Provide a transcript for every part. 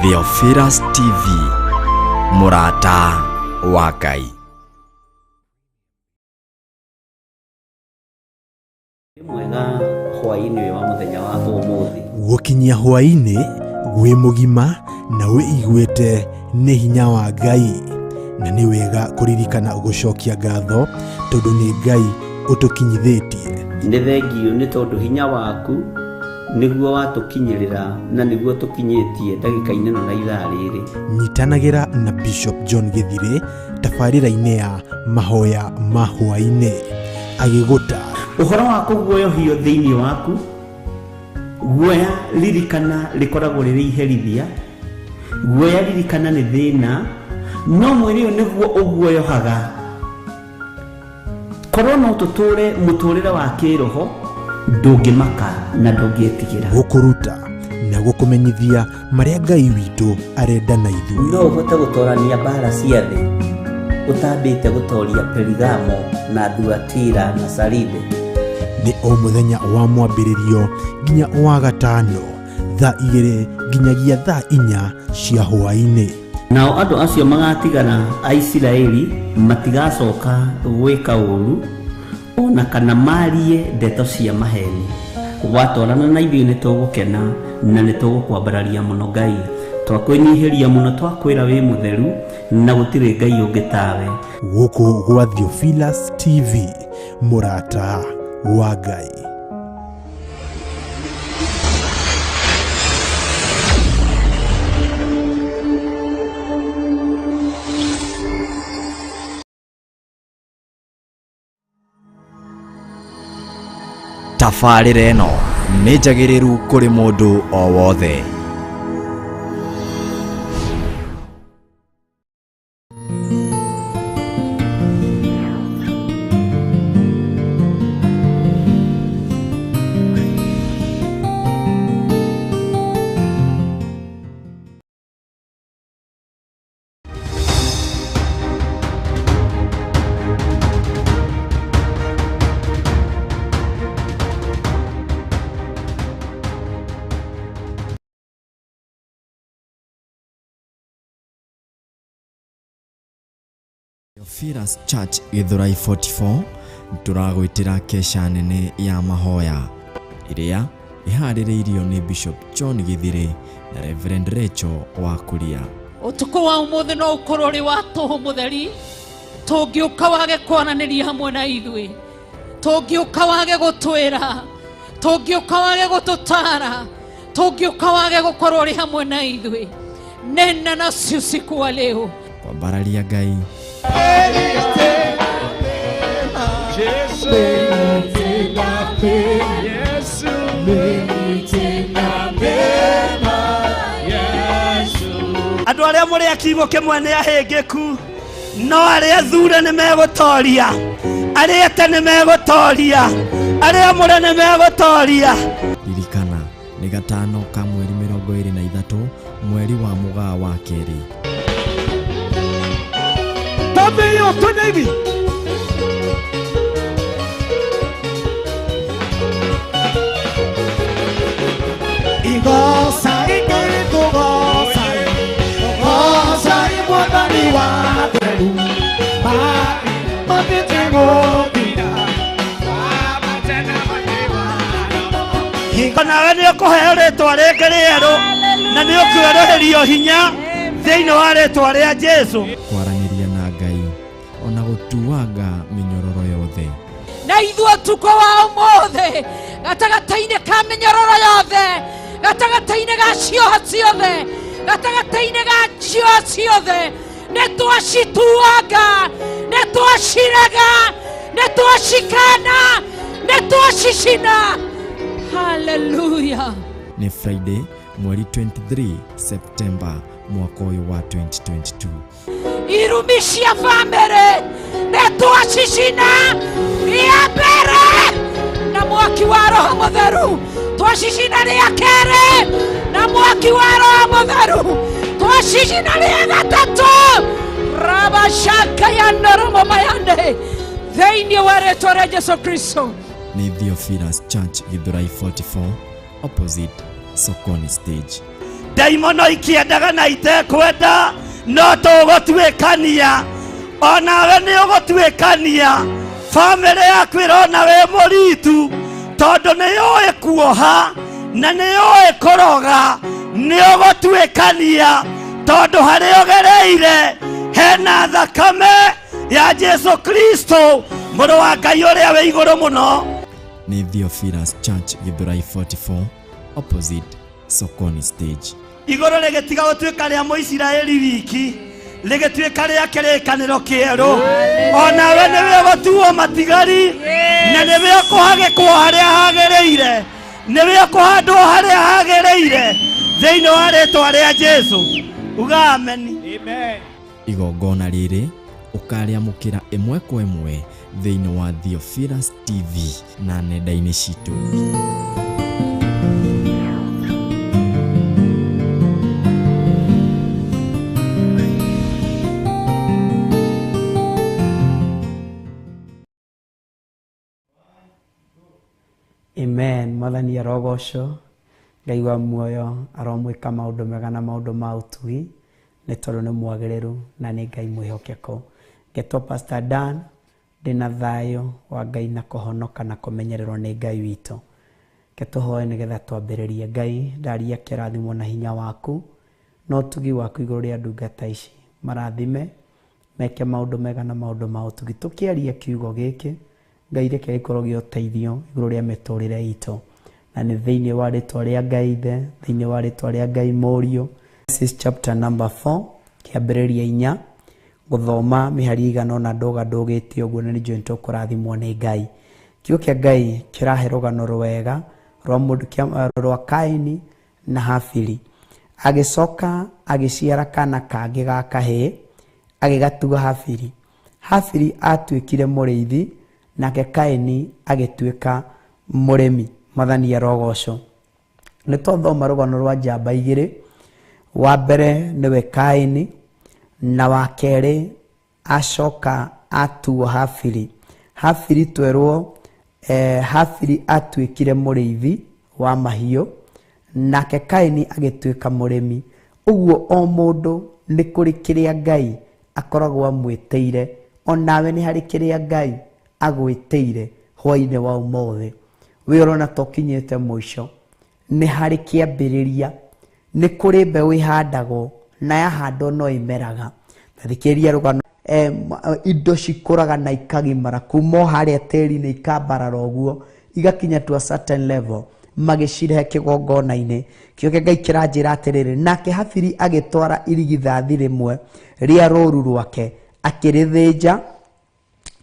Theophilus TV, mũrata wa Ngai. Wĩ mwega hwaĩ-inĩ ũyũ wa mũthenya wa ũmũthĩ. Gũkinyia hwaĩ-inĩ wĩ mũgima na wĩiguĩte nĩ hinya wa Ngai, na nĩ wega kũririkana gũcokia ngatho tondũ nĩ Ngai ũtũkinyithĩtie. Nĩ thengiũ nĩ tondũ hinya waku nĩguo watũkinyĩrĩra na nĩguo tũkinyĩtie ndagĩka-inĩ ĩno na ithaa rĩrĩ. Nyitanagĩra na Bishop John Gĩthirĩ tabarĩra-inĩ ya mahoya ma hwaĩ-inĩ agĩgũtaara. Ũhoro wa kũguoyohio thĩinĩ waku, guoya ririkana rĩkoragwo rĩrĩ iherithia, guoya ririkana nĩ thĩna, no mwĩrĩ ũyũ nĩguo ũguoyohaga. Korwo no tũtũre mũtũrĩre wa kĩroho, ndũngĩmaka na ndũngĩtigĩra. Gũkũruta na gũkũmenyithia marĩa Ngai witũ arenda na ithuĩ. No ũhote gũtorania mbara cia thĩ ũtambĩte gũtoria Perigamo na Thuatira na Saride? Nĩ o mũthenya wa mwambĩrĩrio nginya wa gatano thaa 2 nginyagia thaa 4 cia hwaĩ-inĩ. Nao andũ acio magatigara a Isiraeli matigacoka gwĩka ũũru o na kana marie ndeto cia maheni. Watwarana na ithuĩ nĩ tũgũkena na nĩ tũgũkwambararia mũno Ngai. Twakwĩnyihĩria mũno, twakwĩra wĩ mũtheru na gũtirĩ Ngai ũngĩ tawe. Gũkũ gwa Theophilus TV, mũrata wa Ngai. Tabarĩra ĩno nĩ njagĩrĩru kũrĩ mũndũ o wothe. Theophilus Church Githurai 44 tũragwĩtĩra kesha nene ya mahoya ĩrĩa ĩharĩrĩirio nĩ Bishop John Gĩthirĩ na Reverend Rachel wa Kuria. Ũtukũ wa ũmũthĩ no ũkorwo ũrĩ wa tũhũ mũtheri, tũngĩũka wage kwaranĩria hamwe na ithuĩ, tũngĩũka wage gũtwĩra, tũngĩũka wage gũtũtara, tũngĩũka wage gũkorwo ũrĩ hamwe na ithuĩ. Nena nasi usiku wa leo. Kwambararia Ngai. Andũ arĩa mũrĩ a kiugo kĩmwe nĩ ahĩngĩku, no arĩa athure nĩ megũtoria, arĩa ete nĩ megũtoria, arĩa amũre nĩ megũtoria. Ririkana nĩ gatano ka mweri 23 mweri wa mũgaa wa kerĩ. Tambĩrio twende hivi. Igoca Ngai tũgoca, tũgoca Mwathani wa theru, matĩte gũthira. Hingo nawe nĩ ũkũheo rĩtwa rĩngĩ rĩerũ na nĩ ũkwerũhĩrio hinya thĩinĩ wa rĩtwa rĩa Jesũ. Kwaranĩria na Ngai ona gũtuanga mĩnyororo yothe. Na ithuĩ ũtukũ wa ũmũthĩ gatagatĩ-inĩ ka mĩnyororo yothe, gatagatĩ-inĩ ga cioho ciothe, gatagatĩ-inĩ ga cioho ciothe, nĩ twacituanga, nĩ twacirega, nĩ twacikana, nĩ twacicina. Hallelujah. Nĩ Friday mweri 23 September mwaka ũyũ wa 2022. Irumi cia bamĩrĩ nĩ twacicina rĩa mbere na mwaki wa Roho Mũtheru, twacicina rĩa kerĩ na mwaki wa Roho Mũtheru, twacicina rĩa gatatũ rabashaka ya noromo mayande thĩinĩ wa rĩtwa rĩa Jesu Kristo. Nĩ Theophilus Church Githurai 44 opposite Sokoni stage. Ndaimono ikĩendaga na itekwenda no tũgũtuĩkania. Onawe nĩ ũgũtuĩkania. Bamĩrĩ yaku ĩrona wĩ mũritu tondũ nĩ yũĩ kuoha na nĩ yũĩ kũroga. Nĩ ũgũtuĩkania tondũ harĩa ũgereire hena thakame ya Jesu Kristo mũrũ wa Ngai ũrĩa wĩ igũrũ mũno. Nĩ Theophilus Church Githurai 44 opposite Sokoni stage. Igũrũ rĩgĩtiga gũtuĩka rĩa Mũisiraeli wiki, rĩgĩtuĩka rĩa kĩrĩkanĩro kĩerũ. Onawe nĩwe ũgũtuo matigari na nĩwe ũkũhagĩkwo harĩa hagĩrĩire, nĩwe ũkũhandwo harĩa hagĩrĩire thĩinĩ wa rĩtwa rĩa Jesu. Uga ameni. Amen. Igongona rĩrĩ ũkarĩamũkĩra ĩmwe kwa ĩmwe thĩinĩ wa Theophilus TV na nenda-inĩ citũ. Amen. Mwathani arogocwo, Ngai wa muoyo aromwĩka maũndũ mega na maũndũ ma ũtugi, nĩ tondũ nĩ mwagĩrĩru na nĩ Ngai mwĩhokeku. Ngetwo Pastor Dan, ndĩna thayũ wa Ngai na kũhonoka na kũmenyererwo nĩ Ngai witũ. Reke tũhoe nĩgetha twambĩrĩrie. Ngai, ndaria kĩrathimo na hinya waku na ũtugi waku igũrũ rĩa ndungata ici. Marathime, meke maũndũ mega na maũndũ ma ũtugi. Tũkĩaria kiugo gĩkĩ, Ngai reke gĩkorwo gĩa ũteithio igũrũ rĩa mĩtũrĩre itũ. Na nĩ thĩinĩ wa rĩtwa rĩa Ngai Ithe, thĩinĩ wa rĩtwa rĩa Ngai Mũriũ. Genesis chapter number 4, kĩambĩrĩria 4, gũthoma mĩhari ĩigana ũna ndũga ndũgĩte ũguo na nĩnjũĩ nĩtũkũrathimwo nĩ Ngai. Kiugo kĩa Ngai kĩrahe rũgano rwega rwa mũndũ rwa Kaini na Habili. Agĩcoka agĩciara kana kangĩ ga kahĩĩ, agĩgatua Habili. Habili atuĩkire mũrĩithi, nake Kaini agĩtuĩka mũrĩmi. Mwathani arogocwo. Nĩ twathoma rũgano rwa njamba igĩrĩ. Wa mbere nĩwe Kaini, na wa kerĩ acoka atuo Habili. Habili twerwo, Habili atuĩkire mũrĩithi wa mahiũ, nake Kaini agĩtuĩka mũrĩmi. Ũguo o mũndũ nĩ kũrĩ kĩrĩa Ngai akoragwo amwĩtĩire, onawe nĩ harĩ kĩrĩa Ngai agwĩtĩire hwaĩ-inĩ wa ũmũthĩ. Wĩ ũrona ta ũkinyĩte mũico, nĩ harĩ kĩambĩrĩria, nĩ kũrĩ mbeũ ĩhandagwo na yahandwo no ĩmeraga. Ta thikĩrĩria rũgano, indo cikũraga na ikagimara kuma o harĩa tĩri-inĩ ikambarara ũguo igakinya to a certain level, magĩcirehe kĩgongona-inĩ. Kĩo kĩa Ngai kĩranjĩra atĩrĩrĩ, nake Habili agĩtwara irigithathi rĩmwe rĩa rũũru rwake akĩrĩthĩnja,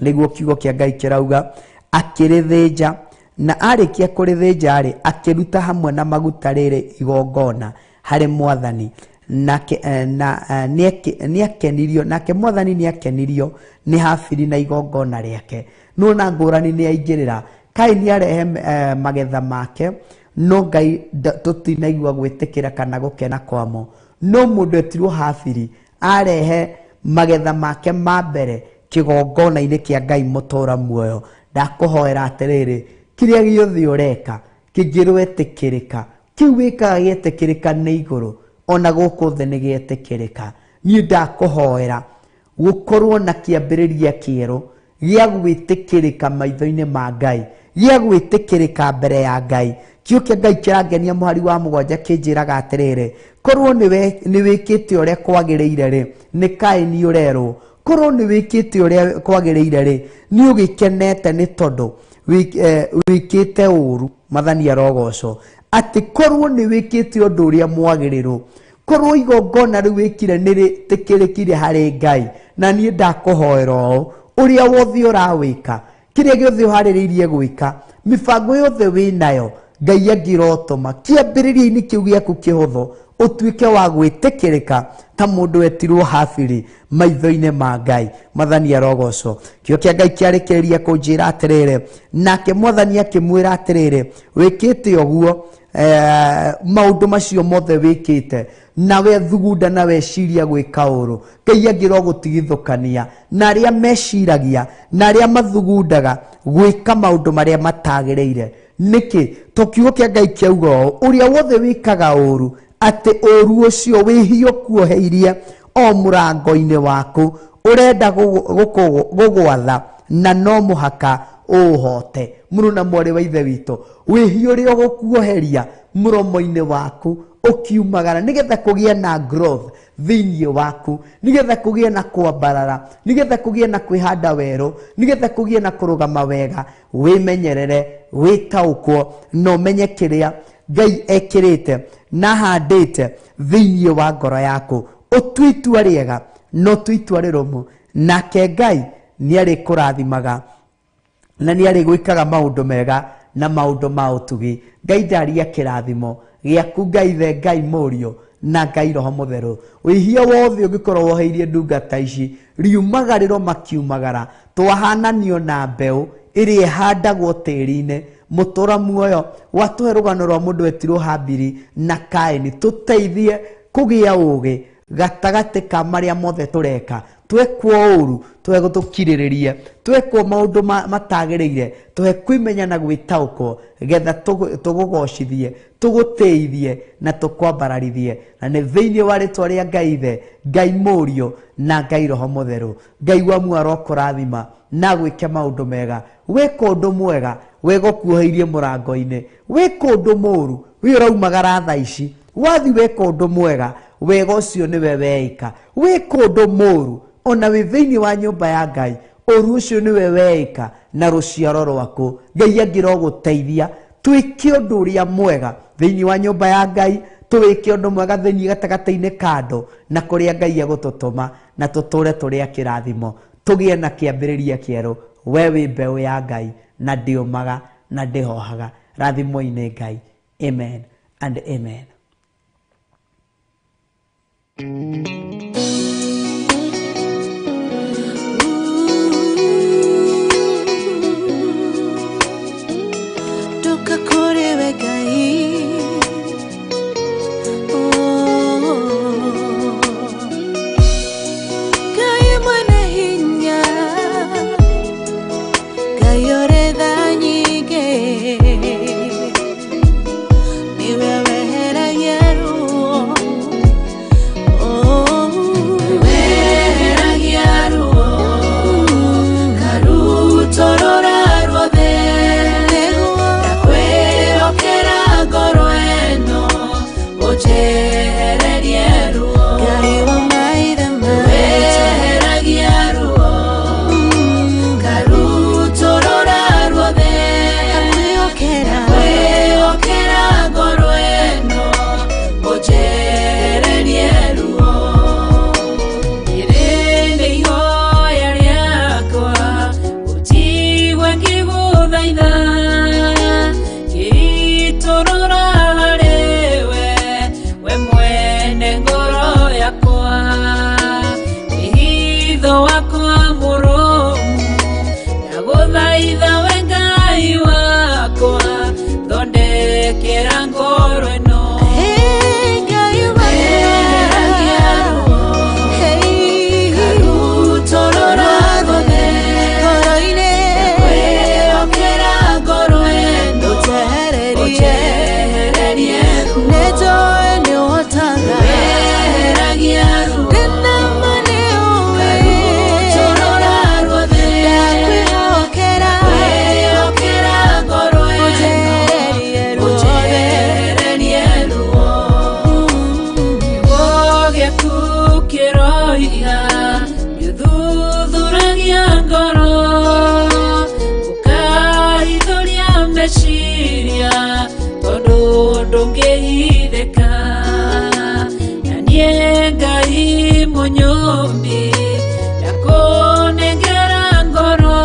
nĩguo kiugo kĩa Ngai kĩrauga, akĩrĩthĩnja, na arĩkia kũrĩthĩnja rĩ, akĩruta hamwe na maguta rĩrĩ igongona harĩ Mwathani. Nake, na, nĩakenirio, nake Mwathani nĩakenirio nĩ Habili na igongona rĩake. Nĩwona ngũrani nĩaingĩrĩra. Kaini arehe magetha make, no Ngai tũtinaigua gwĩtĩkĩra kana gũkena kwamo. No mũndũ etirwo Habili arehe magetha make ma mbere kĩgongona-inĩ kĩa Ngai mũtũra muoyo. Ndakũhoera atĩrĩrĩ, kĩrĩa gĩothe ũreka kĩngĩrwetĩkĩrĩka, kĩu wĩkaga gĩetĩkĩrĩka nĩ igũrũ, ona gũkũ thĩ nĩ gĩetĩkĩrĩka. Niĩ ndakũhoera gũkorwo na kĩambĩrĩria kĩerũ gĩa gwĩtĩkĩrĩka maitho-inĩ ma Ngai, gĩa gwĩtĩkĩrĩka mbere ya Ngai. Kiugo kĩa Ngai kĩrangenia mũhari wa 7 kĩnjĩraga atĩrĩrĩ, korwo nĩ wĩkĩte ũrĩa kwagĩrĩire rĩ, nĩ Kaini ũrerwo, korwo nĩ wĩkĩte ũrĩa kwagĩrĩire rĩ, nĩ ũgĩkenete nĩ tondũ wĩkĩte ũru. Mwathani arogocwo. Atĩ korwo nĩ wĩkĩte ũndũ ũrĩa mwagĩrĩru, korwo igongona rĩu wĩkire nĩ rĩtĩkĩrĩkire harĩ Ngai, na niĩ ndakũhoera ũũ, ũrĩa wothe ũrawĩka, kĩrĩa gĩothe ũharĩrĩirie gwĩka, mĩbango yothe wĩnayo, Ngai angĩrotũma kĩambĩrĩria-inĩ kĩu gĩaku kĩhũthũ ũtuĩke wa gwĩtĩkĩrĩka ta mũndũ etirwo Habili maitho-inĩ ma Ngai. Mwathani arogocwo. Kĩo kĩa Ngai kĩarĩkĩrĩria kũnjĩra atĩrĩrĩ, nake Mwathani akĩmwĩra atĩrĩrĩ, wĩkĩte ũguo, maũndũ macio mothe wĩkĩte, nawe thugunda na weciria gwĩka ũũru, Ngai angĩrogũtigithũkania na arĩa meciragia na arĩa mathugundaga gwĩka maũndũ marĩa matagĩrĩire. Nĩkĩ? To kiugo kĩa Ngai kĩauga ũũ, ũrĩa wothe wĩkaga ũũru Atĩ ũru ũcio wĩhia ũkuoheirie o mũrango-inĩ waku, ũrenda gũgwatha na no mũhaka ũũhote. Mũrũ na mwarĩ wa ithe witũ, wĩhia ũrĩa ũgũkuoheria mũromo-inĩ waku ũkiumagara, nĩgetha kũgĩe na growth thĩinĩ waku, nĩgetha kũgĩe na kwambarara, nĩgetha kũgĩe na kwĩhanda werũ, nĩgetha kũgĩe na kũrũgama wega, wĩmenyerere, wĩtaũkwo na ũmenye kĩrĩa Ngai ekĩrĩte na ahandĩte thĩinĩ wa ngoro yaku. Ũtue itua rĩega na ũtue itua rĩrũmu, nake Ngai nĩ arĩkũrathimaga na nĩ arĩgwĩkaga maũndũ mega na maũndũ ma ũtugi. Ngai ndaria kĩrathimo gĩaku, Ngai the Ngai Mũriũ na Ngai Roho Mũtheru. Wĩhia wothe ũngĩkorwo woheirie ndungata ici, riumagarĩro makiumagara, twahananio na mbeũ ĩrĩa ĩhandagwo tĩri-inĩ. Mũtũra muoyo watũhe rũgano rwa mũndũ wetirwo Habili na Kaini, tũteithie kũgĩa ũgĩ gatagatĩ ka marĩa mothe tũreka. Twekwo ũru tũhe tũkirĩrĩrie, twekwo maũndũ matagĩrĩire tũhe kwĩmenya na gwĩtaũkwo, getha tũgũgocithie, tũgũtĩithie na tũkwambararithie. Na nĩ thĩinĩ wa rĩtwa rĩa Ngai Ithe, Ngai Mũriũ na Ngai Roho Mũtheru. Ngai wa muoyo arokũrathima na gwĩke maũndũ mega. Wĩka ũndũ mwega, wega ũkuoheirie mũrango-inĩ. Wĩka ũndũ mũũru, wĩ ũraumagara thaa ici, wathi weka ũndũ mwega, wega ũcio nĩwe weĩka. Wĩka ũndũ mũũru, ona wĩ thĩinĩ wa nyũmba ya Ngai, ũru ũcio nĩwe weĩka na rũciaro rwaku. Ngai angĩrogũteithia twĩke ũndũ ũrĩa mwega thĩinĩ wa nyũmba ya Ngai, tũwĩke ũndũ mwega thĩinĩ gatagatĩ-inĩ ka andũ na kũrĩa Ngai egũtũtũma, na tũtũre tũrĩ a kĩrathimo, tũgĩe na kĩambĩrĩria kĩerũ. We wĩ mbeũ ya Ngai na ndĩũmaga na ndĩhohaga. Rathimwo-inĩ Ngai. Amen and amen. Ndoka kũrĩ we Ngai. Oh. Ngai mwene hinya, Ngai ũrĩ tha nyingĩ, nĩwe weheragia ruo. Oh. Weheragia ruo, karutorora ruothe, ndakwĩhokera ngoro ĩno, ũnjehererie ruo. Ngai wa maithe maitũ, weheragia ruo, karutorora ruothe, ndakwĩhokera ngoro ĩno, ũnjehererie ruo. Rĩrĩ nĩ ihoya rĩakwa, ũnjigue ngĩgũthaitha, ngĩitũrũra harĩ we, we mwene ngoro yakwa. Wĩhitho wakwa mũrũmu, ndagũthaitha we Ngai wakwa, thondekera ngoro ĩno. Weheragia ruo, karutorora ruothe, ndakwĩhokera ngoro ĩno, ũnjehererie ruo. Weheragia ruo, karutorora ruothe, ndakwĩhokera ngoro ĩno, ũnjehererie ruo. Kiugo gĩaku kĩroiga nĩũthuthuragia ngoro, ũkahithũria meciria, tondũ ndũngĩhithĩka. Na niĩ Ngai mũnyũmbi, ndakũnengera ngoro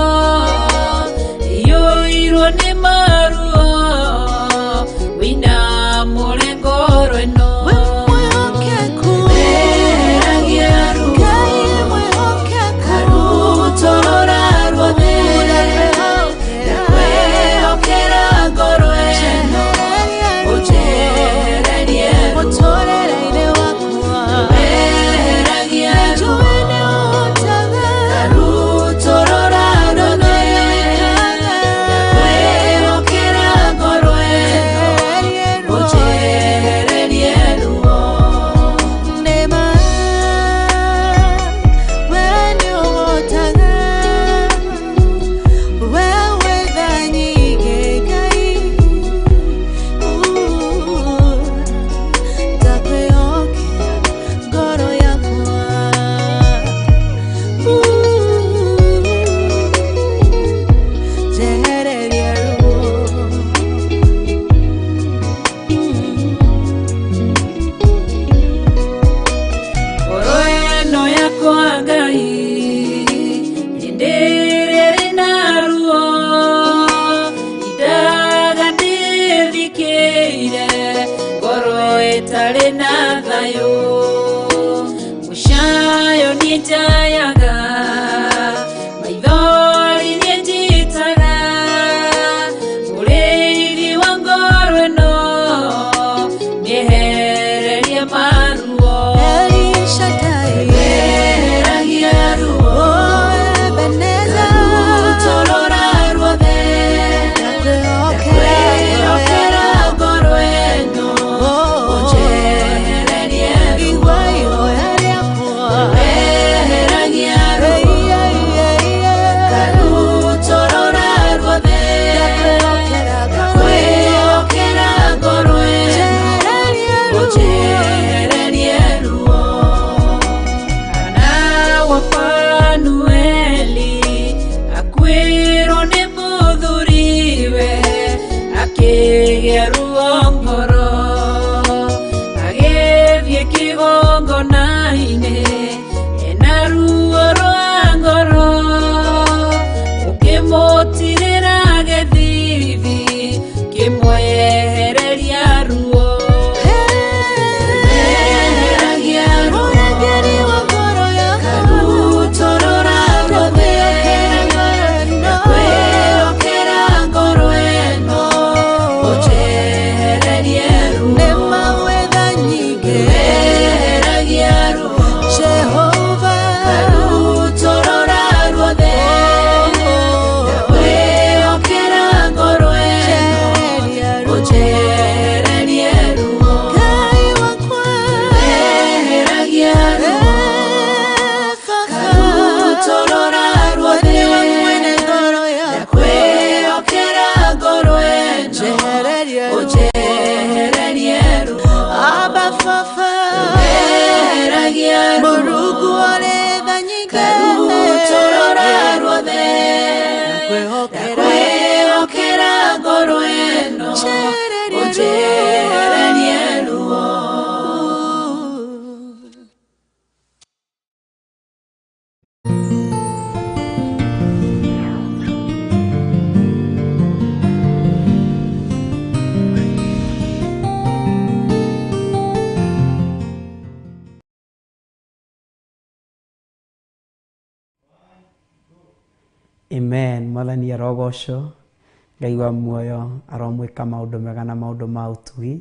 iyũirwo nĩ maruo, wĩinamũre ngoro ĩno. Weheragia ruo, karutorora ruothe, ndakwĩhokera ngoro ĩno, ũnjehererie ruo. Weheragia ruo, Thayũ mũcayo niĩ njayaga maithori niĩ njitaga mũrĩithi wa ngoro ĩno mĩehererie maruo eheragia ruo ngarutũrũra ruothe ndakwĩhokera ngoro ĩno ũnjehererie ruo eheragia ruo ngarutũrũra ruothe ndakwĩhokera ngoro ĩno ũnjehererie ruo. Hana wa Fanueli akuĩrwo nĩ mũthuriwe akĩgĩa ruo ngoro agĩthiĩ kĩgongona-inĩ ena ruo rwa ngoro ũkĩmũtirĩra gĩthithi kĩmwehereria ruo eheragia ruo ngarutũrũra ruothe ndakwĩhokera ngoro ĩno ũnjehererie ruo eheragia ruo ngarutũrũra ruothe ndakwĩhokera ngoro ĩno ũnjehererie ruo eheragia ruo ngarutũrũra ruothe ndakwĩhokera ngoro ĩno ũnjehererie ruo eheragia ruo ngarutũrũra ruothe ndakwĩhokera ngoro ĩno ũnjehererie ruo. Amen. Mwathani arogocwo, Ngai wa muoyo aromwĩka maũndũ mega na maũndũ ma ũtugi,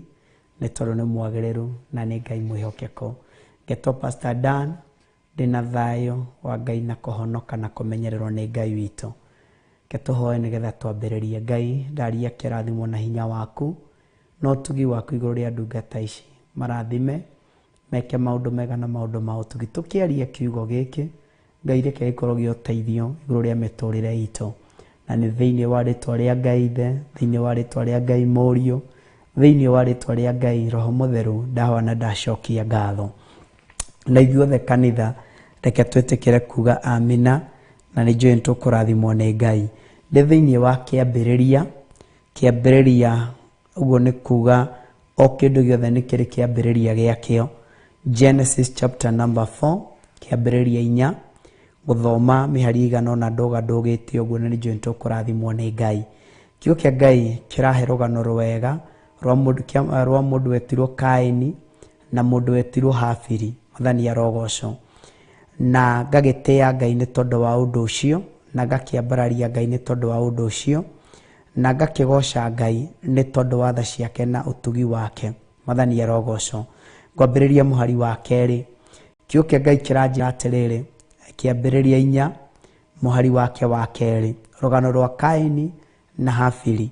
nĩ tondũ nĩ mwagĩrĩru na nĩ Ngai mwĩhokeku. Ngetwo Pastor Dan, ndĩna thayũ wa Ngai na kũhonoka na kũmenyererwo nĩ Ngai witũ. Reke tũhoe nĩgetha twambĩrĩrie. Ngai ndaria kĩrathimo na hinya waku na ũtugi waku igũrũ rĩa ndungata ici, marathime meke maũndũ mega na maũndũ ma ũtugi. Tũkĩaria kiugo gĩkĩ, Ngai reke gĩkorwo gĩa ũteithio igũrũ rĩa mĩtũrĩre itũ, na nĩ thĩinĩ wa rĩtwa rĩa Ngai Ithe, thĩinĩ wa rĩtwa rĩa Ngai Mũriũ, thĩinĩ wa rĩtwa rĩa Ngai Roho Mũtheru, ndahoya na ndacokia ngatho. Na ithuothe kanitha reke twĩtĩkĩre kuga amina, na nĩ njũĩ nĩ tũkũrathimwo nĩ Ngai. Ndĩ thĩinĩ wa kĩambĩrĩria, kĩambĩrĩria ũguo nĩ kuga o kĩndũ gĩothe nĩ kĩrĩ kĩambĩrĩria gĩakĩo. Genesis chapter number 4, kĩambĩrĩria 4, gũthoma mĩhari ĩigana ũna ndũga ndũgĩte ũguo, na nĩ njũĩ nĩ tũkũrathimwo nĩ Ngai. Kiugo kĩa Ngai kĩrahe rũgano rwega rwa mũndũ wetirwo Kaini na mũndũ wetirwo Habili. Mwathani arogocwo. Na ngagĩtĩĩa Ngai nĩ tondũ wa ũndũ ũcio, na ngakĩambararia Ngai nĩ tondũ wa ũndũ ũcio, na ngakĩgoca Ngai nĩ tondũ wa tha ciake na ũtugi wake. Mwathani arogocwo. Ngwambĩrĩria mũhari wa kerĩ. Kiugo kĩa Ngai kĩranjĩra atĩrĩrĩ, kĩambĩrĩria 4 mũhari wake wa kerĩ, rũgano rwa Kaini na Habili.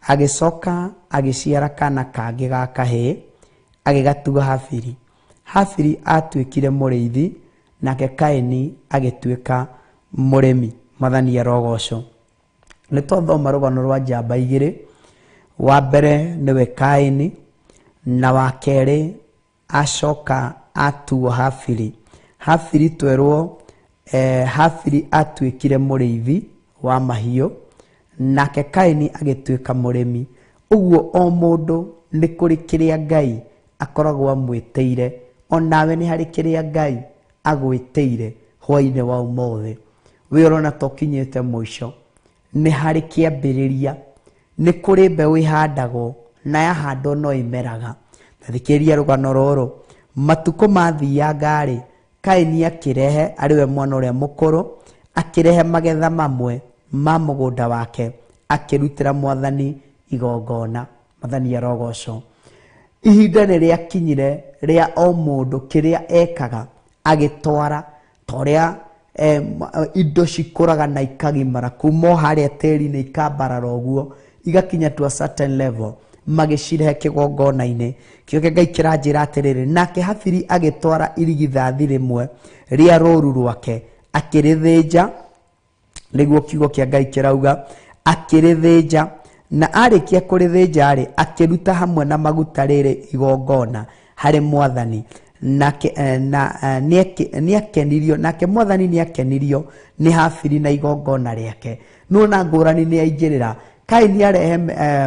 Agĩcoka agĩciara kana kangĩ ga kahĩĩ, agĩgatua Habili. Habili atuĩkire mũrĩithi, nake Kaini agĩtuĩka mũrĩmi. Mwathani arogocwo. Nĩ twathoma rũgano rwa njamba igĩrĩ. Wa mbere nĩwe Kaini, na wa kerĩ acoka atuo Habili. Habili twerwo Habili atuĩkire mũrĩithi wa mahiũ, nake Kaini agĩtuĩka mũrĩmi. Ũguo o mũndũ nĩ kũrĩ kĩrĩa Ngai akoragwo amwĩtĩire, onawe nĩ harĩ kĩrĩa Ngai agwĩtĩire hwaĩ-inĩ wa ũmũthĩ. We ũrona ta ũkinyĩte mũico, nĩ harĩ kĩambĩrĩria, nĩ kũrĩ mbeũ ĩhandagwo na yahandwo no ĩmeraga. Ta thikĩrĩria rũgano rũrũ. Matukũ mathianga-rĩ, Kaini akĩrehe, arĩ we mwana ũrĩa mũkũrũ, akĩrehe magetha mamwe ma mũgũnda wake, akĩrutĩra Mwathani igongona. Mwathani arogocwo. Ihinda nĩ rĩakinyire rĩa o mũndũ kĩrĩa ekaga agĩtwara ta ũrĩa indo cikũraga na ikagimara kuma o harĩa tĩri-inĩ ikambarara ũguo igakinya to a certain level, magĩcirehe kĩgongona-inĩ. Kĩo kĩa Ngai kĩranjĩra atĩrĩrĩ, nake Habili agĩtwara irigithathi rĩmwe rĩa rũũru rwake akĩrĩthĩnja, nĩguo kiugo kĩa Ngai kĩrauga, akĩrĩthĩnja, na arĩkia kũrĩthĩnja rĩ, akĩruta hamwe na maguta rĩrĩ igongona harĩ Mwathani. Nake, na, nĩakenirio, nake Mwathani nĩakenirio nĩ Habili na igongona rĩake. Nĩwona ngũrani nĩ aingĩrĩra. Kaini arehe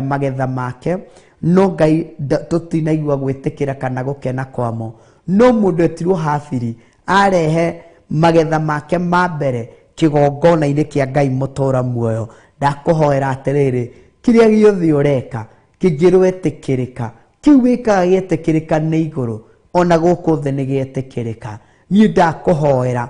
magetha make, no Ngai tũtinaigua gwĩtĩkĩra kana gũkena kwamo. No mũndũ etirwo Habili arehe magetha make ma mbere kĩgongona-inĩ kĩa Ngai mũtũra muoyo. Ndakũhoera atĩrĩrĩ, kĩrĩa gĩothe ũreka kĩngĩrwetĩkĩrĩka, kĩu wĩkaga gĩetĩkĩrĩka nĩ igũrũ, ona gũkũ thĩ nĩ gĩetĩkĩrĩka. Niĩ ndakũhoera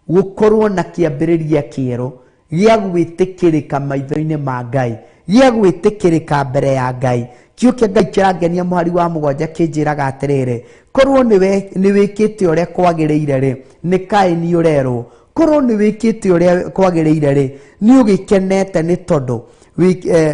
gũkorwo na kĩambĩrĩria kĩerũ gĩa gwĩtĩkĩrĩka maitho-inĩ ma Ngai, gĩa gwĩtĩkĩrĩka mbere ya Ngai. Kiugo kĩa Ngai kĩrangenia mũhari wa 7 kĩnjĩraga atĩrĩrĩ, korwo nĩ wĩkĩte ũrĩa kwagĩrĩire rĩ, nĩ Kaini ũrerwo, korwo nĩ wĩkĩte ũrĩa kwagĩrĩire rĩ, nĩ ũgĩkenete nĩ tondũ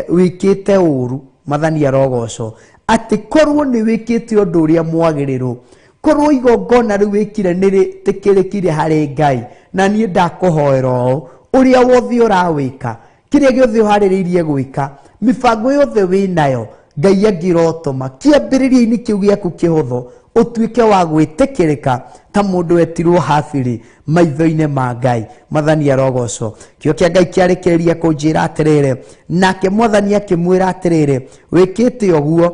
wĩkĩte ũru. Mwathani arogocwo. Atĩ korwo nĩ wĩkĩte ũndũ ũrĩa mwagĩrĩru, korwo igongona rĩu wĩkire nĩ rĩtĩkĩrĩkire harĩ Ngai, na niĩ ndakũhoera ũũ, ũrĩa wothe ũrawĩka, kĩrĩa gĩothe ũharĩrĩirie gwĩka, mĩbango yothe wĩnayo, Ngai angĩrotũma kĩambĩrĩria-inĩ kĩu gĩaku kĩhũthũ ũtuĩke wa gwĩtĩkĩrĩka ta mũndũ wetirwo Habili maitho-inĩ ma Ngai. Mwathani arogocwo. Kĩo kĩa Ngai kĩarĩkĩrĩria kũnjĩra atĩrĩrĩ, nake Mwathani akĩmwĩra atĩrĩrĩ, wĩkĩte ũguo,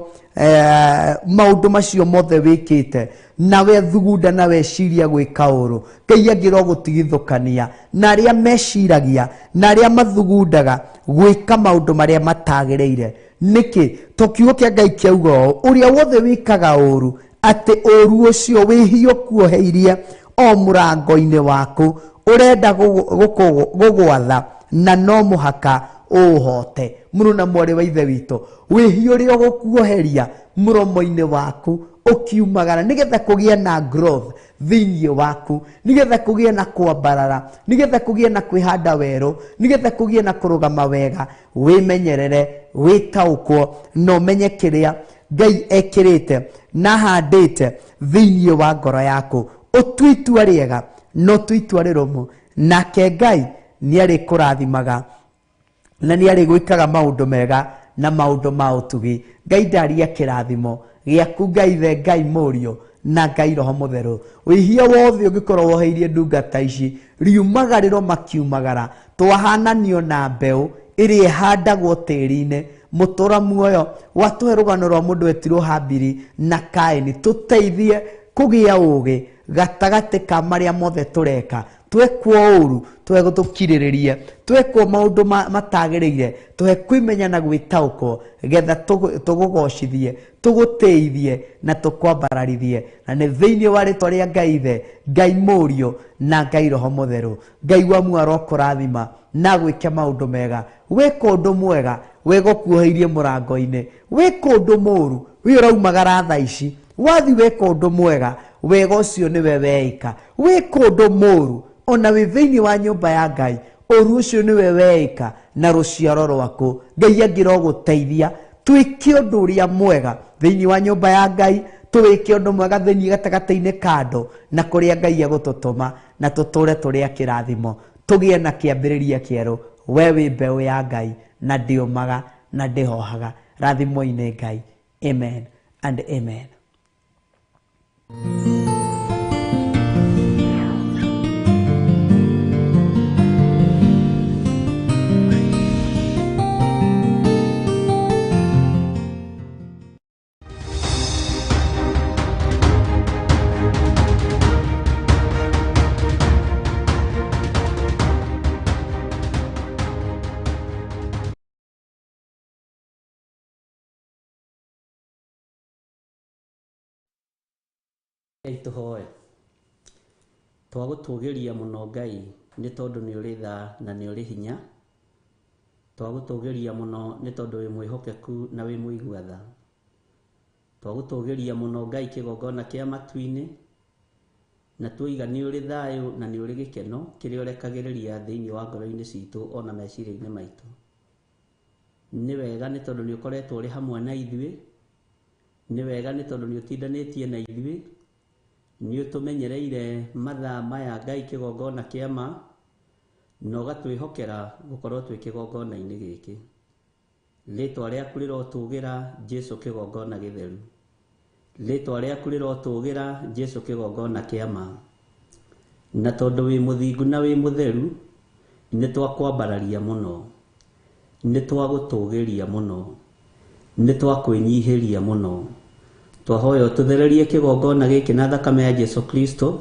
maũndũ macio mothe wĩkĩte, nawe thugunda na weciria gwĩka ũũru, Ngai angĩrogũtigithũkania na arĩa meciragia na arĩa mathugundaga gwĩka maũndũ marĩa matagĩrĩire. Nĩkĩ? To kiugo kĩa Ngai kĩauga ũũ, ũrĩa wothe wĩkaga ũũru, atĩ ũũru ũcio wĩhio kuoheirie o mũrango-inĩ waku, ũrenda gũgwatha, na no mũhaka ũũhote. Mũrũ na mwarĩ wa Ithe witũ, wĩhio ũrĩa ũgũkuoheria mũromo-inĩ waku ũkiumagara, nĩgetha kũgĩe na growth thĩinĩ waku, nĩgetha kũgĩe na kwambarara, nĩgetha kũgĩe na kwĩhanda werũ, nĩgetha kũgĩe na kũrũgama wega, wĩmenyerere, wĩtaũkwo, na ũmenye kĩrĩa Ngai ekĩrĩte na ahandĩte thĩinĩ wa ngoro yaku. Ũtue itua rĩega na ũtue itua rĩrũmu, nake Ngai nĩarĩkũrathimaga na nĩarĩgwĩkaga maũndũ mega na maũndũ ma ũtugi. Ngai ndaria kĩrathimo gĩaku, Ngai Ithe, Ngai Mũriũ na Ngai Roho Mũtheru. Wĩhia wothe ũngĩkorwo woheirie ndungata ici, riumagarĩro makiumagara, twahananio na mbeũ ĩrĩa ĩhandagwo tĩri-inĩ. Mũtũra muoyo watũhe rũgano rwa mũndũ wetirwo Habili na Kaini, tũteithie kũgĩa ũũgĩ gatagatĩ ka marĩa mothe tũreka. Twekwo ũũru, tũhe tũkirĩrĩrie, twekwo maũndũ matagĩrĩire, tũhe kwĩmenya na gwĩtaũkwo, getha tũgũgocithie, tũgũtĩithie na tũkwambararithie. Na nĩ thĩinĩ wa rĩtwa rĩa Ngai Ithe, Ngai Mũriũ na Ngai Roho Mũtheru. Ngai wa muoyo arokũrathima na agwĩke maũndũ mega. Wĩka ũndũ mwega, wega ũkuoheirie mũrango-inĩ. Wĩka ũndũ mũũru, wĩ ũraumagara thaa ici, wathi weka ũndũ mwega, wega ũcio nĩwe weĩka. Wĩka ũndũ mũũru, ona wĩ thĩinĩ wa nyũmba ya Ngai, ũũru ũcio nĩwe weĩka na rũciaro rwaku. Ngai angĩrogũteithia, twĩke ũndũ ũrĩa mwega thĩinĩ wa nyũmba ya Ngai, tũwĩke ũndũ mwega thĩinĩ gatagatĩ-inĩ ka andũ na kũrĩa Ngai egũtũtũma, na tũtũre tũrĩ a kĩrathimo, tũgĩe na kĩambĩrĩria kĩerũ. We wĩ mbeũ ya Ngai, na ndĩũmaga na ndĩhohaga. Rathimwo-inĩ Ngai. Amen and amen. Ngai tũhoe. Twagũtũgĩria mũno Ngai nĩ tondũ nĩ ũrĩ tha na nĩ ũrĩ hinya. Twagũtũgĩria mũno nĩ tondũ wĩ mwĩhokeku na wĩ mũigua tha. Twagũtũgĩria mũno Ngai kĩgongona kĩa matu-inĩ, na tuoiga nĩ ũrĩ thayũ na nĩ ũrĩ gĩkeno kĩrĩa ũrekagĩrĩria thĩinĩ wa ngoro-inĩ citũ ona meciria-inĩ maitũ. Nĩ wega nĩ tondũ nĩ ũkoretwo ũrĩ hamwe na ithuĩ, nĩ wega nĩ tondũ nĩ ũtindanĩtie na ithuĩ, nĩ ũtũmenyereire mathaa maya Ngai kĩgongona kĩa ma, na ũgatwĩhokera gũkorwo twĩ kĩgongona-inĩ gĩkĩ. Rĩtwa rĩaku rĩrotũgĩra Jesu kĩgongona gĩtheru. Rĩtwa rĩaku rĩrotũgĩra Jesu kĩgongona kĩa ma. Na tondũ wĩ mũthingu na wĩ mũtheru, nĩ twakwambararia mũno, nĩ twagũtũgĩria mũno, nĩ twakwĩnyihĩria mũno. Twahoya ũtũthererie kĩgongona gĩkĩ na thakame ya Jesu Kristo.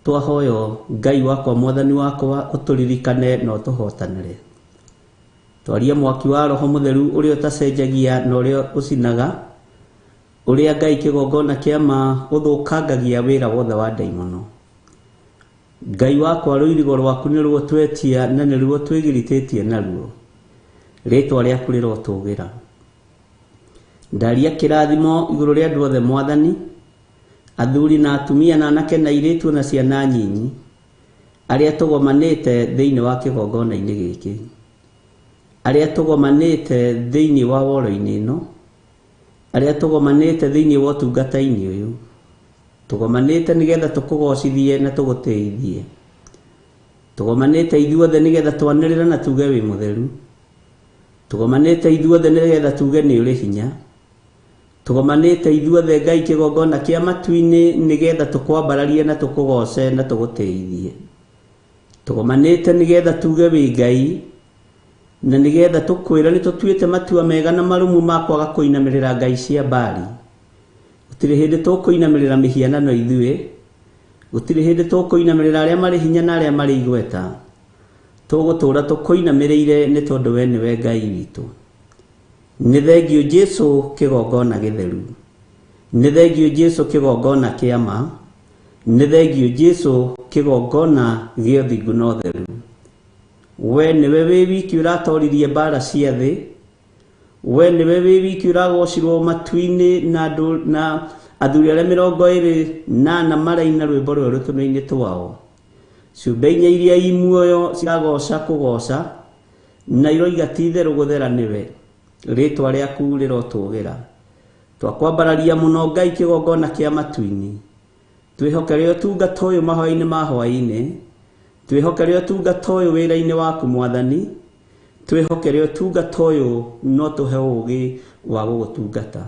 Twahoya Ngai wakwa mwathani wakwa ũtũririkane na ũtũhotanĩre. Twaria mwaki wa Roho Mũtheru ũrĩa ũtacenjagia na ũrĩa ũcinaga, ũrĩa Ngai kĩgongona kĩa ma ũthũkangagia wĩra wothe wa ndaimono. Ngai wakwa rũirigo rwaku nĩruo twetia na nĩruo twĩgiritĩtie naruo. Rĩtwa rĩaku rĩrotũgĩra. Ndaria kĩrathimo igũrũ rĩa andũ othe mwathani, athuri na atumia na anake na airĩtu na ciana nyinyi, arĩa tũgomanĩte thĩinĩ wa kĩgongona-inĩ gĩkĩ, arĩa tũgomanĩte thĩinĩ wa woro-inĩ ĩno, arĩa tũgomanĩte thĩinĩ wa ũtungata-inĩ ũyũ, tũgomanĩte nĩgetha tũkũgocithie na tũgũtĩithie, tũgomanĩte ithuothe nĩgetha twanĩrĩre na tuge wĩ mũtheru, tũgomanĩte ithuothe nĩgetha tuge nĩ ũrĩ hinya, tũgomanĩte ithuothe Ngai kĩgongona kĩa matu-inĩ nĩgetha tũkwambararie na tũkũgoce na tũgũtĩithie, tũgomanĩte nĩgetha tuge wĩ Ngai, na nĩgetha tũkwĩre nĩ tũtuĩte matua mega na marũmu ma kwaga kũinamĩrĩra ngai cia Baali. Gũtirĩ hĩndĩ tũkũinamĩrĩra mĩhianano ithuĩ, gũtirĩ hĩndĩ tũkũinamĩrĩra arĩa marĩ hinya na arĩa marĩ igweta. Tũgũtũũra tũkũinamĩrĩire nĩ tondũ we nĩwe Ngai witũ. Nĩ thengiũ Jesu kĩgongona gĩtheru, nĩ thengiũ Jesu kĩgongona kĩa ma, nĩ thengiũ Jesu kĩgongona gĩa ũthingu na ũtheru. We nĩwe wĩ wiki ũratoririe mbara cia thĩ, we nĩwe wĩ wiki ũragocirwo matu-inĩ na andũ na athuri arĩa 24 maraina rwĩmbo rwerũ tũnua-inĩ twao. Ciũmbe inya iria i muoyo ciragoca kũgoca na iroiga ti itherũ gũthera nĩwe. Rĩtwa rĩaku rĩrotũgĩra. Twakwambararia mũno Ngai kĩgongona kĩa matu-inĩ. Twĩhokere ũtungata ũyũ mahoya-inĩ ma hwaĩ-inĩ, twĩhokere ũtungata ũyũ wĩra-inĩ waku mwathani, twĩhokere ũtungata ũyũ no tũhe ũũgĩ wa gũgũtungata.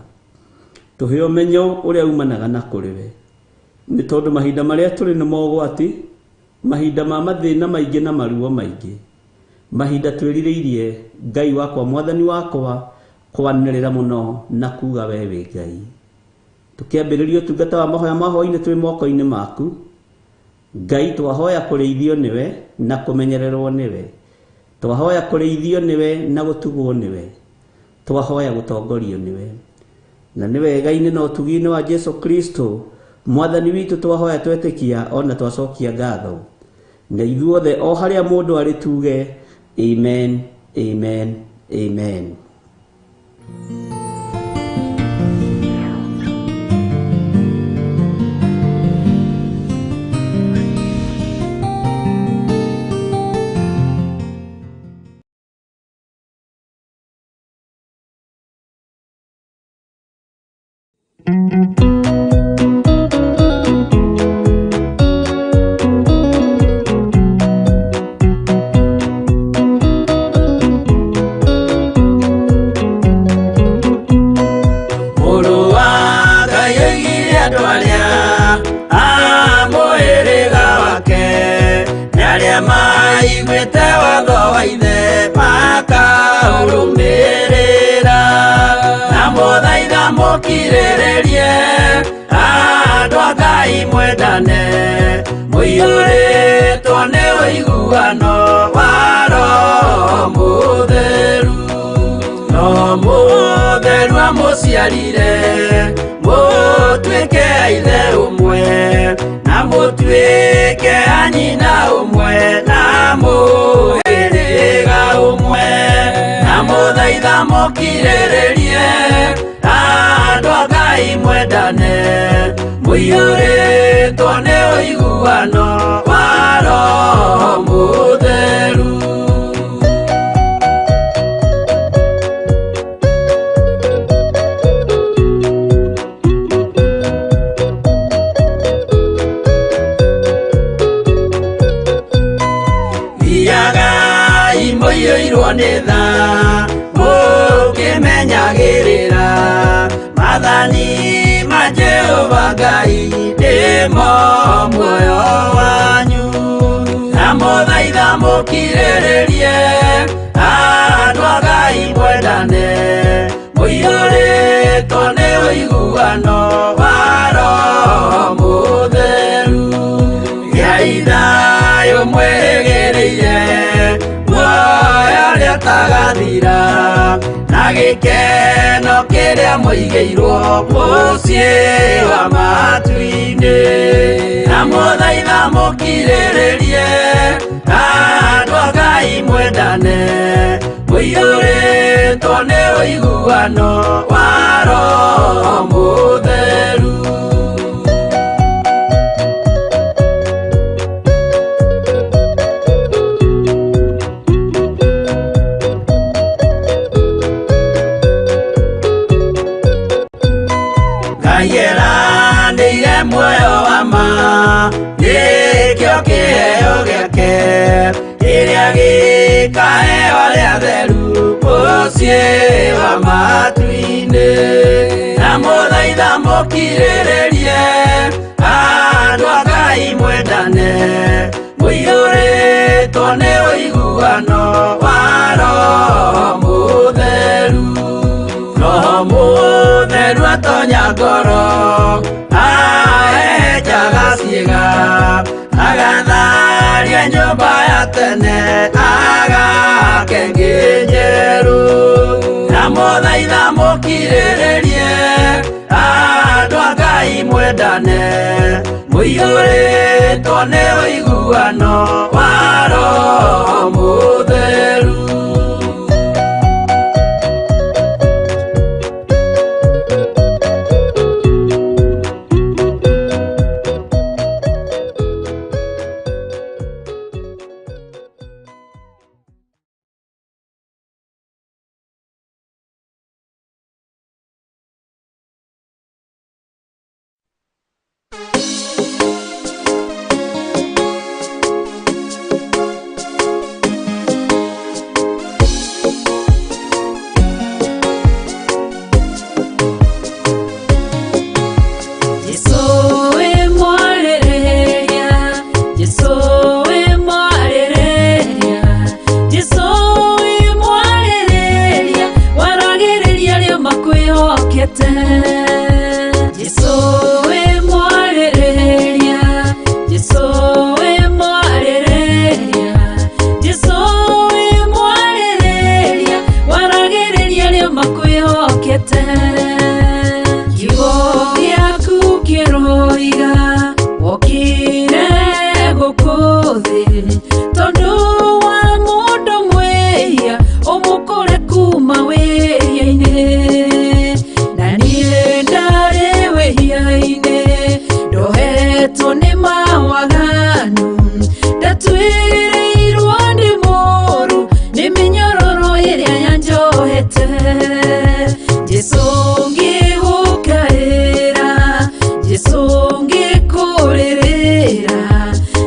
Tũhe ũmenyo ũrĩa umanaga na kũrĩ we, nĩ tondũ mahinda marĩa tũrĩ nĩ mogwati, mahinda ma mathĩna maingĩ na maruo maingĩ, mahinda twĩrirĩirie Ngai wakwa mwathani wakwa kwanĩrĩra mũno na kuga we wĩ Ngai. Tũkĩambĩrĩria ũtungata wa mahoya ma hwaĩ-inĩ twĩ moko-inĩ maku Ngai, twahoya kũrĩithio nĩwe na kũmenyererwo nĩwe, twahoya kũrĩithio nĩwe na gũtugwo nĩwe, twahoya gũtongorio nĩwe, na nĩ wega-inĩ na ũtugi-inĩ wa Jesu Kristo mwathani witũ twahoya twetĩkia ona twacokia ngatho, na ithuothe o harĩa mũndũ arĩ tuge amen, amen, amen. Mũrũ wa Ngai oigire andũ arĩa a mũhĩrĩga wake nĩ arĩa maiguĩte watho wa ithe makaũrũmĩrĩra, na mũthaitha mũkirĩrĩrie andũ a Ngai mwendane, mũiyũrĩtwo nĩ ũiguano wa Roho Mũtheru. No mũtheru amũciarire. Mũtuĩke a ithe ũmwe na mũtuĩke a nyina ũmwe na mũhĩrĩga ũmwe na mũthaitha mũkirĩrĩrie andũ a Ngai mwendane mũiyũrĩtwo nĩ ũiguano wa Roho Mũtheru. Thiagai mũiyũirwo nĩ tha mũkĩmenyagĩrĩra maathani ma Jehova Ngai nĩmo muoyo wanyu na mũthaitha mũkirĩrĩrie andũ a Ngai mwendane mũiyũrĩtwo nĩ ũiguano wa Roho Mũtheru. Gĩai thayũ mwĩgĩrĩire muoyo ũrĩa ũtagathira na gĩkeno kĩrĩa mũigĩirwo mũciĩ wa matu-inĩ na mũthaitha mũkirĩrĩrie andũ a Ngai mwendane mũiyũrĩtwo nĩ ũiguano wa Roho Mũtheru. Ngai eranĩire muoyo wa ma nĩkĩo kĩheo gĩake kĩrĩa gĩkaheo arĩa atheru mũciĩ wa matu-inĩ na mũthaitha mũkirĩrĩrie andũ a Ngai mwendane mũiyũrĩtwo nĩ ũiguano wa Roho Mũtheru. Roho Mũtheru atonya ngoro ahehenjaga ciĩga agatharia nyũmba ya tene agake ĩngĩ njerũ na mũthaitha mũkirĩrĩrie andũ a Ngai mwendane mũiyũrĩtwo nĩ ũiguano wa Roho Mũtheru. Jesu we mwarĩrĩria, Jesu we mwarĩrĩria, Jesu we mwarĩrĩria, waragĩrĩria arĩa makwĩhokete. Jesu we mwarĩrĩria, Jesu we mwarĩrĩria, Jesu we mwarĩrĩria, waragĩrĩria arĩa makwĩhokete. Kiugo gĩaku kĩroiga wokire gũkũ thĩ tondũ wa mũndũ mwĩhia ũmũkũre kuma wĩhia-inĩ na niĩ ndarĩ wĩhia-inĩ ndohetwo nĩ mawaganu ndatuĩrĩirwo nĩ mũru nĩ mĩnyororo ĩrĩa yanjohete. Jesu ngĩgũkaĩra, Jesu ngĩkũrĩrĩra,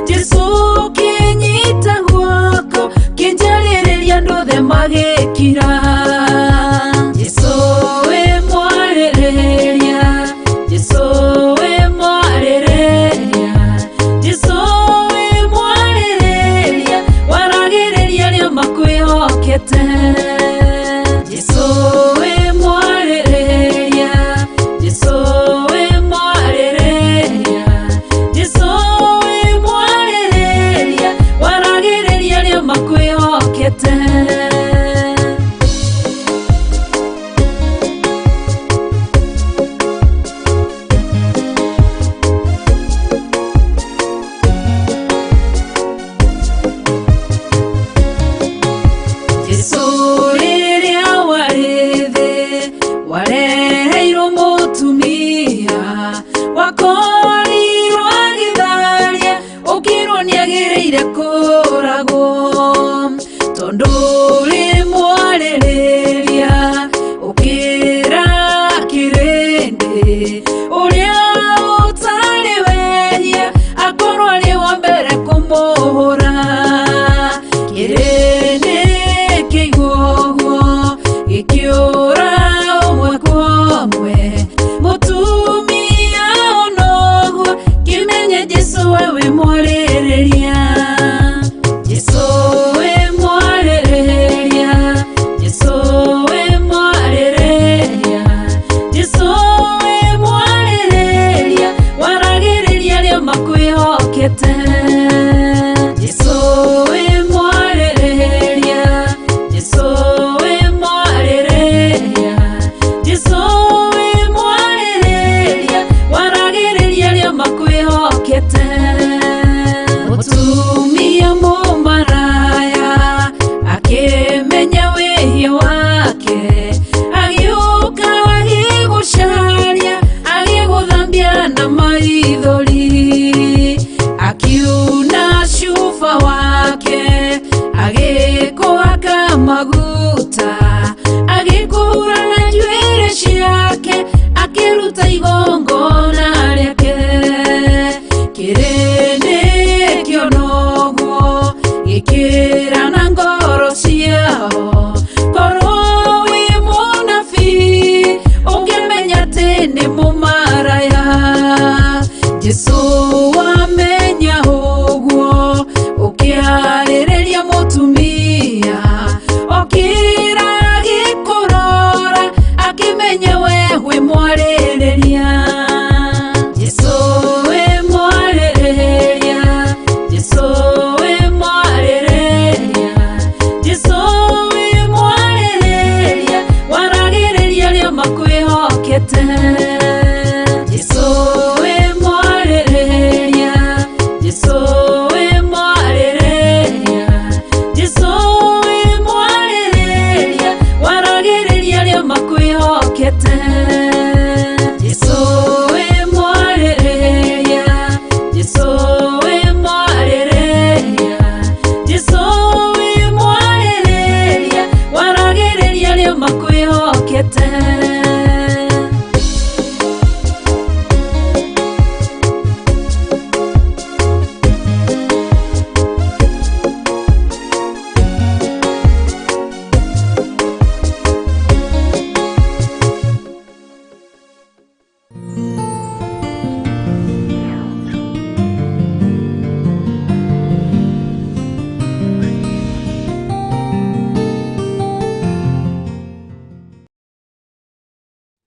Jesu kĩnyita guoko kĩnjarĩrĩria andũ othe magĩkira. Jesu we mwarĩrĩria, Jesu we mwarĩrĩria, Ũmenye Jesũ we wĩ mwarĩrĩria. Jesũ wĩ mwarĩrĩria. Jesũ wĩ mwarĩrĩria. Jesũ wĩ mwarĩrĩria. Waragĩrĩria arĩa makwĩhokete. Jesũ wĩ mwarĩrĩria. Jesũ wĩ mwarĩrĩria. Jesũ wĩ mwarĩrĩria. Waragĩrĩria arĩa makwĩhokete. Mũtumia mũmaraya akĩmenya wĩhia wake, agĩũka agĩgũcaria, agĩgũthambia na maithori, akiuna cuba wake, agĩkũhaka maguta, agĩkũhura na njuĩrĩ ciake, akĩruta igongona rĩake. Kĩrĩndĩ kĩonoguo gĩkĩrana ngoro ciao, korwo wĩ mũnabii ũngĩmenya atĩ nĩ mũmaraya. Jesũ wamenya ũguo ũkĩarĩrĩria mũtumia, okĩra agĩkũrora, akĩmenya we wĩ mwarĩrĩria. Jesũ wĩ mwarĩrĩria. Jesũ wĩ mwarĩrĩria. Jesũ wĩ mwarĩrĩria. Waragĩrĩria arĩa makwĩhokete. Jesũ wĩ mwarĩrĩria. Jesũ wĩ mwarĩrĩria. Jesũ wĩ mwarĩrĩria. Waragĩrĩria arĩa makwĩhokete. Jesũ wĩ mwarĩrĩria. Jesũ wĩ mwarĩrĩria. Jesũ wĩ mwarĩrĩria. Waragĩrĩria arĩa makwĩhokete.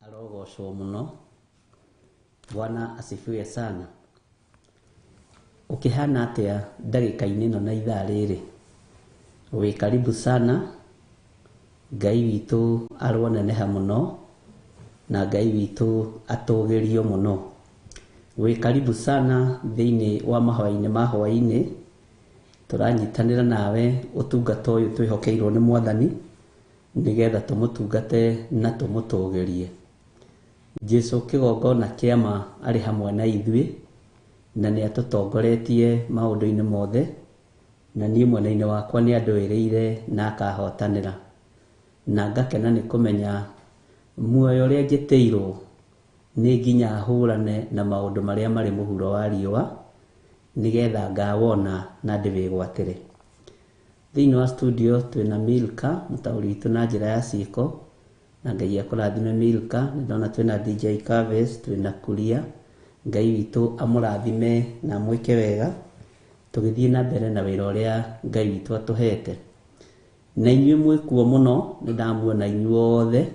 Arogocwo muno. Bwana asifiwe sana. Ũkĩhana atĩa ndagĩka-inĩ ĩno na ithaa rĩrĩ? Wĩ karibu sana. Ngai witũ aroneneha mũno na Ngai witũ atũgĩrio mũno. Wĩ karibu sana thĩinĩ wa mahoya-inĩ ma hwaĩ-inĩ. Tũranyitanĩra nawe ũtungata ũyũ twĩhokeirwo nĩ Mwathani nĩgetha tũmũtungate na tũmũtũgĩrie. Jesũ kĩgongona kĩama arĩ hamwe na ithuĩ na nĩ atũtongoretie maũndũ-inĩ mothe, na niĩ mwena-inĩ wakwa nĩ andũĩrĩire na akahotanĩra, na ngakena nĩ kũmenya muoyo ũrĩa njĩtĩirwo nĩ nginya hũrane na maũndũ marĩa marĩ mũhuro wa riũa nĩgetha ngawona na ndĩwĩgwatĩre. Thĩinĩ wa studio twĩna Milka mũtaũri witũ na njĩra ya ciĩko, na Ngai akũrathime Milka. Nĩ ndona twĩna DJ Caves, twĩna Kuria. Ngai witũ amũrathime na amwĩke wega tũgĩthiĩ na mbere na wĩra ũrĩa Ngai witũ atũhete. Na inyuĩ mwĩkuo mũno, nĩ ndamuona inyuothe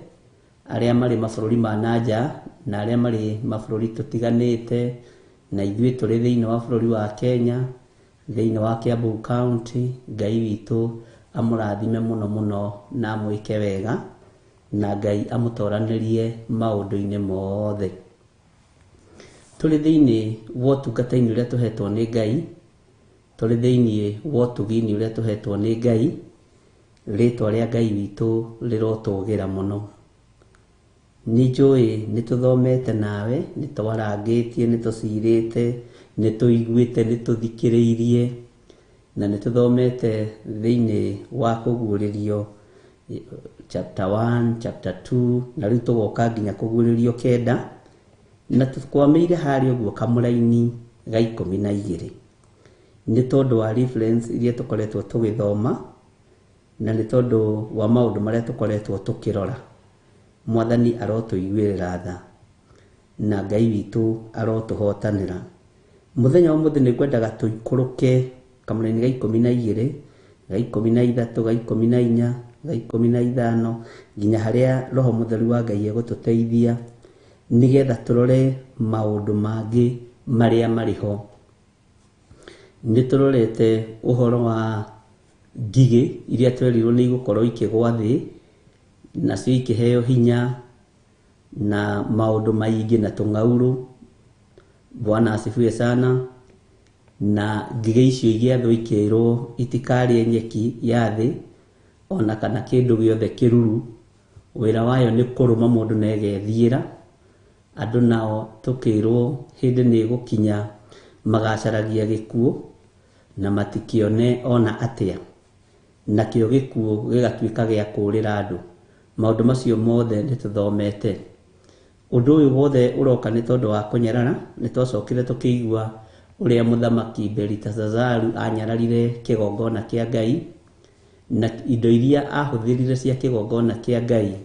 arĩa marĩ mabũrũri ma nanja na arĩa marĩ mabũrũri tũtiganĩte, na ithuĩ tũrĩ thĩinĩ wa bũrũri wa Kenya, thĩinĩ wa Kiambu County. Ngai witũ amũrathime mũno mũno na amwĩke wega, na Ngai amũtoranĩrie maũndũ-inĩ mothe. Tũrĩ thĩinĩ wa ũtungata-inĩ ũrĩa tũhetwo nĩ Ngai, tũrĩ thĩinĩ wa ũtugi-inĩ ũrĩa tũhetwo nĩ Ngai, rĩtwa rĩa Ngai witũ rĩrotũgĩra mũno. Nĩ njũĩ nĩ tũthomete nawe, nĩ twarangĩtie, nĩ tũcirĩte, nĩ tũiguĩte, nĩ tũthikĩrĩirie, na nĩ tũthomete thĩinĩ wa kũguũrĩrio chapter 1, chapter 2, na rĩu tũgoka nginya kũguũrĩrio 9, na tũkwamĩire harĩa ũguo kamũraini ga 12 nĩ tondũ wa reference iria tũkoretwo tũgĩthoma, na nĩ tondũ wa maũndũ marĩa tũkoretwo tũkĩrora. Mwathani arotũiguĩrĩra tha, na Ngai witũ arotũhotanĩra. Mũthenya wa ũmũthĩ nĩ ngwendaga tũikũrũke kamũraini ga 12, ga 13, ga 14, ga 15 nginya harĩa Roho Mũtheru wa Ngai egũtũteithia nĩgetha tũrore maũndũ mangĩ marĩa marĩ ho. Nĩ tũrorete ũhoro wa ngigĩ iria twerirwo nĩ igũkorwo ikĩgwa thĩ, nacio ikĩheo hinya na maũndũ maingĩ na tũng'aurũ. Bwana asifiwe sana. Na ngigĩ icio igĩathwo ikĩrwo itikarĩe nyeki ya thĩ ona kana kĩndũ gĩothe kĩruru. Wĩra wayo nĩ kũrũma mũndũ na ĩgethiĩra. Andũ nao tũkĩrwo hĩndĩ nĩ ĩgũkinya magacaragia gĩkuũ na matikĩone ona atĩa, nakĩo gĩkuũ gĩgatuĩka gĩa kũũrĩra andũ. Maũndũ macio mothe nĩ tũthomete. Ũndũ ũyũ wothe ũroka nĩ tondũ wa kũnyarara. Nĩ twacokire tũkĩigua ũrĩa mũthamaki Beliteshazaru anyararire kĩgongona kĩa Ngai, na indo iria ahũthĩrire cia kĩgongona kĩa Ngai,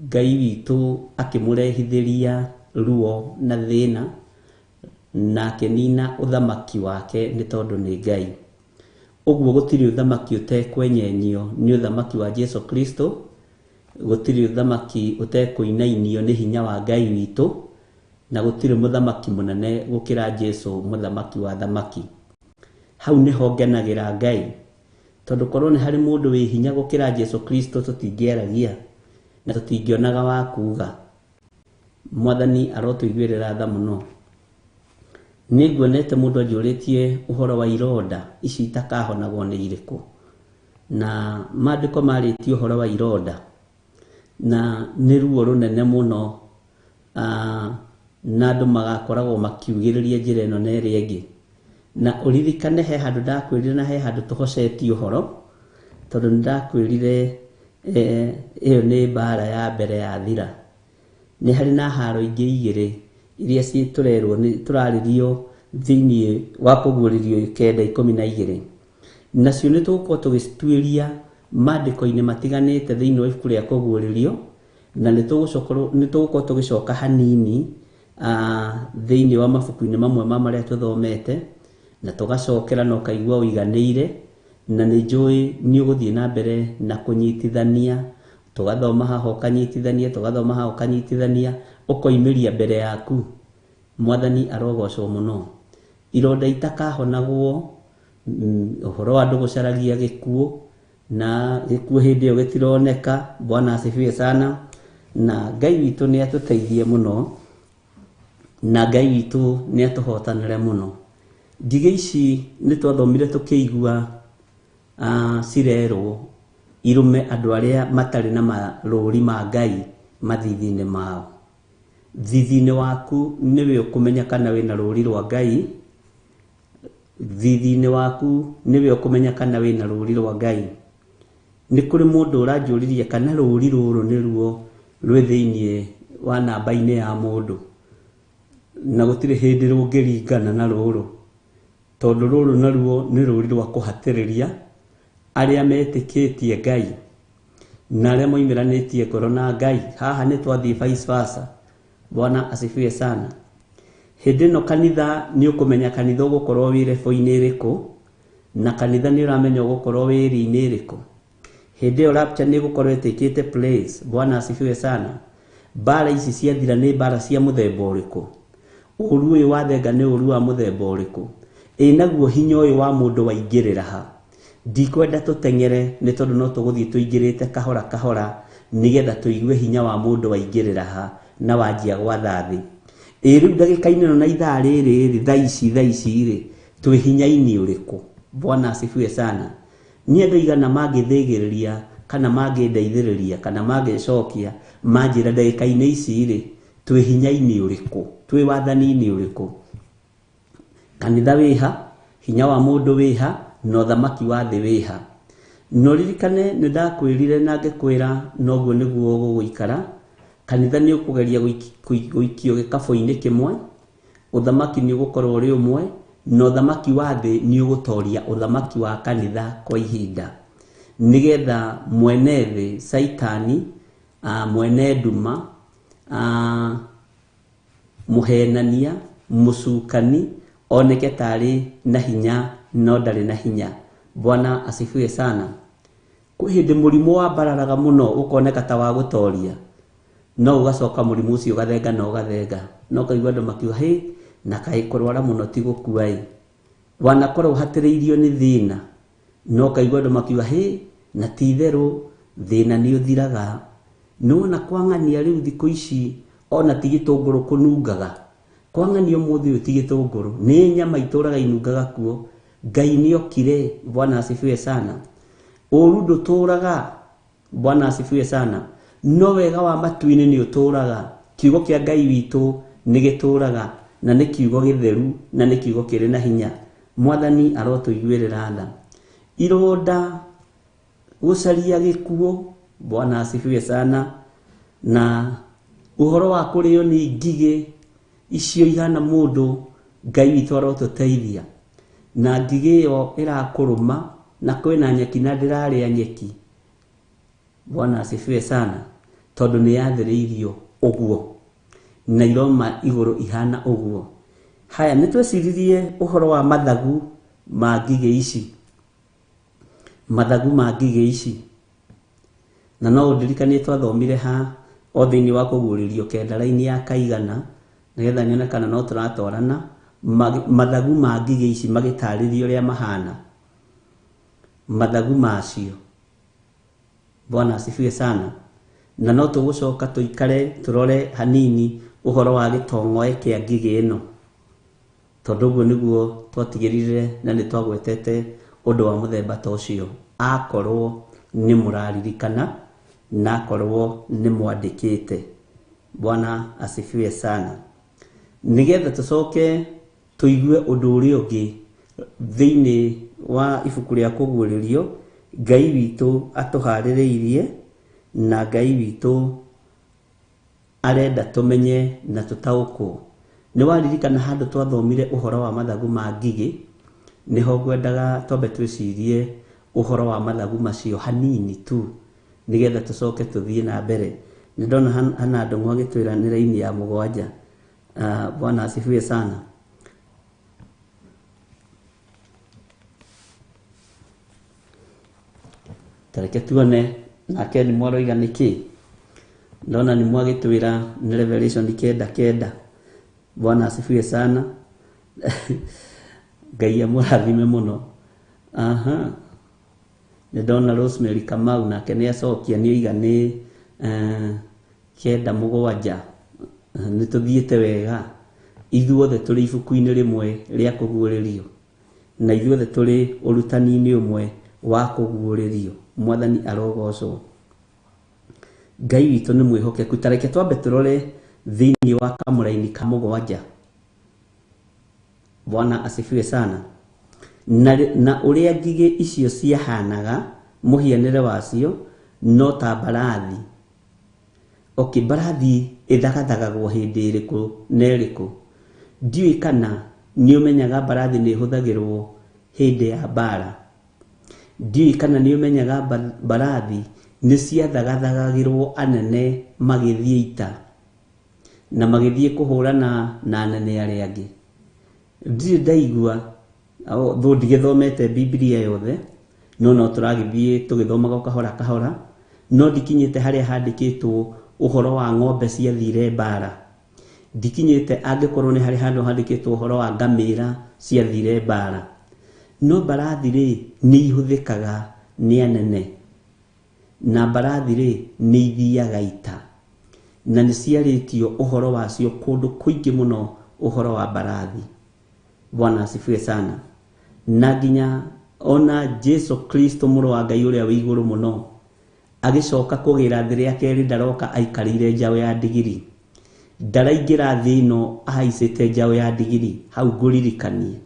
Ngai witũ akĩmũrehithĩria ruo na thĩna, na akĩnina ũthamaki wake nĩ tondũ nĩ Ngai. Ũguo gũtirĩ ũthamaki ũtekwenyenyio nĩ ũthamaki wa Jesu Kristo, gũtirĩ ũthamaki ũtekũinainio nĩ hinya wa Ngai witũ, na gũtirĩ mũthamaki mũnene gũkĩra Jesu, mũthamaki wa thamaki. Hau nĩho ngenagĩra Ngai, tondũ korwo nĩ harĩ mũndũ wĩ hinya gũkĩra Jesu Kristo tũtingĩaragia na tũtingĩonaga wa kuuga. Mwathani arotũiguĩrĩra tha mũno. Nĩ nguonete mũndũ anjũrĩtie ũhoro wa ironda ici itakahonagwo nĩ irĩkũ, na maandĩko marĩtie ũhoro wa ironda na nĩ ruo rũnene mũno, na andũ magakoragwo makiugĩrĩria njĩra ĩno na ĩrĩa ĩngĩ. Na ũririkane he handũ ndakwĩrire na he handũ tũhocetie ũhoro, tondũ nĩ ndakwĩrire ĩyo nĩ mbara ya mbere ya thira. Nĩ harĩ na haro ingĩ igĩrĩ iria tũrerwo nĩ tũrarĩrio thĩinĩ wa kũguũrĩrio 9:12, nacio nĩ tũgũkorwo tũgĩcituĩria maandĩko-inĩ matiganĩte thĩinĩ wa ibuku rĩa kũguũrĩrio, na nĩ tũgũkorwo tũgĩcoka hanini thĩinĩ wa mabuku-inĩ mamwe ma marĩa tũthomete, na tũgacokera na ũkaigua ũiganĩire, na nĩ njũĩ nĩ ũgũthiĩ na mbere na kũnyitithania, tũgathoma haha ũkanyitithania, tũgathoma haha ũkanyitithania, ũkoimĩria mbere yaku. Mwathani arogocwo mũno. Ironda itakahonagwo, ũhoro wa andũ gũcaragia gĩkuũ, na gĩkuũ hĩndĩ ĩyo gĩtironeka. Bwana asifiwe sana. Na Ngai witũ nĩ atũteithie mũno, na Ngai witũ nĩ atũhotanĩre mũno. Ngigĩ ici nĩ twathomire tũkĩigua cirerwo irũme andũ arĩa matarĩ na marũri ma Ngai mathithi-inĩ mao. Thithi-inĩ waku nĩwe ũkũmenya kana wĩna rũri rwa Ngai. Thithi-inĩ waku nĩwe ũkũmenya kana wĩna rũri rwa Ngai. Nĩ kũrĩ mũndũ ũranjũririe kana rũri rũrũ nĩruo rwĩ thĩinĩ wa namba-inĩ ya mũndũ, na gũtirĩ hĩndĩ rũngĩringana na rũrũ, tondũ rũrũ naruo nĩ rũri rwa kũhatĩrĩria arĩa metĩkĩtie Ngai na arĩa moimĩranĩtie ngoro na Ngai. Haha nĩ twathiĩ vice versa. Bwana asifiwe sana. Hĩndĩ ĩno kanitha nĩ ũkũmenya kanitha ũgũkorwo wĩ rebo-inĩ ĩrĩkũ, na kanitha nĩ ũramenya ũgũkorwo wĩ ĩrĩ-inĩ ĩrĩkũ. Hĩndĩ ĩyo rapture nĩ ĩgũkorwo ĩtĩkĩte place. Bwana asifiwe sana. Mbara ici ciathira nĩ mbara cia mũthemba ũrĩkũ? Ũru ũyũ wathenga nĩ ũru wa mũthemba ũrĩkũ? Ĩ naguo hinya ũyũ wa mũndũ waingĩrĩra ha? Ndikwenda tũteng'ere nĩ tondũ no tũgũthiĩ tũingĩrĩte kahora kahora nĩgetha tũigue hinya wa mũndũ waingĩrĩra ha na wanjia gwatha thĩ. Ĩ rĩu ndagĩka-inĩ ĩno na ithaa rĩrĩ rĩ, thaa ici rĩ, twĩ hinya-inĩ ũrĩkũ? Bwana asifiwe sana. Nĩ andũ aigana mangĩthĩgĩrĩria kana mangĩndeithĩrĩria kana mangĩcokia manjĩra ndagĩka-inĩ ici rĩ, twĩ hinya-inĩ ũrĩkũ? Twĩ wathani-inĩ ũrĩkũ? Kanitha wĩha, hinya wa mũndũ wĩha, na ũthamaki wa thĩ wĩha. No ririkane nĩ ndakwĩrire na ngĩkwĩra noguo nĩguo gũgũikara. Kanitha nĩ ũkũgeria gũikio gĩkabũ-inĩ kĩmwe, ũthamaki nĩ ũgũkorwo ũrĩ ũmwe, na ũthamaki wa thĩ nĩ ũgũtoria ũthamaki wa kanitha kwa ihinda, nĩgetha mwene thĩ Saitani, mwene nduma, mũhenania, Mũcukani oneke tarĩ na hinya no ndarĩ na hinya. Bwana asifiwe sana. Kwĩ hĩndĩ mũrimũ wambararaga mũno ũkoneka ta wa gũtoria, no ũgacoka mũrimũ ũcio ũgathenga na ũgathenga, na ũkaigua andũ makiuga hĩ, na kaĩ kũrwara mũno ti gũkua ĩ. Wanakorwo ũhatĩrĩirio nĩ thĩna, no ũkaigua andũ makiuga hĩ, na ti itherũ thĩna nĩ ũthiraga. Nĩwona kwang'ania rĩu thikũ ici ona ti gĩtũngũrũ kũnungaga. Kwang'ania ũmũthĩ ũyũ ti gĩtũngũrũ, nĩ nyama itũraga inungaga kuo. Ngai nĩokire. Bwana asifiwe sana. Ũru ndũtũraga. Bwana asifiwe sana. No wega wa matu-inĩ nĩ ũtũraga. Kiugo kĩa Ngai witũ nĩ gĩtũraga, na nĩ kiugo gĩtheru, na nĩ kiugo kĩrĩ na hinya. Mwathani arotũiguĩrĩra tha. Ironda gũcaria gĩkuũ. Bwana asifiwe sana. Na ũhoro wa kũrĩo nĩ ngigĩ icio ihana mũndũ, Ngai witũ arotũteithia. Na ngigĩ ĩyo ĩrakũrũma na kwĩna nyeki na ndĩrarĩa nyeki. Bwana asifiwe sana. Tondũ nĩ yathĩrĩirio ũguo, na iroma igũrũ ihana ũguo. Haya, nĩ tweciririe ũhoro wa mathagu ma ngigĩ ici. Mathagu ma ngigĩ ici. Na no ũndirikanie twathomire ha o thĩinĩ wa kũguũrĩrio kenda raini ya kaigana, nĩgetha nyone kana no tũratwarana. Mathagu ma ngigĩ ici magĩtarĩrio ũrĩa mahana. Mathagu macio. Bwana asifiwe sana. Na no tũgũcoka tũikare tũrore hanini ũhoro wa gĩtong'oe kĩa ngigĩ ĩno, tondũ ũguo nĩguo twatigĩrire na nĩ twagwetete ũndũ wa mũthemba ta ũcio, akorwo nĩ mũraririkana na akorwo nĩ mwandĩkĩte. Bwana asifiwe sana. Nĩgetha tũcoke tũigue ũndũ ũrĩa ũngĩ thĩinĩ wa ibuku rĩa kũguũrĩrio, Ngai witũ atũharĩrĩirie na Ngai witũ arenda tũmenye na tũtaũkwo. Nĩ waririkana handũ twathomire ũhoro wa mathagu ma ngigĩ, nĩho ngwendaga twambe twĩcirie ũhoro wa mathagu macio hanini tu, nĩgetha tũcoke tũthiĩ na mbere. Nĩ ndona hana Ndũng'ũ agĩtwĩra nĩ raini ya 7. Bwana asifiwe sana. Tareke tuone nake nĩ mwaroiga nĩkĩ. Ndona nĩ mwagĩtwĩra nĩ Revelation 9:9. Bwana asifiwe sana. Ngai amũrathime mũno. Aha. Nĩ ndona Rosemary Kamau nake nĩ acokia, nĩ oiga nĩ 9:7. Nĩ tũthiĩte wega. Ithuothe tũrĩ ibuku-inĩ rĩmwe rĩa kũguũrĩrio, na ithuothe tũrĩ ũrutani-inĩ ũmwe wa kũguũrĩrio. Mwathani arogocwo. Ngai witũ nĩ mwĩhokeku. Ta reke twambe tũrore thĩinĩ wa kamũraini ka 7. Bwana asifiwe sana. Na ũrĩa ngigĩ icio ciahanaga mũhianĩre wacio no ta mbarathi. Okay, mbarathi ĩthagathagagwo hĩndĩ ĩrĩkũ na ĩrĩkũ? Ndiũĩ kana nĩ ũmenyaga mbarathi nĩ ĩhũthagĩrwo hĩndĩ ya mbara. Ndiũĩ kana nĩ ũmenyaga mbarathi nĩ ciathagathagagĩrwo anene magĩthiĩ ita na magĩthiĩ kũhũrana na anene arĩa angĩ. Ndirĩ ndaigua, thũ ndigĩthomete Bibilia yothe, no tũragĩthiĩ tũgĩthomaga o kahora kahora, no ndikinyĩte harĩa handĩkĩtwo ũhoro wa ng'ombe ciathire mbara. Ndikinyĩte angĩkorwo nĩ harĩ handũ handĩkĩtwo ũhoro wa ngamĩra ciathire mbara. No mbarathi rĩ nĩ ihũthĩkaga nĩ anene, na mbarathi rĩ nĩ ithiaga ita, na nĩ ciarĩtio ũhoro wacio kũndũ kũingĩ mũno, ũhoro wa mbarathi. Bwana asifiwe sana. Na nginya ona Jesu Kristo mũrũ wa Ngai ũrĩa wĩ igũrũ mũno agĩcoka kũgĩra thĩ rĩa kerĩ, ndaroka aikarĩire njaũ ya ndigiri. Ndaraingĩra thĩ ĩno ahaicĩte njaũ ya ndigiri, hau ngũririkanie.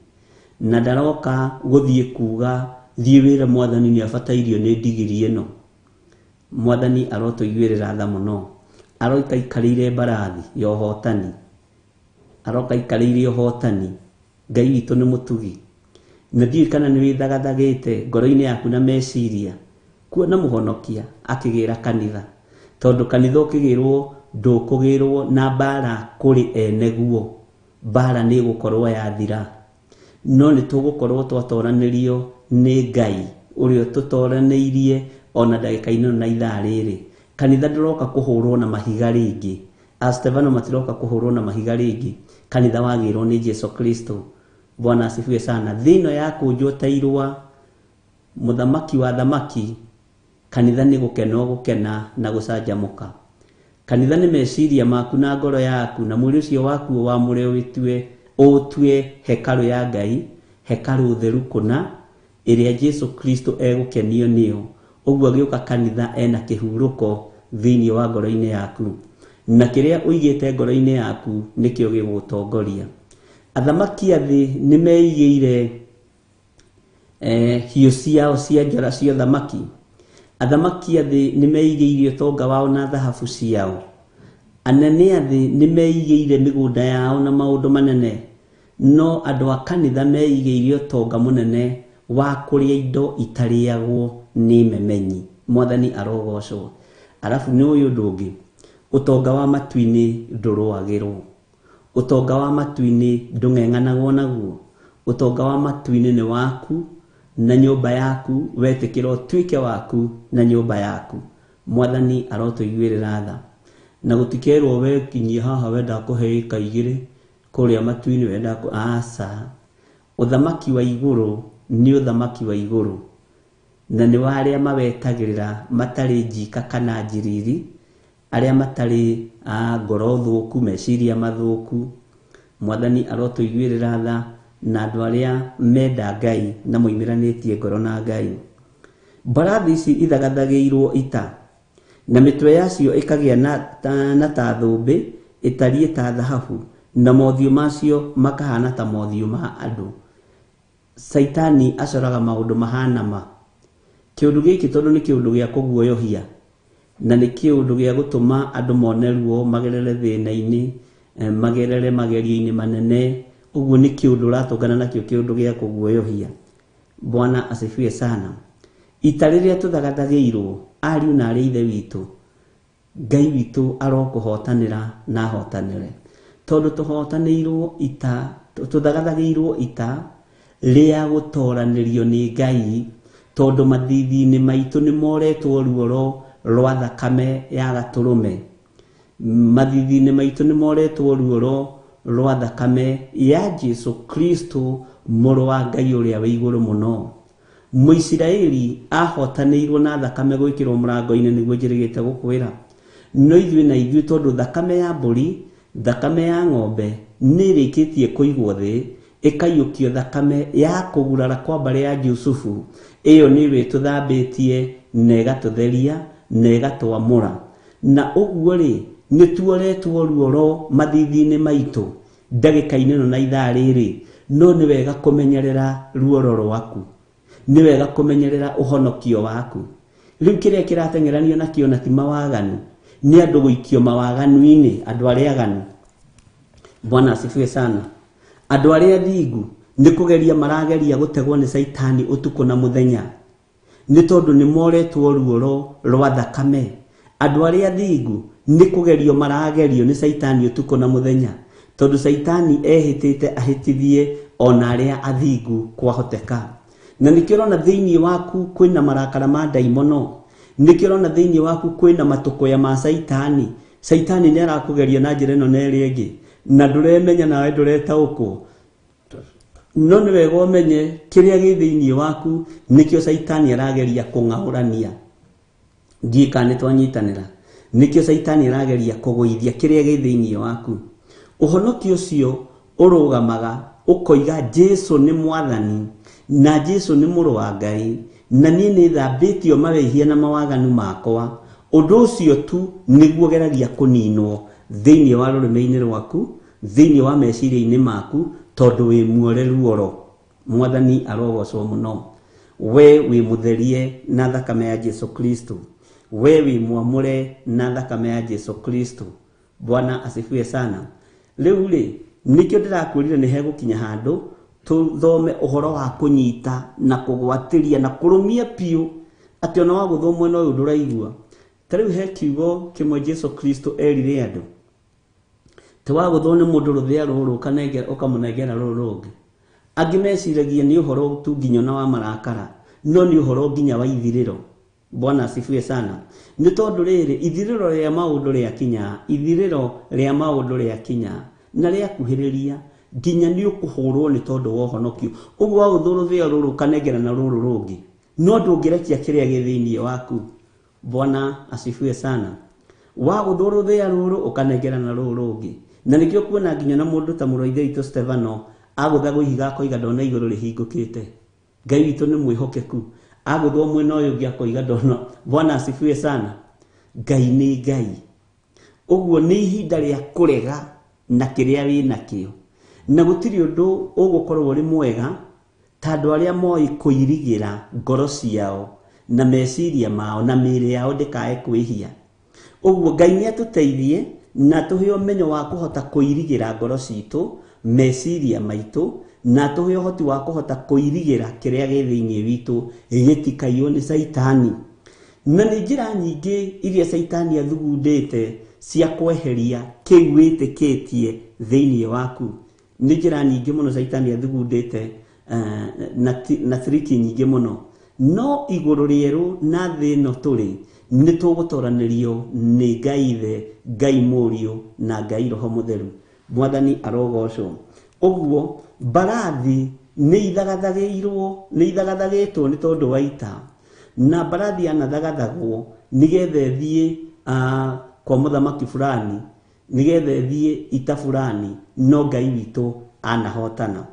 Na ndaroka gũthiĩ kuga thiĩ wĩre Mwathani nĩ abatairio nĩ ndigiri ĩno. Mwathani arotũiguĩrĩra tha mũno. Aroka aikarĩire mbarathi ya ũhotani. Aroka aikarĩire ũhotani. Ngai witũ nĩ mũtugi. Na ndiũĩ kana nĩ wĩthagathagĩte ngoro-inĩ yaku na meciria kuona mũhonokia akĩgĩra kanitha, tondũ kanitha ũkĩgĩrwo ndũkũgĩrwo na mbara kũrĩ ene guo. Mbara nĩ ĩgũkorwo yathira. No nĩ tũgũkorwo twatoranĩrio nĩ Ngai ũrĩa tũtoranĩirie ona ndagĩka-inĩ ĩno na ithaa rĩrĩ. Kanitha ndũroka kũhũrwo na mahiga rĩngĩ. Astevano matiroka kũhũrwo na mahiga rĩngĩ. Kanitha wagĩrwo nĩ Jesu Kristo. Bwana asifiwe sana. Thĩ ĩno yakũnjwo ta irũa, mũthamaki wa thamaki, kanitha nĩ gũkena ũgũkena na gũcanjamũka. Kanitha nĩ meciria maku na ngoro yaku na mwĩrĩ ũcio waku wamũre ũtue ũtue hekarũ ya Ngai, hekarũ theru kũna, ĩrĩa Jesu Kristo egũkenio nĩyo. Ũguo agĩũka kanitha ena kĩhurũko thĩinĩ wa ngoro-inĩ yaku. Na kĩrĩa ũigĩte ngoro-inĩ yaku nĩkĩo gĩgũgũtongoria. Athamaki a thĩ nĩ meigĩire hiũ ciao cia njora cia ũthamaki. Athamaki a thĩ nĩ meigĩire ũtonga wao na thahabu ciao. Anene a thĩ nĩ meigĩire mĩgũnda yao na maũndũ manene. No andũ a kanitha meigĩire ũtonga mũnene wa kũrĩa indo itarĩagwo nĩ memenyi. Mwathani arogocwo. Arabu nĩ ũyũ ũndũ ũngĩ, ũtonga wa matu-inĩ ndũrũagĩrwo. Ũtonga wa matu-inĩ ndũng'eng'anagwo naguo. Ũtonga wa matu-inĩ nĩ waku na nyũmba yaku, wetĩkĩra ũtuĩke waku na nyũmba yaku. Mwathani arotũiguĩrĩra tha. Na gũtikerwo we kinyia haha wenda kũhe ĩka igĩrĩ kũrĩa matu-inĩ wenda aca. Ũthamaki wa igũrũ nĩ ũthamaki wa igũrũ. Na nĩ wa arĩa mawetagĩrĩra matarĩ njika kana njiriri, arĩa matarĩ a ngoro thũku, meciria mathũku. Mwathani arotũiguĩrĩra tha na andũ arĩa menda Ngai na moimĩranĩtie ngoro na Ngai. Mbarathi ici ithagathagĩirwo ita, na mĩtwe yacio ĩkagĩa na ta thũmbĩ ĩtariĩ ta thahabu, na mothiũ macio makahana ta mothiũ ma andũ. Caitani acoraga maũndũ mahana ma. Kĩũndũ gĩkĩ tondũ nĩ kĩũndũ gĩa kũguoyohia, na nĩ kĩũndũ gĩa gũtũma andũ mone ruo, magerere thĩna-inĩ, magerere magerio-inĩ manene. Ũguo nĩ kĩũndũ ũratũngana nakĩo, kĩũndũ gĩa kũguoyohia. Bwana asifiwe sana. Ita rĩrĩa tũthagathagĩirwo, ariũ na arĩ ithe witũ, Ngai witũ arokũhotanĩra na ahotanĩre. Tondũ tũhotanĩirwo ita, tũthagathagĩirwo ita rĩa gũtoranĩrio nĩ Ngai, tondũ mathithi-inĩ maitũ nĩ moretwo ruoro rwa thakame ya gatũrũme. Mathithi-inĩ maitũ nĩ moretwo ruoro rwa thakame ya Jesu Kristo, mũrũ wa Ngai ũrĩa wĩ igũrũ mũno. Mũisiraeli ahotanĩirwo na thakame gwĩkĩrwo mũrango-inĩ, nĩguo njĩrĩgĩte gũkwĩra. No ithuĩ na ithuĩ tondũ thakame ya mbũri, thakame ya ng'ombe nĩ ĩrĩkĩtie kũigwo thĩ, ĩkaiyũkio thakame ya kũgurara kwa mbarĩ ya Jusufu, ĩyo nĩyo ĩtũthambĩtie na ĩgatũtheria na ĩgatwamũra. Na ũguo rĩ, nĩ tuoretwo ruoro mathithi-inĩ maitũ ndagĩka-inĩ ĩno na ithaa rĩrĩ. No nĩ wega kũmenyerera ruoro rwaku, nĩ wega kũmenyerera ũhonokio waku. Rĩu kĩrĩa kĩrateng'eranio nakĩo na ti mawaganu, nĩ andũ gũikio mawaganu-inĩ, andũ arĩa aganu. Bwana asifiwe sana. Andũ arĩa athingu nĩ kũgeria marageria gũtegwo nĩ Caitani ũtukũ na mũthenya, nĩ tondũ nĩ moretwo ruoro rwa thakame. Andũ arĩa athingu nĩ kũgerio maragerio nĩ Caitani ũtukũ na mũthenya, tondũ Caitani ehĩtĩte ahĩtithie ona arĩa athingu kwahoteka. Na nĩkĩo ũrona thĩinĩ waku kwĩna marakara ma ndaimono, nĩkĩo ũrona thĩinĩ waku kwĩna matũkũya ma Caitani. Caitani nĩ arakũgeria na njĩra ĩno na ĩrĩa ĩngĩ, na ndũremenya nawe ndũretaũkwo. No nĩ wega ũmenye kĩrĩa gĩ thĩinĩ waku nĩkĩo Caitani arageria kũng'aũrania. Ndiũĩ kana nĩ twanyitanĩra. Nĩkĩo Caitani arageria kũgũithia kĩrĩa gĩ thĩinĩ waku. Ũhonokio ũcio ũrũgamaga ũkoiga Jesu nĩ Mwathani na Jesu nĩ mũrũ wa Ngai, na niĩ nĩ thambĩtio mawĩhia na mawaganu makwa. Ũndũ ũcio tu nĩguo ũgeragia kũninwo thĩinĩ wa rũrĩmĩ-inĩ rwaku, thĩinĩ wa meciria-inĩ maku, tondũ wĩ muore ruoro. Mwathani arogocwo mũno. We wĩ mũtherie na thakame ya Jesu Kristo, we wĩ mwamũre na thakame ya Jesu Kristo. Bwana asifiwe sana. Rĩu rĩ, nĩkĩo ndĩrakwĩrire nĩ hegũkinya handũ tũthome ũhoro wa kũnyita na kũgwatĩria na kũrũmia biũ atĩ ona wagũthwo mwena ũyũ ndũraigua. Ta rĩu he kiugo kĩmwe Jesu Kristo erire andũ. Ti wagũthwo nĩ mũndũ rũthĩa rũrũ ũkamũnengera rũrũ rũngĩ. Angĩ meciragia nĩ ũhoro tu nginya ona wa marakara, no nĩ ũhoro nginya wa ithirĩro. Bwana asifiwe sana. Nĩ tondũ rĩrĩ, ithirĩro rĩa maũndũ rĩakinya, ithirĩro rĩa maũndũ rĩakinya na rĩakuhĩrĩria, nginya nĩ ũkũhũrwo nĩ tondũ wa ũhonokio. Ũguo wagũthwo rũthĩa rũrũ ũkanengerana rũrũ rũngĩ, no ndũngĩrekia kĩrĩa gĩ thĩinĩ waku. Bwana asifiwe sana. Wagũthwo rũthĩa rũrũ ũkanengerana rũrũ rũngĩ. Na nĩkĩo kuona nginya na mũndũ ta mũrũ wa Ithe witũ Stefano agũthagwo ihiga akoiga ndona igũrũ rĩhingũkĩte. Ngai witũ nĩ mwĩhokeku. Agũthwo mwena ũyũ ũngĩ akoiga ndona. Bwana asifiwe sana. Ngai nĩ Ngai. Ũguo nĩ ihinda rĩa kũrega na kĩrĩa wĩ nakĩo. Na gũtirĩ ũndũ ũgũkorwo ũrĩ mwega ta andũ arĩa moĩ kũirigĩra ngoro ciao na meciria mao na mĩĩrĩ yao ndĩkae kwĩhia. Ũguo Ngai nĩ atũteithie na atũhe ũmenyo wa kũhota kũirigĩra ngoro citũ, meciria maitũ, na atũhe ũhoti wa kũhota kũirigĩra kĩrĩa gĩ thĩinĩ witũ gĩtikaiywo nĩ Caitani. Na nĩ njĩra nyingĩ iria Caitani athugundĩte cia kweheria kĩu wĩtĩkĩtie thĩinĩ waku. Nĩ njĩra nyingĩ mũno Caitani athugundĩte na triki nyingĩ mũno. No igũrũ rĩerũ na thĩ ĩno tũrĩ, nĩ tũgũtoranĩrio nĩ Ngai Ithe, Ngai Mũriũ na Ngai Roho Mũtheru. Mwathani arogocwo. Ũguo mbarathi nĩ ithagathagĩirwo, nĩ ithagathagĩtwo nĩ tondũ wa ita. Na mbarathi yanathagathagwo nĩgetha ĩthiĩ kwa mũthamaki fulani, nĩgetha ĩthiĩ ita fulani, no Ngai witũ anahotana.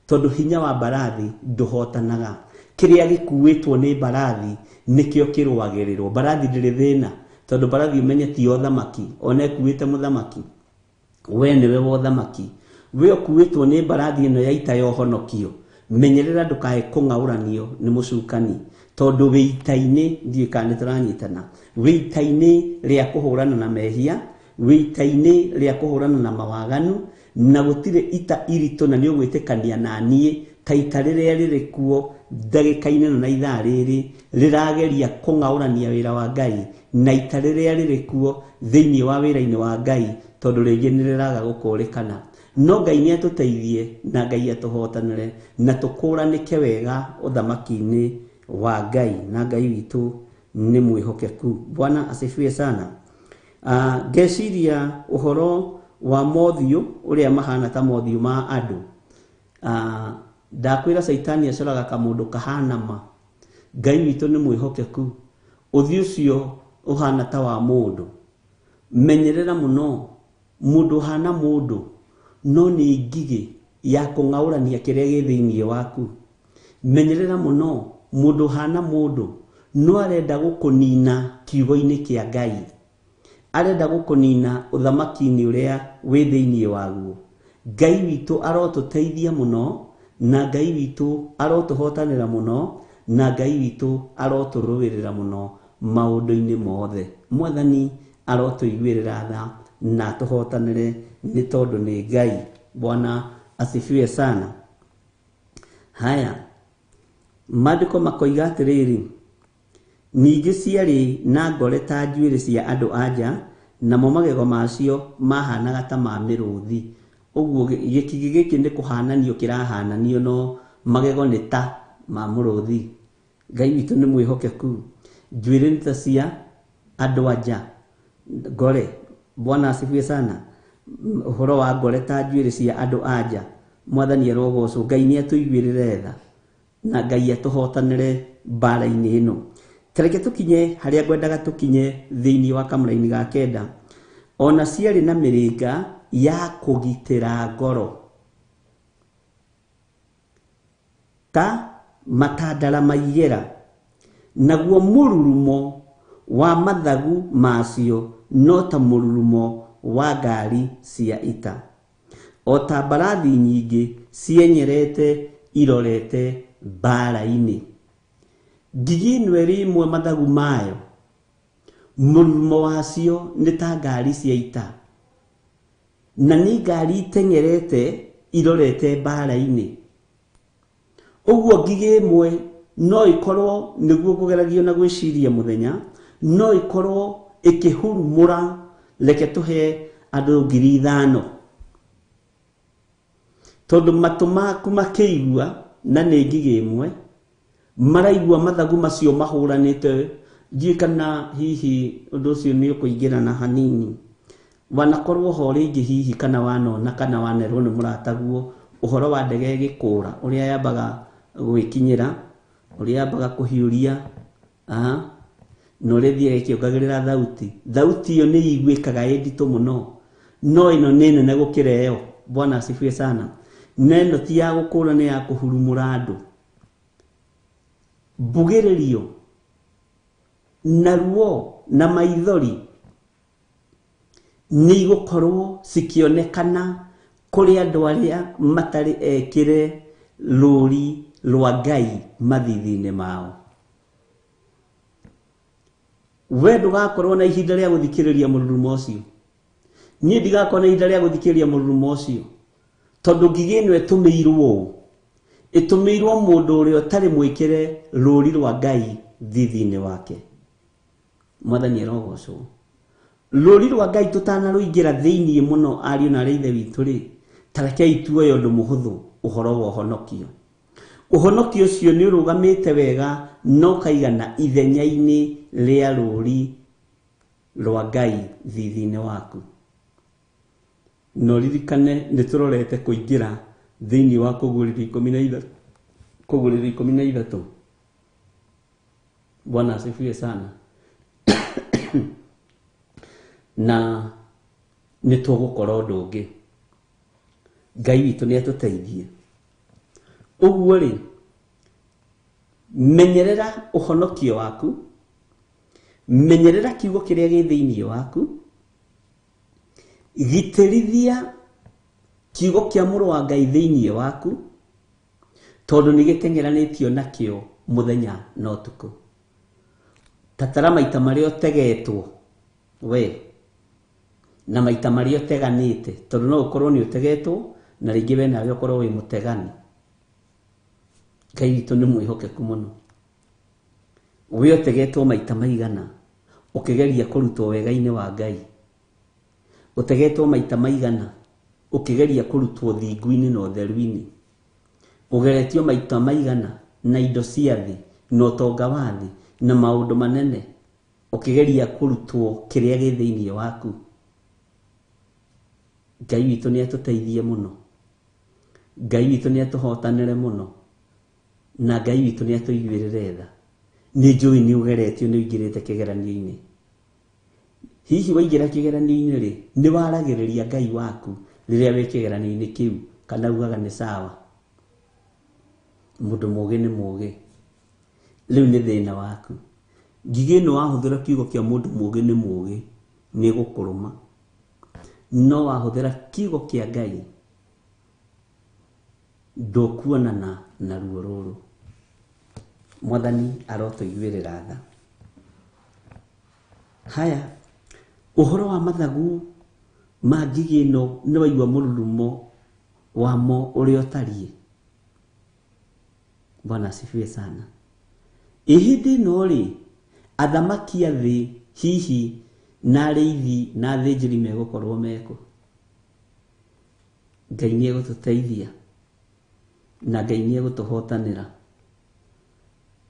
Tondũ hinya wa mbarathi ndũhotanaga. Kĩrĩa gĩkuĩtwo nĩ mbarathi nĩkĩo kĩrũagĩrĩrwo. Mbarathi ndĩrĩ thĩna, tondũ mbarathi ũmenye ti ya ũthamaki, ona ĩkuĩte mũthamaki. We nĩwe wa ũthamaki. We ũkuĩtwo nĩ mbarathi ĩno ya ita ya ũhonokio. Menyerera ndũkae kũng'aũranio nĩ mũcukani, tondũ wĩ ita-inĩ, ndiũĩ kana nĩ tũranyitana, wĩ ita-inĩ rĩa kũhũrana na mehia, wĩ ita-inĩ rĩa kũhũrana na mawaganu, na gũtirĩ ita iritũ na nĩ ũgwĩtĩkania na niĩ ta ita rĩrĩa rĩrĩ kuo ndagĩka-inĩ ĩno na ithaa rĩrĩ rĩrageria kũng'aũrania wĩra wa Ngai na ita rĩrĩa rĩrĩ kuo thĩinĩ wa wĩra-inĩ wa Ngai, tondũ rĩngĩ nĩ rĩraga gũkũrĩkana. No Ngai nĩ atũteithie na Ngai atũhotanĩre na tũkũranĩke wega ũthamaki-inĩ wa Ngai, na Ngai witũ nĩ mwĩhokeku. Bwana asifiwe sana. Ngeciria ũhoro wa mothiũ ũrĩa mahana ta mothiũ ma andũ. Ndakwĩra Caitani acoraga kamũndũ kahana ma. Ngai witũ nĩ mwĩhokeku. Ũthiũ ũcio ũhana ta wa mũndũ. Menyerera mũno mũndũ ũhana mũndũ, no nĩ ngigĩ ya kũng'aũrania kĩrĩa gĩ thĩinĩ waku. Menyerera mũno mũndũ ũhana mũndũ, no arenda gũkũnina kiugo-inĩ kĩa Ngai. Arenda gũkũnina ũthamaki-inĩ ũrĩa wĩ thĩinĩ waguo. Ngai witũ arotũteithia mũno, na Ngai witũ arotũhotanĩra mũno, na Ngai witũ arotũrũĩrĩra mũno maũndũ-inĩ mothe. Mwathani arotũiguĩrĩra tha na atũhotanĩre nĩ tondũ nĩ Ngai. Bwana asifiwe sana. Haya, maandĩko makoiga atĩrĩrĩ, ningĩ ciarĩ na ngore ta njuĩrĩ cia andũ a nja, namo magego macio mahanaga ta ma mĩrũthi. Ũguo gĩkigĩ gĩkĩ nĩ kũhananio kĩrahananio, no magego nĩ ta ma mũrũthi. Ngai witũ nĩ mwĩhokeku. Njuĩrĩ nĩ ta cia andũ a nja. Ngore, Bwana asifiwe sana. Ũhoro wa ngore ta njuĩrĩ cia andũ a nja, Mwathani arogocwo. Ngai nĩ atũiguĩrĩre tha na Ngai atũhotanĩre mbara-inĩ ĩno. Tareke tũkinye harĩa ngwendaga tũkinye thĩinĩ wa kamũraini ga kenda. Ona ciarĩ na mĩrĩnga ya kũgitĩra ngoro ta matandara ma igera, naguo mũrurumo wa mathagu macio no ta mũrurumo wa ngari cia ita, o ta mbarathi nyingĩ cienyerete irorete mbara-inĩ. Ngigi ĩno ĩrĩ ĩmwe mathagu mayo, mũrurumo wacio nĩ ta ngari cia ita, na nĩ ngari iteng'erete irorete mbara-inĩ. Ũguo ngigĩ ĩmwe no ĩkorwo nĩguo kũgeragio na gwĩciria mũthenya, no ĩkorwo ĩkĩhurumũra, reke tũhe andũ 5,000. Tondũ matũ maku makĩigua na nĩ ngigĩ ĩmwe maraigua mathagu macio mahũranĩte. Ndiũĩ kana hihi ũndũ ũcio nĩ ũkũingĩrana hanini. Wanakorwo ho rĩngĩ hihi kana wanona kana wanerwo nĩ mũrataguo ũhoro wa ndege ĩgĩkũra, ũrĩa yambaga gwĩkinyĩra, ũrĩa yambaga kũhiũria, na ũrĩa ĩthiaga ĩkĩongagĩrĩra thauti. Thauti ĩyo nĩ iguĩkaga ĩ nditũ mũno, no ĩno nĩ nene gũkĩra ĩyo. Bwana asifiwe sana. Na ĩno ti ya gũkũra, nĩ ya kũhurumũra andũ. Mbugĩrĩrio na ruo na maithori nĩ igũkorwo cikĩonekana kũrĩ andũ arĩa matarĩ ekĩre rũri rwa Ngai mathithi-inĩ mao. We ndũgakorwo na ihinda rĩa gũthikĩrĩria mũrurumo ũcio. Niĩ ndigakorwo na ihinda rĩa gũthikĩrĩria mũrurumo ũcio, tondũ ngigĩ ĩno ĩtũmĩirwo ũũ, ĩtũmĩirwo mũndũ ũrĩa ũtarĩ mwĩkĩre rũri rwa Ngai thithi-inĩ wake. Mwathani arogocwo. Rũri rwa Ngai tũtanarũingĩra thĩinĩ mũno, ariũ na arĩ ithe witũ rĩ, ta rekei tuoye ũndũ mũhũthũ, ũhoro wa ũhonokio. Ũhonokio ũcio nĩ ũrũgamĩte wega na ũkaigana ithenya-inĩ rĩa rũri rwa Ngai thithi-inĩ waku. Na ũririkane nĩ tũrorete kũingĩra thĩinĩ wa kũguũrĩrio ikũmi na ithatũ. Kũguũrĩrio ikũmi na ithatũ. Bwana asifiwe sana. Na nĩ tũgũkora ũndũ ũngĩ. Ngai witũ nĩ atũteithie. Ũguo rĩ, menyerera ũhonokio waku, menyerera kiugo kĩrĩa gĩ thĩinĩ waku, gitĩrithia kiugo kĩa mũrũ wa Ngai thĩinĩ waku, tondũ nĩ gĩteng'eranĩtio nakĩo mũthenya na ũtukũ. Tatara maita marĩa ũtegetwo we na maita marĩa ũteganĩte, tondũ no ũkorwo nĩ ũtegetwo na rĩngĩ we nawe ũkorwo wĩ mũtegani. Ngai witũ nĩ mwĩhokeku mũno. We ũtegetwo maita maigana ũkĩgeria kũrutwo wega-inĩ wa Ngai, ũtegetwo maita maigana ũkĩgeria kũrutwo thingu-inĩ na ũtheru-inĩ, ũgeretio maita maigana na indo cia thĩ na ũtonga wa thĩ na maũndũ manene, ũkĩgeria kũrutwo kĩrĩa gĩ thĩinĩ waku. Ngai witũ nĩ atũteithie mũno, Ngai witũ nĩ atũhotanĩre mũno, na Ngai witũ nĩ atũiguĩrĩre tha. Nĩ njũĩ nĩ ũgeretio, nĩ ũingĩrĩte kĩgeranio-inĩ. Hihi waingĩra kĩgeranio-inĩ rĩ, nĩ waragĩrĩria Ngai waku rĩrĩa wĩ kĩgeranio-inĩ kĩu, kana ugaga nĩ sawa? Mũndũ mũũgĩ nĩ mũũgĩ. Rĩu nĩ thĩna waku. Ngigĩ ĩno wahũthĩra kiugo kĩa mũndũ mũũgĩ nĩ mũũgĩ, nĩ ĩgũkũrũma. No wahũthĩra kiugo kĩa Ngai, ndũkuonana na ruo rũrũ. Mwathani arotũiguĩrĩra tha. Haya, ũhoro wa mathagu ma ngigĩ ĩno nĩ waigua mũrurumo wamo ũrĩa ũtariĩ. Bwana asifiwe sana. Ĩ hĩndĩ ĩno rĩ, athamaki a thĩ hihi na arĩithi na athĩnjĩri megũkorwo mekũ? Ngai nĩ egũtũteithia na Ngai nĩ egũtũhotanĩra,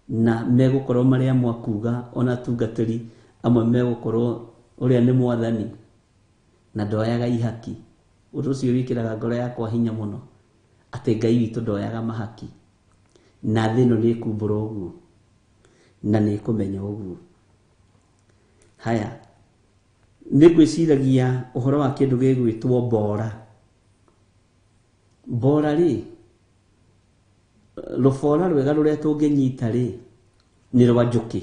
na megũkorwo marĩ amwe a kuga, ona atungatĩri amwe megũkorwo ũrĩa nĩ mwathani na ndoyaga ihaki. Ũndũ ũcio wĩkĩraga ngoro yakwa hinya mũno, atĩ Ngai witũ ndoyaga mahaki, na thĩ ĩno nĩ ĩkumbũra ũguo na nĩ ĩkũmenya ũguo. Haya, nĩ ngwĩciragia ũhoro wa kĩndũ gĩgwĩtwo mbora. Mbora rĩ, rũbora rwega rũrĩa tũngĩnyita rĩ, nĩ rwa njũkĩ.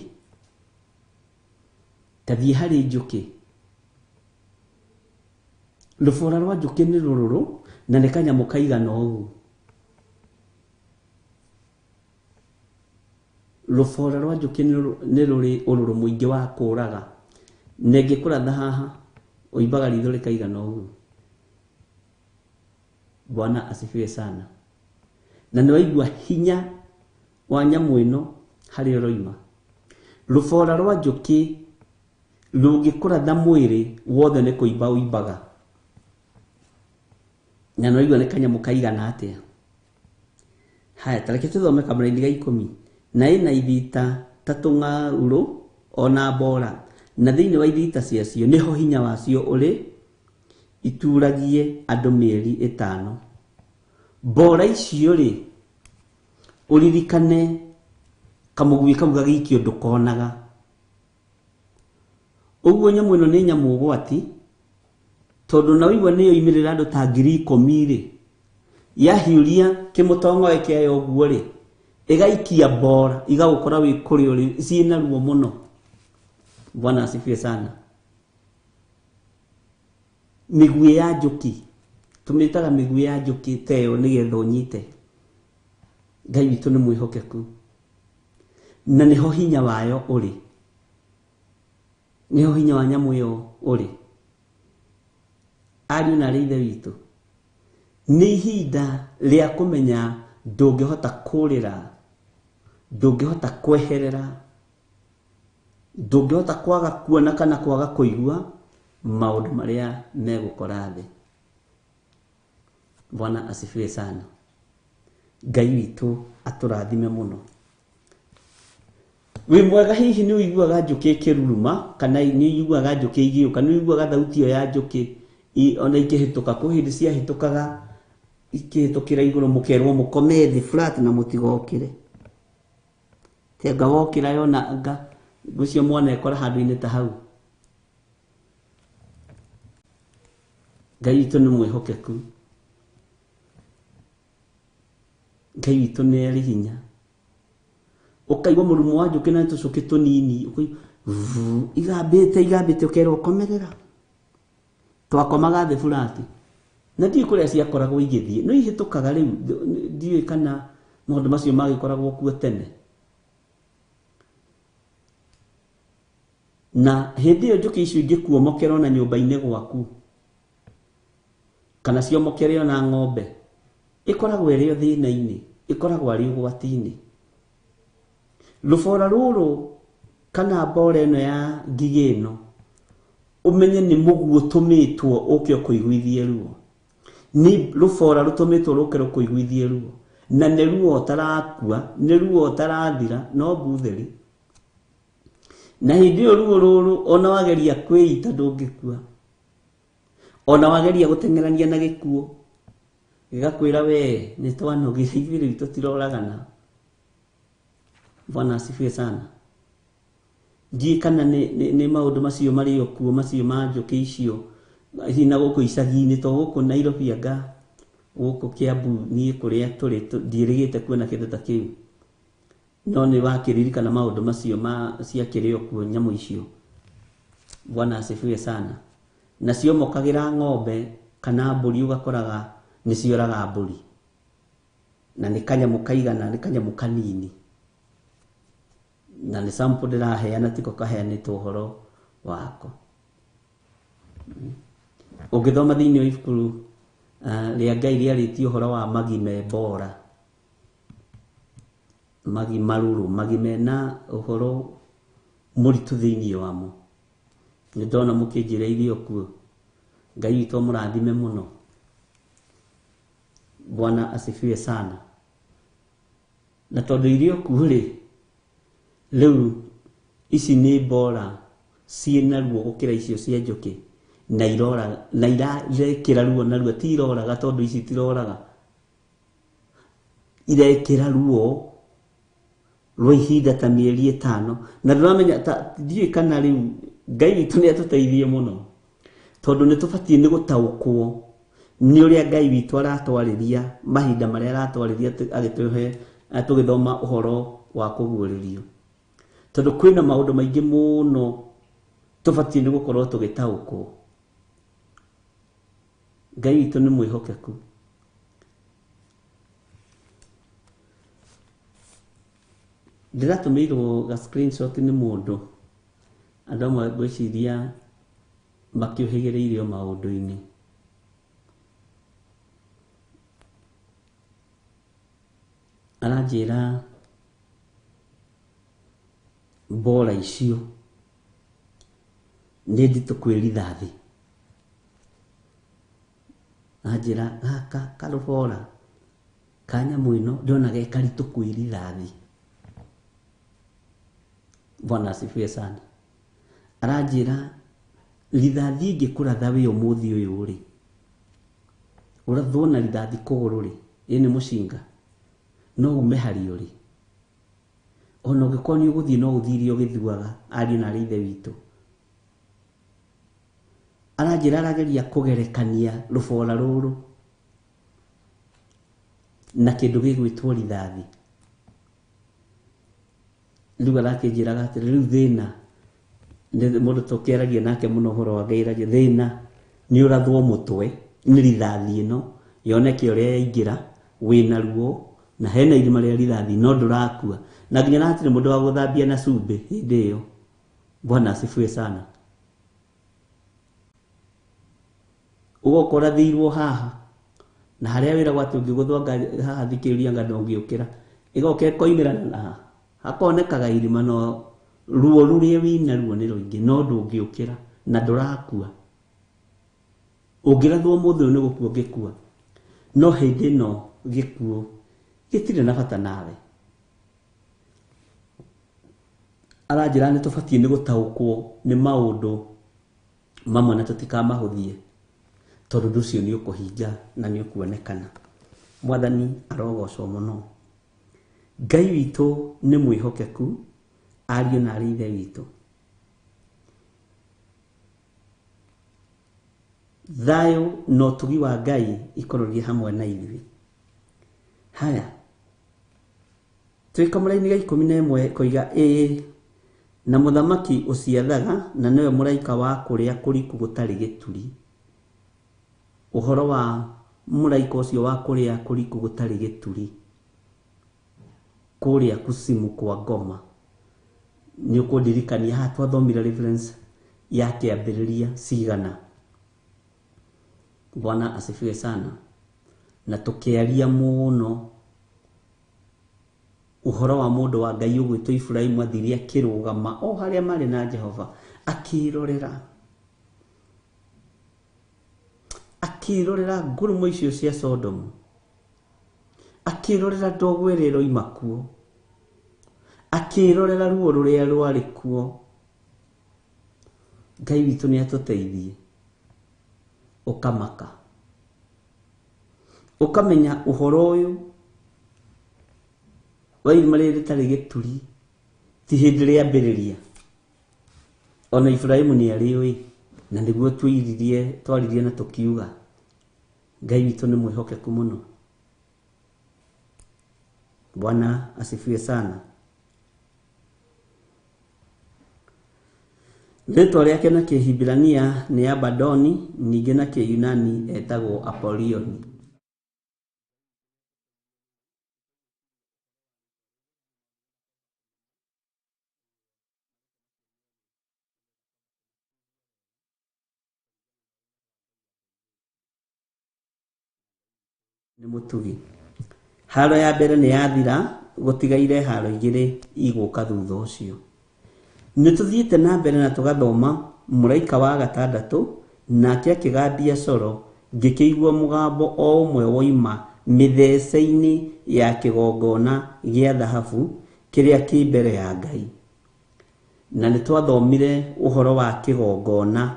Ta thiĩ harĩ njũkĩ. Rũbora rwa njũkĩ nĩ rũrũrũ na nĩ kanyamũ kaigana ũguo. Rũbora rwa njũkĩ nĩ rũrĩ ũrũrũ mũingĩ wa kũraga. Na ĩngĩkũratha haha, ũimbaga ritho rĩkaigana ũguo. Bwana asifiwe sana. Na nĩ waigua hinya wa nyamũ ĩno harĩa ũroima. Rũbora rwa njũkĩ rũngĩkũratha mwĩrĩ wothe nĩ kũimba ũimbaga. Na nĩwaigua nĩ kanyamũ kaigana atĩa. Haya, ta reke tũthome kamũraini ga 10. Na ĩna ithita ta tũng'aurũ ona mbora, na thĩinĩ wa ithita ciacio nĩho hinya wacio ũrĩ, ituragie andũ mĩeri 5. Mbora icio rĩ, ũririkane kamũguĩ kau gagĩikio ndũkonaga. Ũguo nyamũ ĩno nĩ nyamũ ũgwati, tondũ na ũigua nĩyo imĩrĩra andũ ta 10,000 rĩ, yahiũria kĩmũtongoe kĩayo ũguo rĩ, ĩgaikia mbora, igagũkora wĩ kũrĩa ũrĩ, ciĩna ruo mũno. Bwana asifiwe sana. Mĩguĩ ya njũkĩ, tũmĩtaga mĩguĩ ya njũkĩ ta ĩyo nĩgetha ũnyite. Ngai witũ nĩ mwĩhokeku, na nĩho hinya wayo ũrĩ, nĩho hinya wa nyamũ ĩyo ũrĩ. Ariũ na arĩ ithe witũ, nĩ ihinda rĩa kũmenya ndũngĩhota kũrĩra, ndũngĩhota kweherera, ndũngĩhota kwaga kuona kana kwaga kũigua maũndũ marĩa megũkora thĩ. Bwana asifiwe sana. Ngai witũ atũrathime mũno. Wĩ mwega, hihi nĩ ũiguaga njũkĩ ĩkĩruruma, kana nĩ ũiguaga njũkĩ igĩũka, nĩ ũiguaga thauti ĩyo ya njũkĩ ona ikĩhĩtũka? Kwĩ hĩndĩ ciahĩtũkaga ikĩhĩtũkĩra igũrũ, mũkerwo mũkome thĩ flat na mũtigokĩre. Tenga wokĩra yona anga ngũcio mwana ekora handũ-inĩ ta hau. Ngai witũ nĩ mwĩhokeku, Ngai witũ nĩ arĩ hinya. Ũkaigua mũrumo wa njũkĩ na tũcũkĩ tũnini, ũkaigua vuu, igambĩte, igambĩte, ũkerwo komerera. Twakomaga thĩ burati, na ndiũĩ kũrĩa ciakoragwo igĩthiĩ, no ihĩtũkaga rĩu, ndiũĩ kana maũndũ macio magĩkoragwo kuo tene. Na hĩndĩ ĩyo njũkĩ icio ingĩkuomokera ona nyũmba-inĩ gwaku, kana ciomokere ona ng'ombe, ĩkoragwo ĩrĩ o thĩna-inĩ, ĩkoragwo arĩ ũgwati-inĩ. Rũbora rũrũ kana mbora ĩno ya ngigĩ ĩno, ũmenye nĩ mũguo ũtũmĩtwo ũke ũkũiguithie ruo. Nĩ rũbora rũtũmĩtwo rũke rũkũiguithie ruo, na nĩ ruo ũtarakua, nĩ ruo ũtarathira, no mbutheri. Na hĩndĩ ĩyo ruo rũrũ ona wageria kwĩita ndũngĩkua, ona wageria gũteng'erania na gĩkuũ gĩgakwĩra we nĩ twanogire, ithuĩ rĩu tũtiroragana. Bwana asifiwe sana. Ndiũĩ kana nĩ maũndũ macio marĩ o kuo, macio ma njũkĩ icio, hihi na gũkũ icagi-inĩ, to gũkũ Nairobi anga gũkũ Kiambu, niĩ kũrĩa tũrĩ ndiĩrĩgĩte kuona kĩndũ ta kĩu. No nĩ wakĩririkana maũndũ macio ma ciakĩrĩ o kuo nyamũ icio. Bwana asifiwe sana. Na ciomokagĩra ng'ombe kana mbũri, ũgakoraga nĩ cioraga mbũri. Na nĩ kanyamũ kaigana, nĩ kanyamũ kanini. Na nĩ sample ndĩraheana, tiko kaheanĩtwo ũhoro wako. Ũngĩthoma thĩinĩ wa ibuku rĩa Ngai rĩarĩtie ũhoro wa magi me mbora, magi marũrũ, magi mena ũhoro mũritũ thĩinĩ wamo. Nĩ ndona mũkĩnjĩra irio kuo. Ngai witũ amũrathime mũno. Bwana asifiwe sana. Na tondũ irio kuo rĩ, rĩu ici nĩ mbora ciĩna ruo gũkĩra icio cia njũkĩ, na irora, na irekĩra ruo narua, ti iroraga tondũ ici itiroraga, irekĩra ruo rwa ihinda ta mĩeri 5. Na ndũramenya ta, ndiũĩ kana rĩu Ngai witũ nĩ atũteithie mũno, tondũ nĩ tũbatiĩ nĩ gũtaũkwo nĩ ũrĩa Ngai witũ aratwarĩria mahinda marĩa aratwarĩria agĩtũhe, tũgĩthoma ũhoro wa kũguũrĩrio. Tondũ kwĩna maũndũ maingĩ mũno tũbatiĩ nĩ gũkorwo tũgĩtaũkwo. Ngai witũ nĩ mwĩhokeku. Ndĩratũmĩirwo ga screenshot nĩ mũndũ, andũ amwe ngwĩciria makĩũhĩgĩrĩire o maũndũ-inĩ. Aranjĩra mbora icio nĩ nditũ kwĩ rithathi. Anjĩra gaka karũbora ka nyamũ ĩno ndĩrona ge karitũ kwĩ rithathi. Bwana asifiwe sana. Aranjĩra rithathi ĩngĩkũratha wĩ ũmũthĩ ũyũ rĩ, ũrathwo na rithathi kũgũrũ rĩ, ĩ nĩ mũcinga, no ume harĩa ũrĩ. Ona ũngĩkorwo nĩ ũgũthiĩ no ũthiire ũgĩthuaga, ariũ na arĩ ithe witũ. Aranjĩra arageria kũgerekania rũbora rũrũ na kĩndũ gĩgwĩtwo rithathi. Rĩu arakĩnjĩraga atĩrĩ, rĩu thĩna mũndũ tũkĩaragia nake mũno ũhoro wa Ngai aragia thĩna nĩ ũrathwo mũtwe nĩ rithathi ĩno yoneke ũrĩa yaingĩra wĩna ruo na hena irima rĩa rithathi no ndũrakua na nginya na hatirĩ mũndũ wa gũthambia na cumbĩ hĩndĩ ĩyo. Bwana asifiwe sana. Ũgoka ũrathĩirwo haha na harĩa wĩragwo atĩ ũngĩgũthwo ngari haha thikĩrĩria anga ndũngĩũkĩra, ĩgoka ĩkoimĩrana na haha hakonekaga irima no ruo rũrĩa wĩna ruo nĩ rũingĩ no ndũngĩũkĩra na ndũrakua. Ũngĩrathwo ũmũthĩ ũyũ nĩ gũkua ũngĩkua, no hĩndĩ ĩno gĩkuũ gĩtirĩ na bata nawe. Aranjĩra nĩ tũbatiĩ nĩ gũtaũkwo nĩ maũndũ mamwe na tũtikamahũthie tondũ ũndũ ũcio nĩ ũkũhinga na nĩ ũkuonekana. Mwathani arogocwo mũno. Ngai witũ nĩ mwĩhokeku, ariũ na arĩ ithe witũ. Thayũ na ũtugi wa Ngai ikorwo hamwe na ithuĩ. Haya, twĩ kamũraini ga 11 koiga ĩĩ na mũthamaki ũciathaga na nĩwe mũraika wa kũrĩa kũriku gũtarĩ gĩturi. Ũhoro wa mũraika ũcio wa kũrĩa kũriku gũtarĩ gĩturi kũrĩa kusimu kwa ngoma nĩ ũkũndirikania haha twathomire reference ya kĩambĩrĩria cigana. Bwana asifiwe sana. Na tũkĩaria mũno ũhoro wa mũndũ wa Ngai ũgwĩtwo Iburahĩmu athire akĩrũgama o harĩa marĩ na Jehova akĩrorera akĩrorera ngurumo icio cia Sodomu, akĩrorera ndogo ĩrĩa ĩroima kuo, akĩrorera ruo rũrĩa rwarĩ kuo. Ngai witũ nĩ atũteithie. Ũkamaka ũkamenya ũhoro ũyũ wa irima rĩrĩ rĩtarĩ gĩturi ti hĩndĩ rĩambĩrĩria. Ona Iburahĩmu nĩ arĩũĩ na nĩguo twiririe twaririe na tũkiuga Ngai witũ nĩ mwĩhokeku mũno. Bwana asifiwe sana. Rĩtwa rĩake na Kĩhibirania nĩ Abadoni, ningĩ na Kĩyunani etagwo Apolioni. Nĩ mũtugi. Haro ya mbere nĩ yathira, gũtigaire haro igĩrĩ igũka thutha ũcio. Nĩ tũthiĩte na mbere na tũgathoma mũraika wa gatandatũ nake akĩgambia coro, ngĩkĩigua mũgambo o ũmwe woima mĩthece-inĩ ya kĩgongona gĩa thahabu kĩrĩa kĩ mbere ya Ngai. Na nĩ twathomire ũhoro wa kĩgongona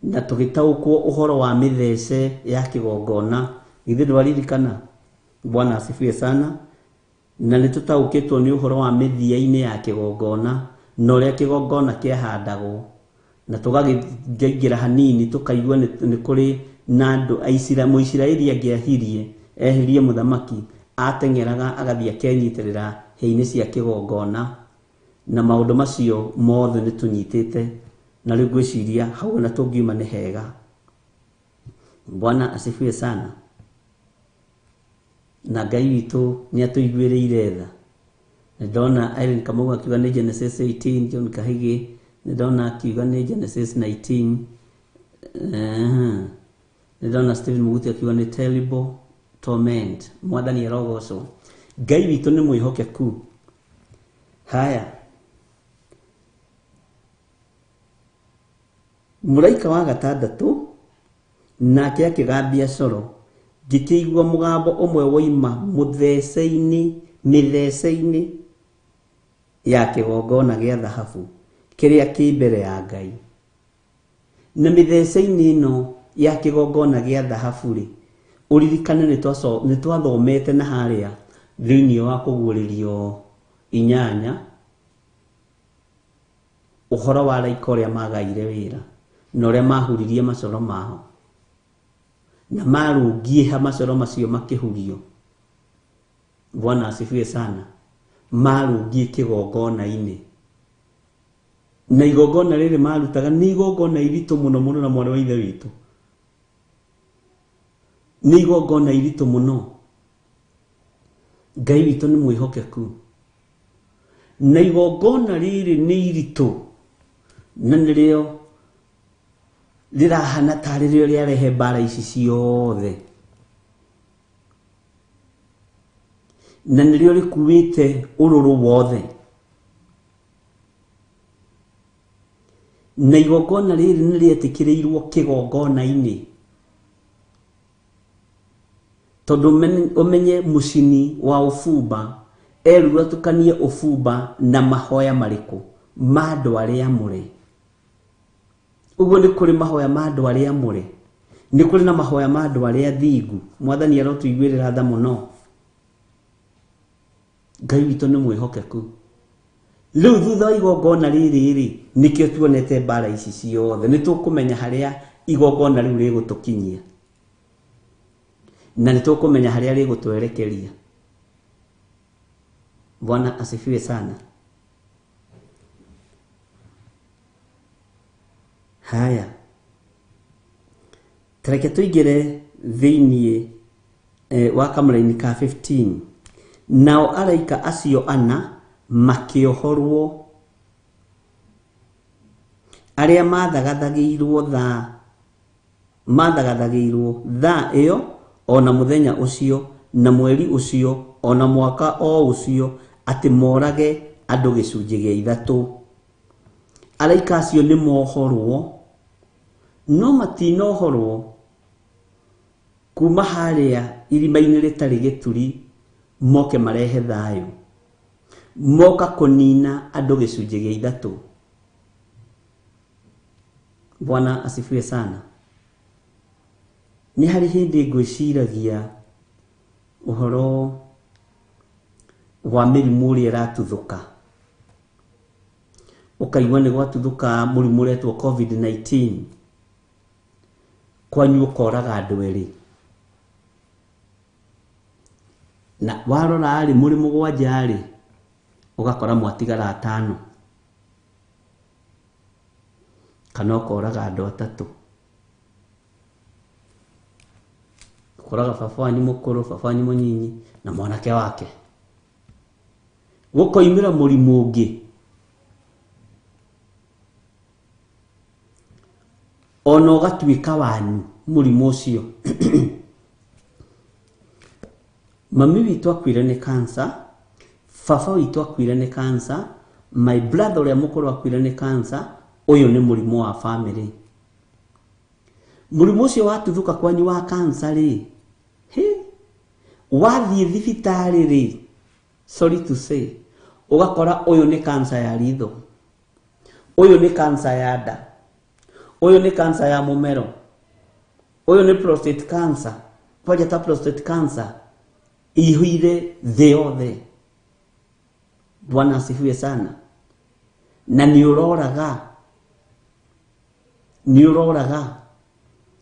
na tũgĩtaũkwo ũhoro wa mĩthece ya kĩgongona. Githĩ ndwaririkana? Bwana asifiwe sana. Na nĩ tũtaũkĩtwo nĩ ũhoro wa mĩthia-inĩ ya kĩgongona na ũrĩa kĩgongona kĩahandagwo, na tũgakĩingĩra hanini tũkaigua nĩ kũrĩ na andũ Mũisiraeli angĩahirie ehirie mũthamaki ateng'eraga agathiĩ akenyitĩrĩra hĩa-inĩ cia kĩgongona, na maũndũ macio mothe nĩ tũnyitĩte na rĩu ngwĩciria hau ona tũngiuma nĩ hega. Bwana asifiwe sana. Na Ngai witũ nĩ atũiguĩrĩire tha. Nĩ ndona Irene Kamau akiuga nĩ Genesis 18, John Kahigi nĩ ndona akiuga nĩ Genesis 19. Nĩ ndona Stephen Muguti akiuga nĩ terrible torment. Mwathani arogocwo. Ngai witũ nĩ mwĩhokeku. Haya, mũraika wa gatandatũ Nake akĩgambia coro, ngĩkĩigua mũgambo ũmwe woima mũthece-inĩ, mĩthece-inĩ ya kĩgongona gĩa thahabu kĩrĩa kĩ mbere ya Ngai. Na mĩthece-inĩ ĩno ya kĩgongona gĩa thahabu-rĩ, ũririkane nĩ twathomete na harĩa thĩinĩ wa kũguũrĩrio inyanya, ũhoro wa araika ũrĩa magaire wĩra na ũrĩa mahuririe macoro mao na marũngiĩha macoro macio makĩhurio. Bwana asifiwe sana. Marũngiĩ kĩgongona-inĩ, na igongona rĩrĩ marutaga nĩ igongona iritũ mũno mũno, na mwarĩ wa ithe witũ, nĩ igongona iritũ mũno. Ngai witũ nĩ mwĩhokeku, na igongona rĩrĩ nĩ iritũ, na nĩrĩo rĩrahana tarĩ rĩo rĩarehe mbara ici ciothe, na nĩrĩo rĩkuĩte ũrũrũ wothe. Na igongona rĩrĩ nĩ rĩetĩkĩrĩirwo kĩgongona-inĩ, tondũ ũmenye mũcini wa ũbumba erirwo atukanie ũbumba na mahoya marĩkũ ma andũ arĩa amũre. Ũguo nĩ kũrĩ mahoya ma andũ arĩa amũre, nĩ kũrĩ na mahoya ma andũ arĩa athingu. Mwathani arotũiguĩrĩra tha mũno. Ngai witũ nĩ mwĩhokeku. Rĩu thutha wa igongona rĩrĩ rĩ, nĩkĩo tuonete mbara ici ciothe. Nĩ tũkũmenya harĩa igongona rĩu rĩgũtũkinyia, na nĩ tũkũmenya harĩa rĩgũtwerekeria. Bwana asifiwe sana. Haya, tareke tũingĩre thĩiniĩ wa kamũraini ka 15. Nao araika acio ana makĩohorwo, arĩa mathagathagĩirwo thaa mathagathagĩirwo thaa ĩyo ona mũthenya ũcio na mweri ũcio ona mwaka o ũcio, atĩ morage andũ gĩcunjĩ gĩa ithatũ. Araika acio nĩ mohorwo, no matinohorwo kuma harĩa irima-inĩ rĩtarĩ gĩturi moke marehe thayũ. Moka kũnina andũ gĩcunjĩ gĩa ithatũ. Bwana asifiwe sana. Nĩ harĩ hĩndĩ ngwĩciragia ũhoro wa mĩrimũ ũrĩa ĩratuthũka, ũkaigua nĩ gwatuthũka mũrimũ ũretwo COVID-19, kwanyu ũkoraga andũ erĩ, na warora rĩ, mũrĩ mũgwanja rĩ, ũgakora mwatigara atano, kana ũkoraga andũ atatũ. Ũkoraga baba wanyu mũkũrũ, baba wanyu mũnyinyi na mwanake wake. Gũkoimĩra mũrimũ ũngĩ ona ũgatuĩka wanyu mũrimũ ũcio. Mami witũ akuire nĩ cancer, baba witũ akuire nĩ cancer, my brother ũrĩa mũkũrũ akuire nĩ cancer. Ũyũ nĩ mũrimũ wa family. Mũrimũ ũcio watuthũka kwanyu wa cancer rĩ, hĩ, wathiĩ thibitarĩ rĩ, sorry to say, ũgakora ũyũ nĩ cancer ya ritho, ũyũ nĩ cancer ya nda, ũyũ nĩ cancer ya mũmero, ũyũ nĩ prostate cancer. Kwanja ta prostate cancer ĩihũire thĩ yothe. Bwana asifiwe sana. Na nĩ ũroraga, nĩ ũroraga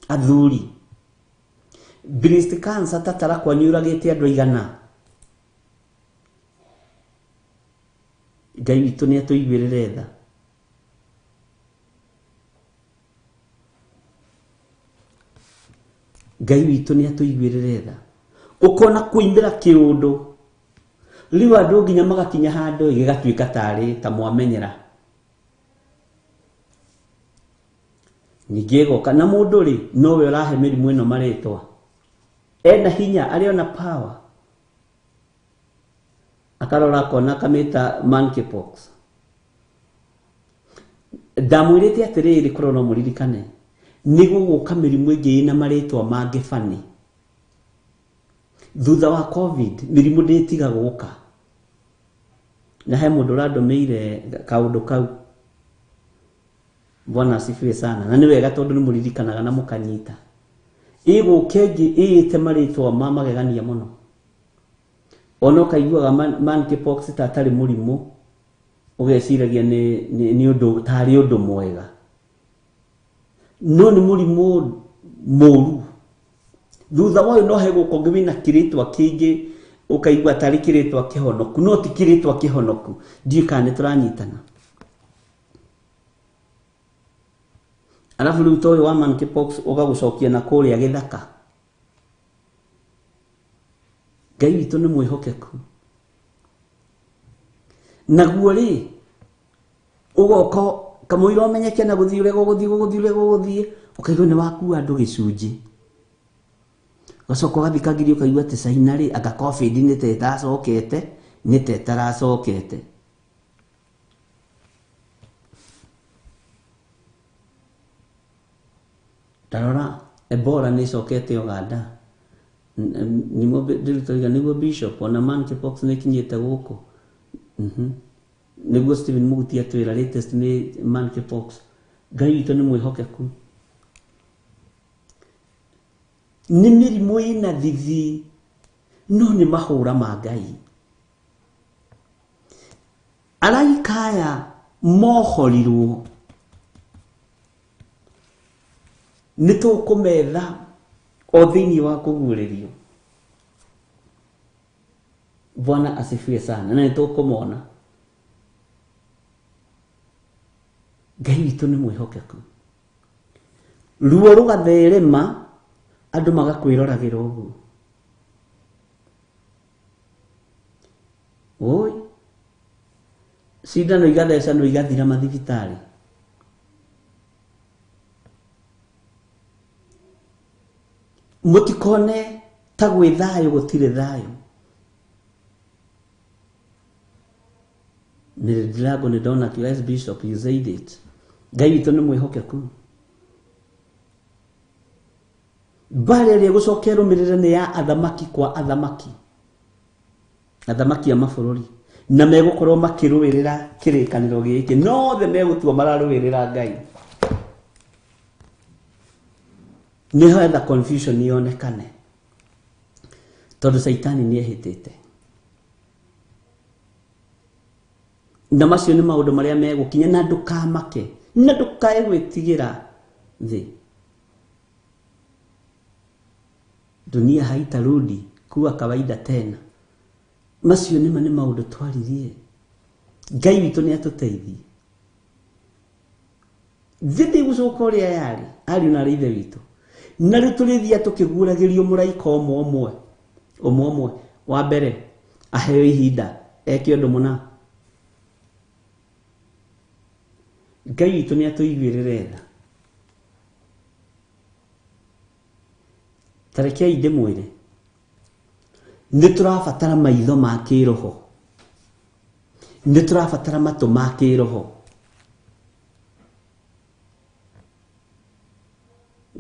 athuri. Breast cancer tatara kwanyu ũragĩte andũ aigana. Ngai witũ nĩ atũiguĩrĩre tha. Ngai witũ nĩ atũiguĩrĩre tha. Ũkona kũimĩra kĩũndũ, rĩu andũ nginya magakinya handũ gĩgatuĩka tarĩ ta mwamenyera. Ningĩ ĩgoka na mũndũ rĩ, nowe ũrahe mĩrimũ ĩno marĩtwa, ena hinya, arĩ ona power, akarora akona akamĩta monkeypox. Ndamwĩrĩte atĩrĩrĩ, korwo no mũririkane, Nĩ gũgũka mĩrimũ ĩngĩ ĩna marĩtwa mangĩ bani. Thutha wa COVID mĩrimũ ndĩtiga gũka. Na he mũndũ ũrandũmĩire kaũndũ kau. Bwana asifiwe sana. Na nĩ wega tondũ nĩ mũririkanaga na mũkanyita. Ĩgũka ĩngĩ ĩĩte marĩtwa ma magegania mũno. Ona ũkaiguaga monkeypox ta atarĩ mũrimũ, ũgeciragia nĩ ũndũ tarĩ ũndũ mwega. No nĩ mũrimũ mũru. Thutha wa ũyũ no hegũka ũngĩ wĩna kĩrĩtwa kĩngĩ ũkaigua tarĩ kĩrĩtwa kĩhonoku, no ti kĩrĩtwa kĩhonoku. Ndiũĩ kana nĩ tũranyitana. Alafu rĩu ta ũyũ wa monkeypox ũgagũcokia na kũrĩa gĩthaka. Ngai witũ nĩ mwĩhokeku. Naguo rĩ, ũgoka kamũira ũmenyeke na gũthiĩ ũrĩa gũgũthiĩ, gũgũthiĩ ũrĩa gũgũthiĩ, ũkaigua nĩ wakua andũ gĩcunjĩ. Ũgacoka ũgathikagĩria ũkaigua atĩ China rĩ, anga COVID nĩ ta ĩtacokete, nĩ ta ĩtaracokete. Tarora, Ebola nĩ ĩcokete Uganda. Nĩguo ndĩrutaga, nĩguo Bishop, ona monkeypox nĩ ĩkinyĩte gũkũ. Nĩguo Stephen Muguti atwĩra latest nĩ monkeypox. Ngai witũ nĩ mwĩhokeku. Nĩ mĩrimũ ĩna thithi, no nĩ mahũra ma Ngai. Araika aya mohorirwo. Nĩ tũkũmetha o thĩinĩ wa kũguũrĩrio. Bwana asifiwe sana. Na nĩ tũkũmona. Ngai witũ nĩ mwĩhokeku. Ruo rũgatherema, andũ magakwĩroragĩra ũguo. Oi, cindano igathecanwo igathira mathibitarĩ. Mũtikone ta gwĩ thayũ, gũtirĩ thayũ. Ndirango nĩ ndona kĩo, Bishop, you said it. Ngai witũ nĩ mwĩhokeku. Mbara ĩrĩa ĩgũcoka ĩrũmĩrĩre nĩ ya athamaki kwa athamaki. Athamaki a mabũrũri. Na megũkorwo makĩrũĩrĩra kĩrĩkanĩro gĩkĩ. No othe megũtua mararũĩrĩra Ngai. Nĩho etha confusion yonekane. Tondũ Caitani nĩehĩtĩte. Na macio nĩ maũndũ marĩa megũkinya, na ndũkamake, na ndũkae gwĩtigĩra thĩ. Dunia haitarudi kuwa kawaida tena. Macio nĩma nĩ maũndũ twaririe. Ngai witũ nĩ atũteithie. Thĩ ndĩgũcoka ũrĩa yarĩ, ariũ na ithe witũ. Na rĩu tũrĩthiaga tũkĩguũragĩrio mũraika ũmwe ũmwe. Ũmwe ũmwe. Wa mbere, aheo ihinda, eke ũndũ mũna. Ngai witũ nĩ atũiguĩrĩre tha. Ta rekei ndĩmwĩre, nĩ tũrabatara maitho ma kĩroho. Nĩ tũrabatara matũ ma kĩroho.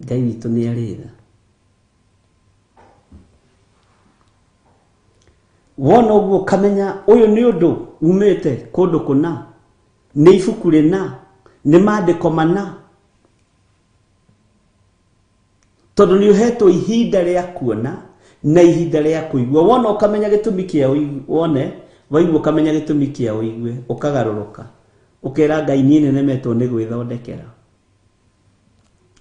Ngai witũ nĩ arĩ tha. Wona ũguo ũkamenya ũyũ nĩ ũndũ umĩte kũndũ kũna, nĩ ibuku rĩna, nĩ maandĩko mana. Tondũ nĩ ũhetwo ihinda rĩa kuona na ihinda rĩa kũigua. Wona ũkamenya gĩtũmi kĩa wone, waigua ũkamenya gĩtũmi kĩa ũigue, ũkagarũrũka. Ũkera Ngai niĩ nĩnemetwo nĩ gwĩthondekera.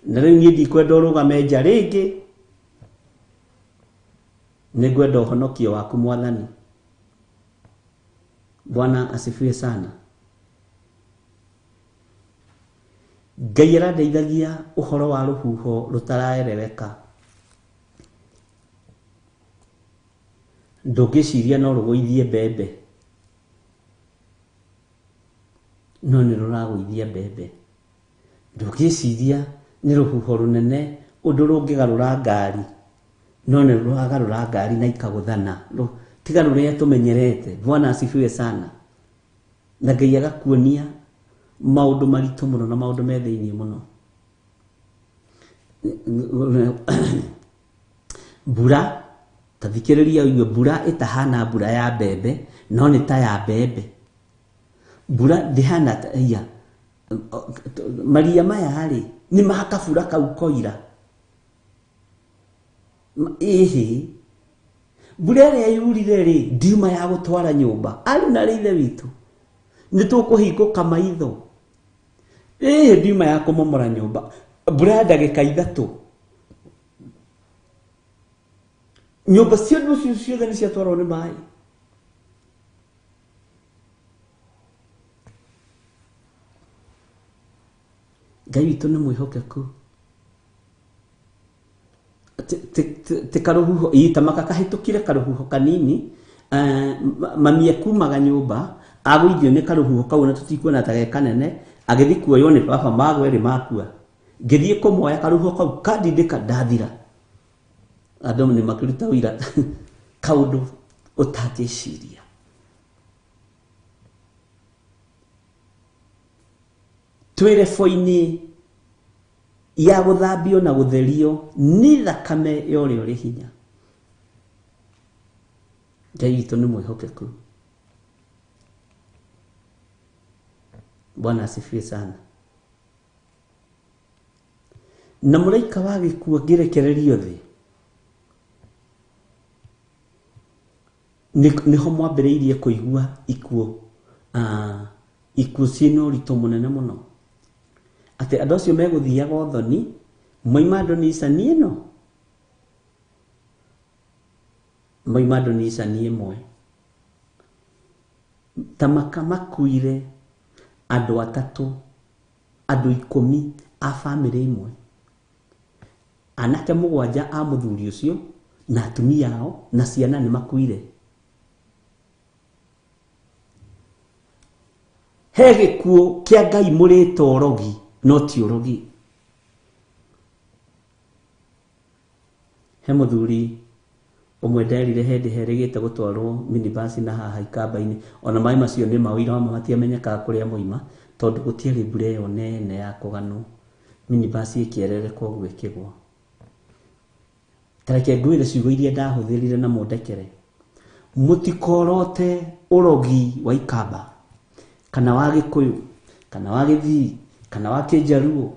Na rĩu niĩ ndikwenda ũrũgame nja rĩngĩ. Nĩngwenda ũhonokio waku Mwathani. Bwana asifiwe sana. Ngai arandeithagia ũhoro wa rũhuho rũtaraereweka. Ndũngĩciria no rũgũithie mbembe, no nĩ rũragũithia mbembe. Ndũngĩciria nĩ rũhuho rũnene ũndũ rũngĩgarũra ngari, no nĩ rũragarũra ngari na ikagũthana. Tiga rũrĩa tũmenyerete. Bwana asifiwe sana. Na Ngai agakuonia maũndũ maritũ mũno na maũndũ me thĩinĩ mũno. Mbura ta thikĩrĩria ũigue mbura ĩtahana mbura ya mbembe no nĩ ta ya mbembe. Mbura ndĩhana ta iya maria maya rĩ nĩ ma kabura kau koira. Ĩhĩ mbura ĩrĩa yurire rĩ ndiuma ya gũtwara nyũmba arĩ na rĩ ithe witũ nĩ tũkũhingũka maitho. Ĩhĩ ndiuma ya kũmomora nyũmba mbura ya ndagĩka 3 nyũmba ciothe ciothe nĩ ciatwarwo nĩ maĩ. Ngai witũ nĩ mwĩhokeku. Ti karũhuho ĩ ta maka kahĩtũkire karũhuho kanini, mami ekumaga nyũmba agũithio nĩ karũhuho kau na tũtikuona ta ge kanene, agĩthiĩ kuoywo nĩ baba magwa erĩ makua. Ngĩthiĩ kũmoya karũhuho kau kandindĩka ndathira. Andũ nĩ makĩruta ũira kaũndũ ũtangĩciria. Twĩ rebo-inĩ ya gũthambio na gũtherio nĩ thakame ya ũrĩa ũrĩ hinya. Ngai witũ nĩ mwĩhokeku. Bwana asifiwe sana. Na mũraika wa gĩkuũ angĩrekererio thĩ, nĩho mwambĩrĩirie kũigua ikuũ, ikuũ ciĩna ũritũ mũnene mũno. Atĩ andũ acio megũthiaga ũthoni, moima ndũnicani ĩno, moima ndũnicani ĩmwe. Ta maka makuire andũ 3, andũ 10 a bamĩrĩ ĩmwe. Anake 7 a mũthuri ũcio na atumia ao na ciana nĩ makuire. He gĩkuũ kĩa Ngai mũrĩte ũrogi no ti ũrogi. He mũthuri ũmwe nderire hĩndĩ herĩgĩte gũtwarwo minibus na haha ikamba-inĩ, ona maĩ macio nĩ ma ũira wa ma matiamenyekaga kũrĩa moima tondũ gũtiarĩ mbura ĩyo nene ya kũganwo. Minibus ĩkĩerereka ũguo ĩkĩgwa. Ta reke ngwĩre ciugo iria ndahũthĩrire na mũndekere. Mũtikorote ũrogi wa ikamba kana wa Gĩkũyũ kana wa Gĩthii kana wa Kĩnjaruo.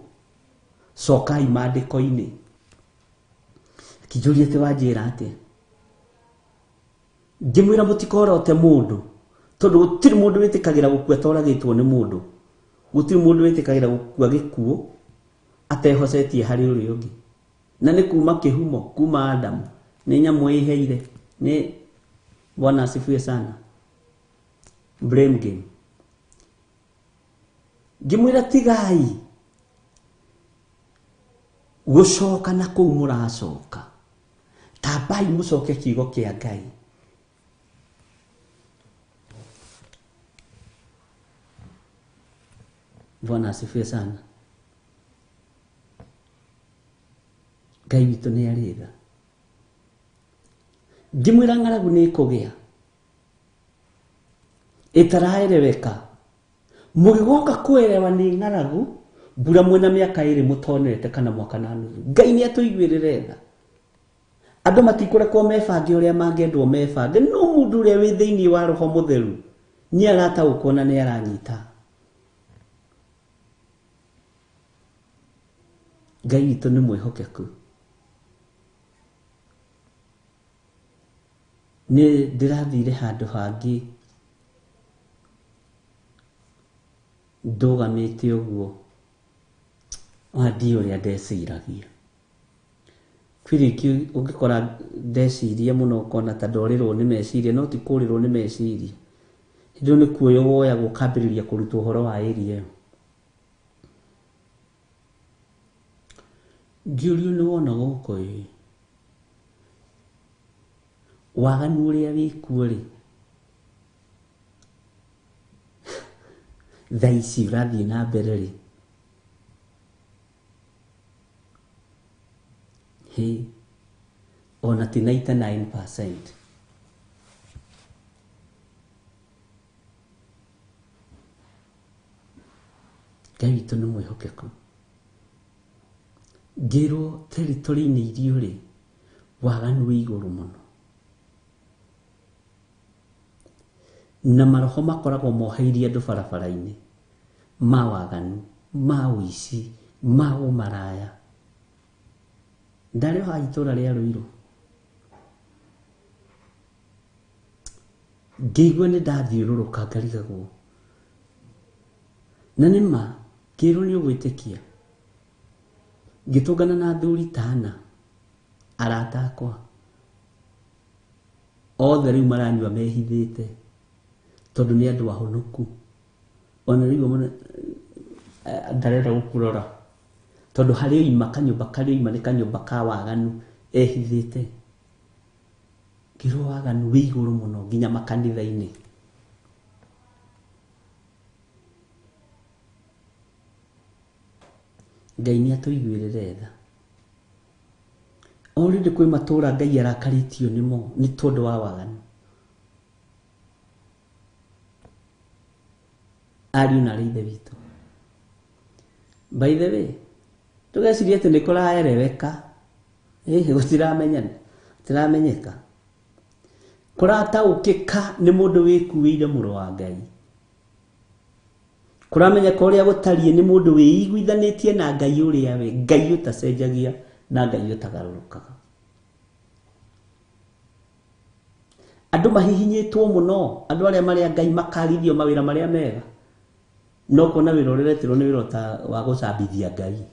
Cokai maandĩko-inĩ. Akĩnjũria atĩ wanjĩra atĩa? Ngĩmwĩra mũtikorote mũndũ tondũ gũtirĩ mũndũ wĩtĩkagĩra gũkua atoragĩtwo nĩ mũndũ. Gũtirĩ mũndũ wĩtĩkagĩra gũkua gĩkuũ atehocetie harĩ ũrĩa ũngĩ. Na nĩ kuma kĩhumo, kuma Adamu, nĩ nyamũ ĩheire, nĩ Bwana asifiwe sana. Blame game. Ngĩmwĩra tigai gũcoka na kũu mũracoka, tambai mũcoke kiugo kĩa Ngai. Bwana asifiwe sana. Ngai witũ nĩ arĩ tha. Ngĩmwĩra ng'aragu nĩ ĩkũgĩa ĩtaraereweka. Mũgĩgoka kũerewa nĩ ng'aragu mbura mwĩna mĩaka 2 mũtonete kana mwaka na nuthu. Ngai nĩ atũiguĩrĩre tha. Andũ matikũrekwo mebange ũrĩa mangĩendwo mebange, no mũndũ ũrĩa wĩ thĩinĩ wa Roho Mũtheru nĩ arataũkwo na nĩ aranyita. Ngai witũ nĩ mwĩhokeku. Nĩ ndĩrathire handũ hangĩ ndũgamĩte ũguo, ona ndiũĩ ũrĩa ndeciragia. Kwĩ rĩngĩ ũngĩkora ndeciria mũno ũkona ta ndorĩrwo nĩ meciria, no ti kũrĩrwo nĩ meciria. Hĩndĩ ĩyo nĩ kuoywo woyagwo ũkambĩrĩria kũrutwo ũhoro wa area ĩyo. Ngĩũrio nĩ wona gũkũ ĩ, waganu ũrĩa wĩkuo rĩ, thaa ici ũrathiĩ na mbere rĩ, hĩ, ona ti 99%. Ngai witũ nĩ mwĩhokeku. Ngĩrwo territory-inĩ iria ũrĩ waganu wĩ igũrũ mũno, na maroho makoragwo moheirie andũ barabara-inĩ ma waganu, ma ũici, ma ũmaraya. Ndarĩ o haha itũra rĩa Ruiru, ngĩigua nĩ ndathiũrũrũka ngarigagwo, na nĩ ma ngĩrwo nĩ ũgwĩtĩkia. Ngĩtũngana na athuri ta ana arata akwa othe rĩu maranyua mehithĩte tondũ nĩ andũ ahonoku. Ona rĩu amwe ndarenda gũkũrora tondũ harĩa oima, kanyũmba karĩa oima nĩ kanyũmba ka waganu ehithĩte. Ngĩrwo waganu wĩ igũrũ mũno nginya makanitha-inĩ. Ngai nĩ atũiguĩrĩre tha. Already kwĩ matũra Ngai arakarĩtio nĩmo nĩ tondũ wa waganu. Ariũ na arĩ ithe witũ, by the way, tũgeciria atĩ nĩ kũraereweka, ĩhĩ gũtiramenyana, gũtiramenyeka, kũrataũkĩka nĩ mũndũ wĩkuĩire mũrũ wa Ngai, kũramenyeka ũrĩa gũtariĩ nĩ mũndũ wĩiguithanĩtie na Ngai ũrĩa we Ngai ũtacenjagia na Ngai ũtagarũrũkaga. Andũ mahihinyĩtwo mũno, andũ arĩa marĩ a Ngai makagithio mawĩra marĩa mega, no kuona wĩra ũrĩa ũretirwo nĩ wĩra ta wa gũcambithia Ngai,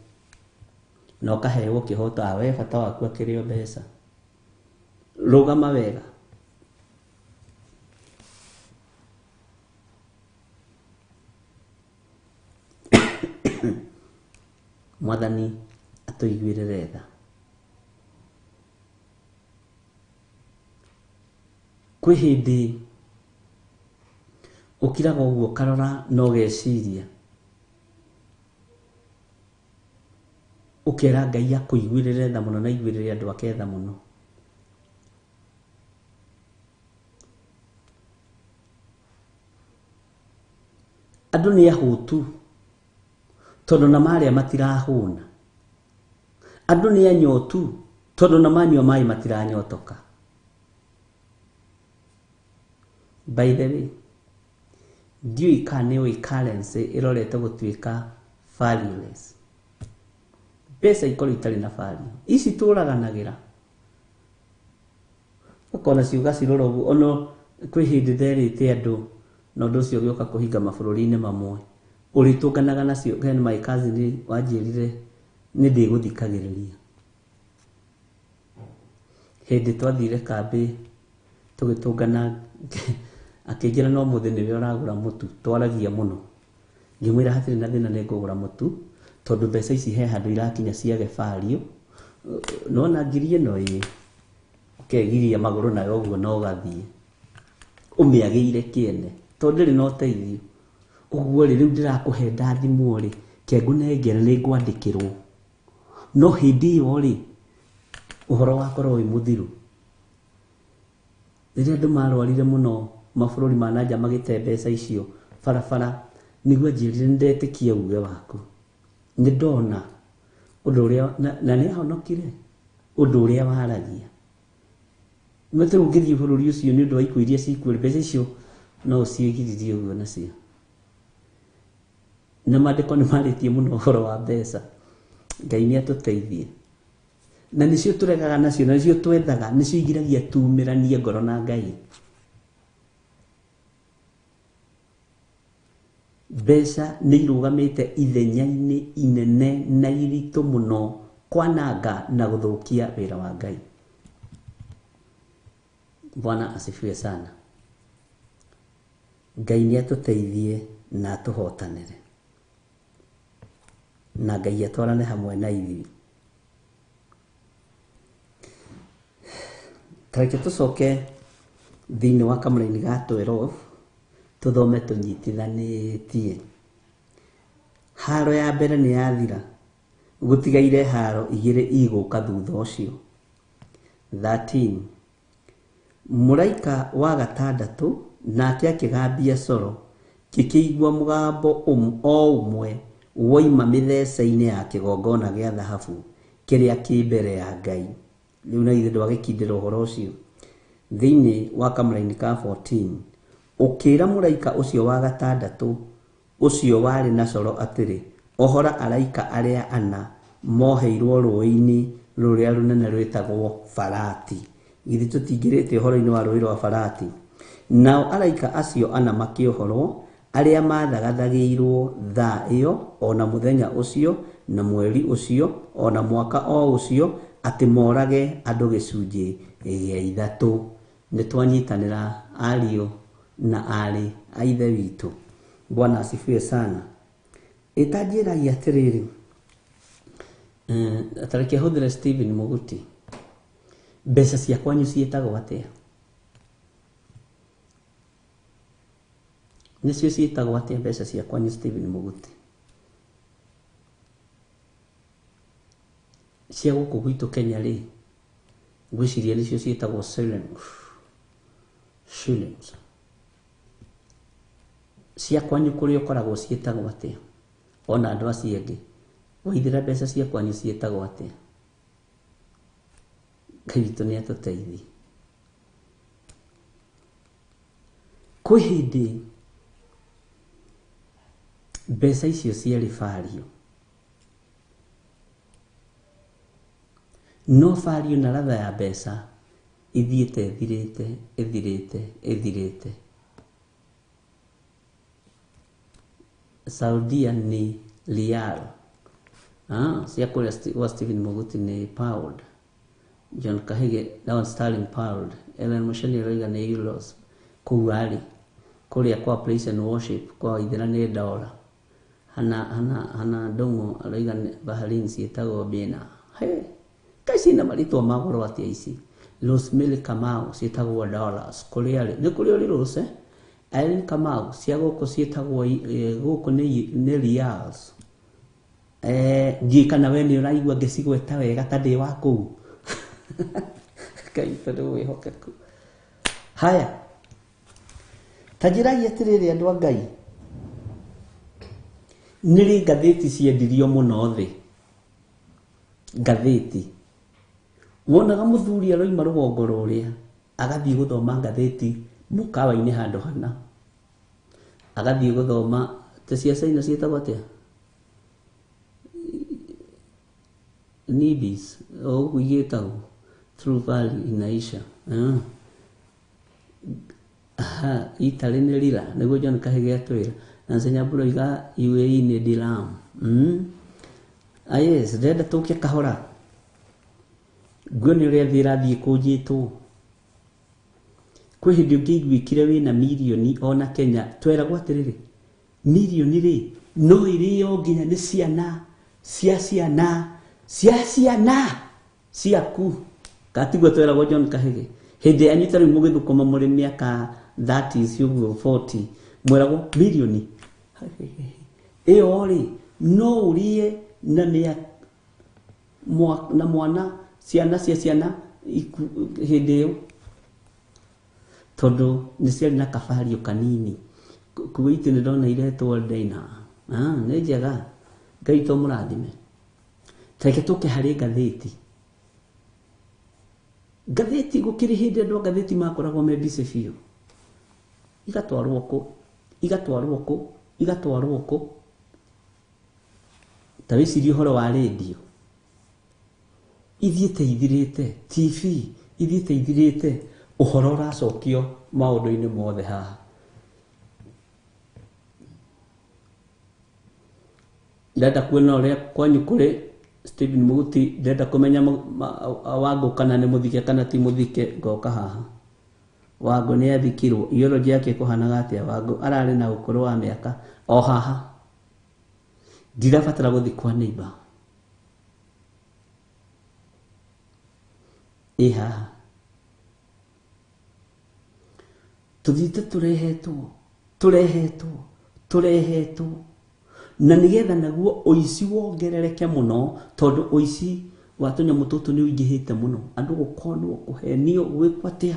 na ũkaheo kĩhoto, ah, we bata waku akĩrĩ o mbeca. Rũgama wega. Mwathani atũiguĩrĩre tha. Kwĩ hĩndĩ ũkiraga ũguo ũkarora na ũgeciria, ũkera Ngai akũiguĩrĩre tha mũno na aiguĩrĩre andũ ake tha mũno. Andũ nĩ ahũtu tondũ na marĩa matirahũna. Andũ nĩ anyotu tondũ na manyua maĩ matiranyotoka. By the way, ndiũĩ kana nĩ ũĩ currency ĩrorete gũtuĩka valueless. Mbeca ikorwo itarĩ na value. Ici tũraganagĩra. Ũkona ciuga cirora ũguo, ona kwĩ hĩndĩ nderĩte andũ na ũndũ ũcio ũgĩũka kũhinga mabũrũri-inĩ mamwe, ũrĩtũnganaga nacio. Hen my cousin wanjĩrire nĩ ndĩgũthikagĩrĩria. Hĩndĩ twathire kambĩ tũgĩtũngana, akĩnjĩra no mũthĩ nĩwe ũragũra mũtu, twaragia mũno. Ngĩmwĩra hatirĩ na thĩna nĩ ngũgũra mũtu, tondũ mbeca ici he handũ irakinya ciage value. Nĩwona ngiri ĩno ĩĩ, ũkegiria magũrũ nayo ũguo na ũgathiĩ. Ũmĩagĩire kĩene, tondũ ndĩrĩ na ũteithio. Ũguo rĩ, rĩu ndĩrakũhe ndathimwo rĩ, ke ngũnengere nĩ ngwandĩkĩrwo. No hĩndĩ ĩyo rĩ, ũhoro wakorwo wĩ mũthiru. Rĩrĩa andũ marwarire mũno mabũrũri ma nanja magĩte mbeca icio barabara, nĩguo anjĩrire nĩ ndetĩkia uge waku. Nĩ ndona ũndũ ũrĩa, na nĩ ahonokire ũndũ ũrĩa waragia. Nĩ ũngĩthiĩ bũrũri ũcio nĩ ũndũ wa ikuũ iria cikuo, mbeca icio no ũciĩgiririe ũguo nacio. Na maandĩko nĩ marĩtie mũno ũhoro wa mbeca. Ngai nĩ atũteithie. Na nĩcio tũregaga nacio, na nĩcio twethaga, nĩcio igiragia tumĩranie ngoro na Ngai. Mbeca nĩ irũgamĩte ithenya-inĩ inene na iritũ mũno kwananga na gũthũkia wĩra wa Ngai. Bwana asifiwe sana. Ngai nĩ atũteithie na atũhotanĩre, na Ngai atwarane hamwe na ithuĩ. Tareke tũcoke thĩinĩ wa kamũraini ga 12 tũthome tũnyitithanĩtie. Haro ya mbere nĩ yathira, gũtigaire haro igĩrĩ igũka thutha ũcio. 13 Mũraika wa gatandatũ nake akĩgambia coro, ngĩkĩigua mũgambo o ũmwe woima mĩthece-inĩ ya kĩgongona gĩa thahabu Kĩrĩa kĩ mbere ya Ngai. Rĩu na githĩ ndwagĩkindĩra ũhoro ũcio? Thĩinĩ wa kamũraini ka 14, ũkĩĩra mũraika ũcio wa gatandatũ ũcio warĩ na coro atĩrĩ, Ohora araika arĩa ana moheirwo rũũĩ-inĩ rũrĩa rũnene rwĩtagwo Farati. Githĩ tũtingĩrĩte ũhoro-inĩ wa rũũĩ rwa Farati? Nao araika acio ana makĩohorwo, arĩa maathagathagĩirwo thaa ĩyo, o na mũthenya ũcio, na mweri ũcio, o na mwaka o ũcio, atĩ morage andũ gĩcunjĩ gĩa ithatũ. Nĩtwanyitanĩra ariũ na aarĩ a Ithe witũ. Bwana asifiwe sana. Ĩ ta njĩrai atĩrĩrĩ, ta reke hũthĩre Stephen Mũguti, mbeca cia kwanyu ciĩtagwo atĩa? Nĩcio ciĩtagwo atĩa mbeca cia kwanyu Stephen Mũguti? Cia gũkũ gwitũ Kenya rĩ, ngwĩciria nĩcio ciĩtagwo shillings. Shillings. Cia kwanyu kũrĩa ũkoragwo ciĩtagwo atĩa? Ona andũ acio angĩ. Waithĩra mbeca cia kwanyu ciĩtagwo atĩa? Ngai witũ nĩ atũteithie. Kwĩ hĩndĩ mbeca icio ciarĩ value. No value na ladha ya mbeca ithiĩte ĩthirĩte, ĩthirĩte, ĩthirĩte. Saudia nĩ riyal. Ah, cia kũrĩa gwa Stephen Mũguti nĩ pound. John Kahige that sterling pound. Ellen Mucheni aroiga nĩ euros. Kũu arĩ. Kũrĩa kwa praise and worship kwa Waithera nĩ dollar. Hana hana hana Ndung'u aroiga Bahrain ciĩtagwo bina. He! Kaĩ ciĩna marĩtwa ma goro atĩa ici? Rosemary Kamau ciĩtagwo dollars. Kũrĩa arĩ. Nĩ kũrĩ ũrĩ Rose? Irene Kamau cia gũkũ ciĩtagwo gũkũ nĩ nĩ riyals. Eh, ndiũĩ kana we nĩ ũraigua ngĩcigweta wega ta ndĩ wa kũu. Ngai witũ nĩ mwĩhokeku. Haya. Ta njĩrai atĩrĩrĩ andũ a Ngai, nĩ rĩ ngathĩti ciendirio mũno thĩ? Ngathĩti. Wonaga mũthuri aroima rũgongo rũrĩa, agathiĩ gũthoma ngathĩti mũkawa-inĩ handũ hana. Agathiĩ gũthoma, ta cia China ciĩtagwo atĩa? Nibis, o ũguo igĩtagwo, True Value inaisha. Ah. Aha, Italy nĩ lira, nĩguo John Kahĩgĩ atwĩra. Nancy Nyambura oiga UAE nĩ dirham. Mm. Ah, yes, ndĩrenda tũke kahora. Nguone ũrĩa thĩ ĩrathiĩ ĩkũnjĩtwo. Kwĩ hĩndĩ ũngĩaiguĩkire wĩna mirioni ona Kenya, tweragwo atĩrĩrĩ, mirioni rĩ, no ĩrĩo nginya nĩ ciana cia ciana cia ciana ciaku. Kana tiguo tweragwo John Kahĩgĩ? Hĩndĩ yanyu ta rĩu mũgĩthũkũma mũrĩ mĩaka 30s ũguo 40, mweragwo mirioni ĩyo rĩ, no ũrĩe na mĩaka na mwana ciana cia ciana hĩndĩ ĩyo tondũ nĩ ciarĩ na kabario kanini. Kuwait nĩ ndona iretwo Dina. Ah, nĩ njega. Ngai to mũrathime. Tareke tũke harĩ ngathĩti. Ngathĩti gũkĩrĩ hĩndĩ andũ a ngathĩti makoragwo me busy biũ. Igatwarwo kũ, igatwarwo kũ, igatwarwo kũ. Ta wĩcirie ũhoro wa rĩndiũ, ithiĩte ithirĩte, TV ithiĩte ithirĩte, ũhoro ũracokio maũndũ-inĩ mothe haha. Ndĩrenda kuona ũrĩa kwanyu kũrĩ, Stephen Mũguti, ndĩrenda kũmenya Wangũ kana nĩ mũthike kana ti mũthike, ngoka haha. Wangũ nĩ athikirwo, eulogy yake ĩkũhanaga atĩa? Wangũ ararĩ na ũkũrũ wa mĩaka, o haha. Ndirabatara gũthiĩ kwa neighbor. Ĩ haha. Tũthiĩte tũrehetwo, tũrehetwo, tũrehetwo. Na nĩgetha naguo ũici wongerereke mũno, tondũ ũici wa tũnyamũ tũtũ nĩ ũingĩhĩte mũno. Andũ gũkonwo, kũhenio, gwĩkwo atĩa.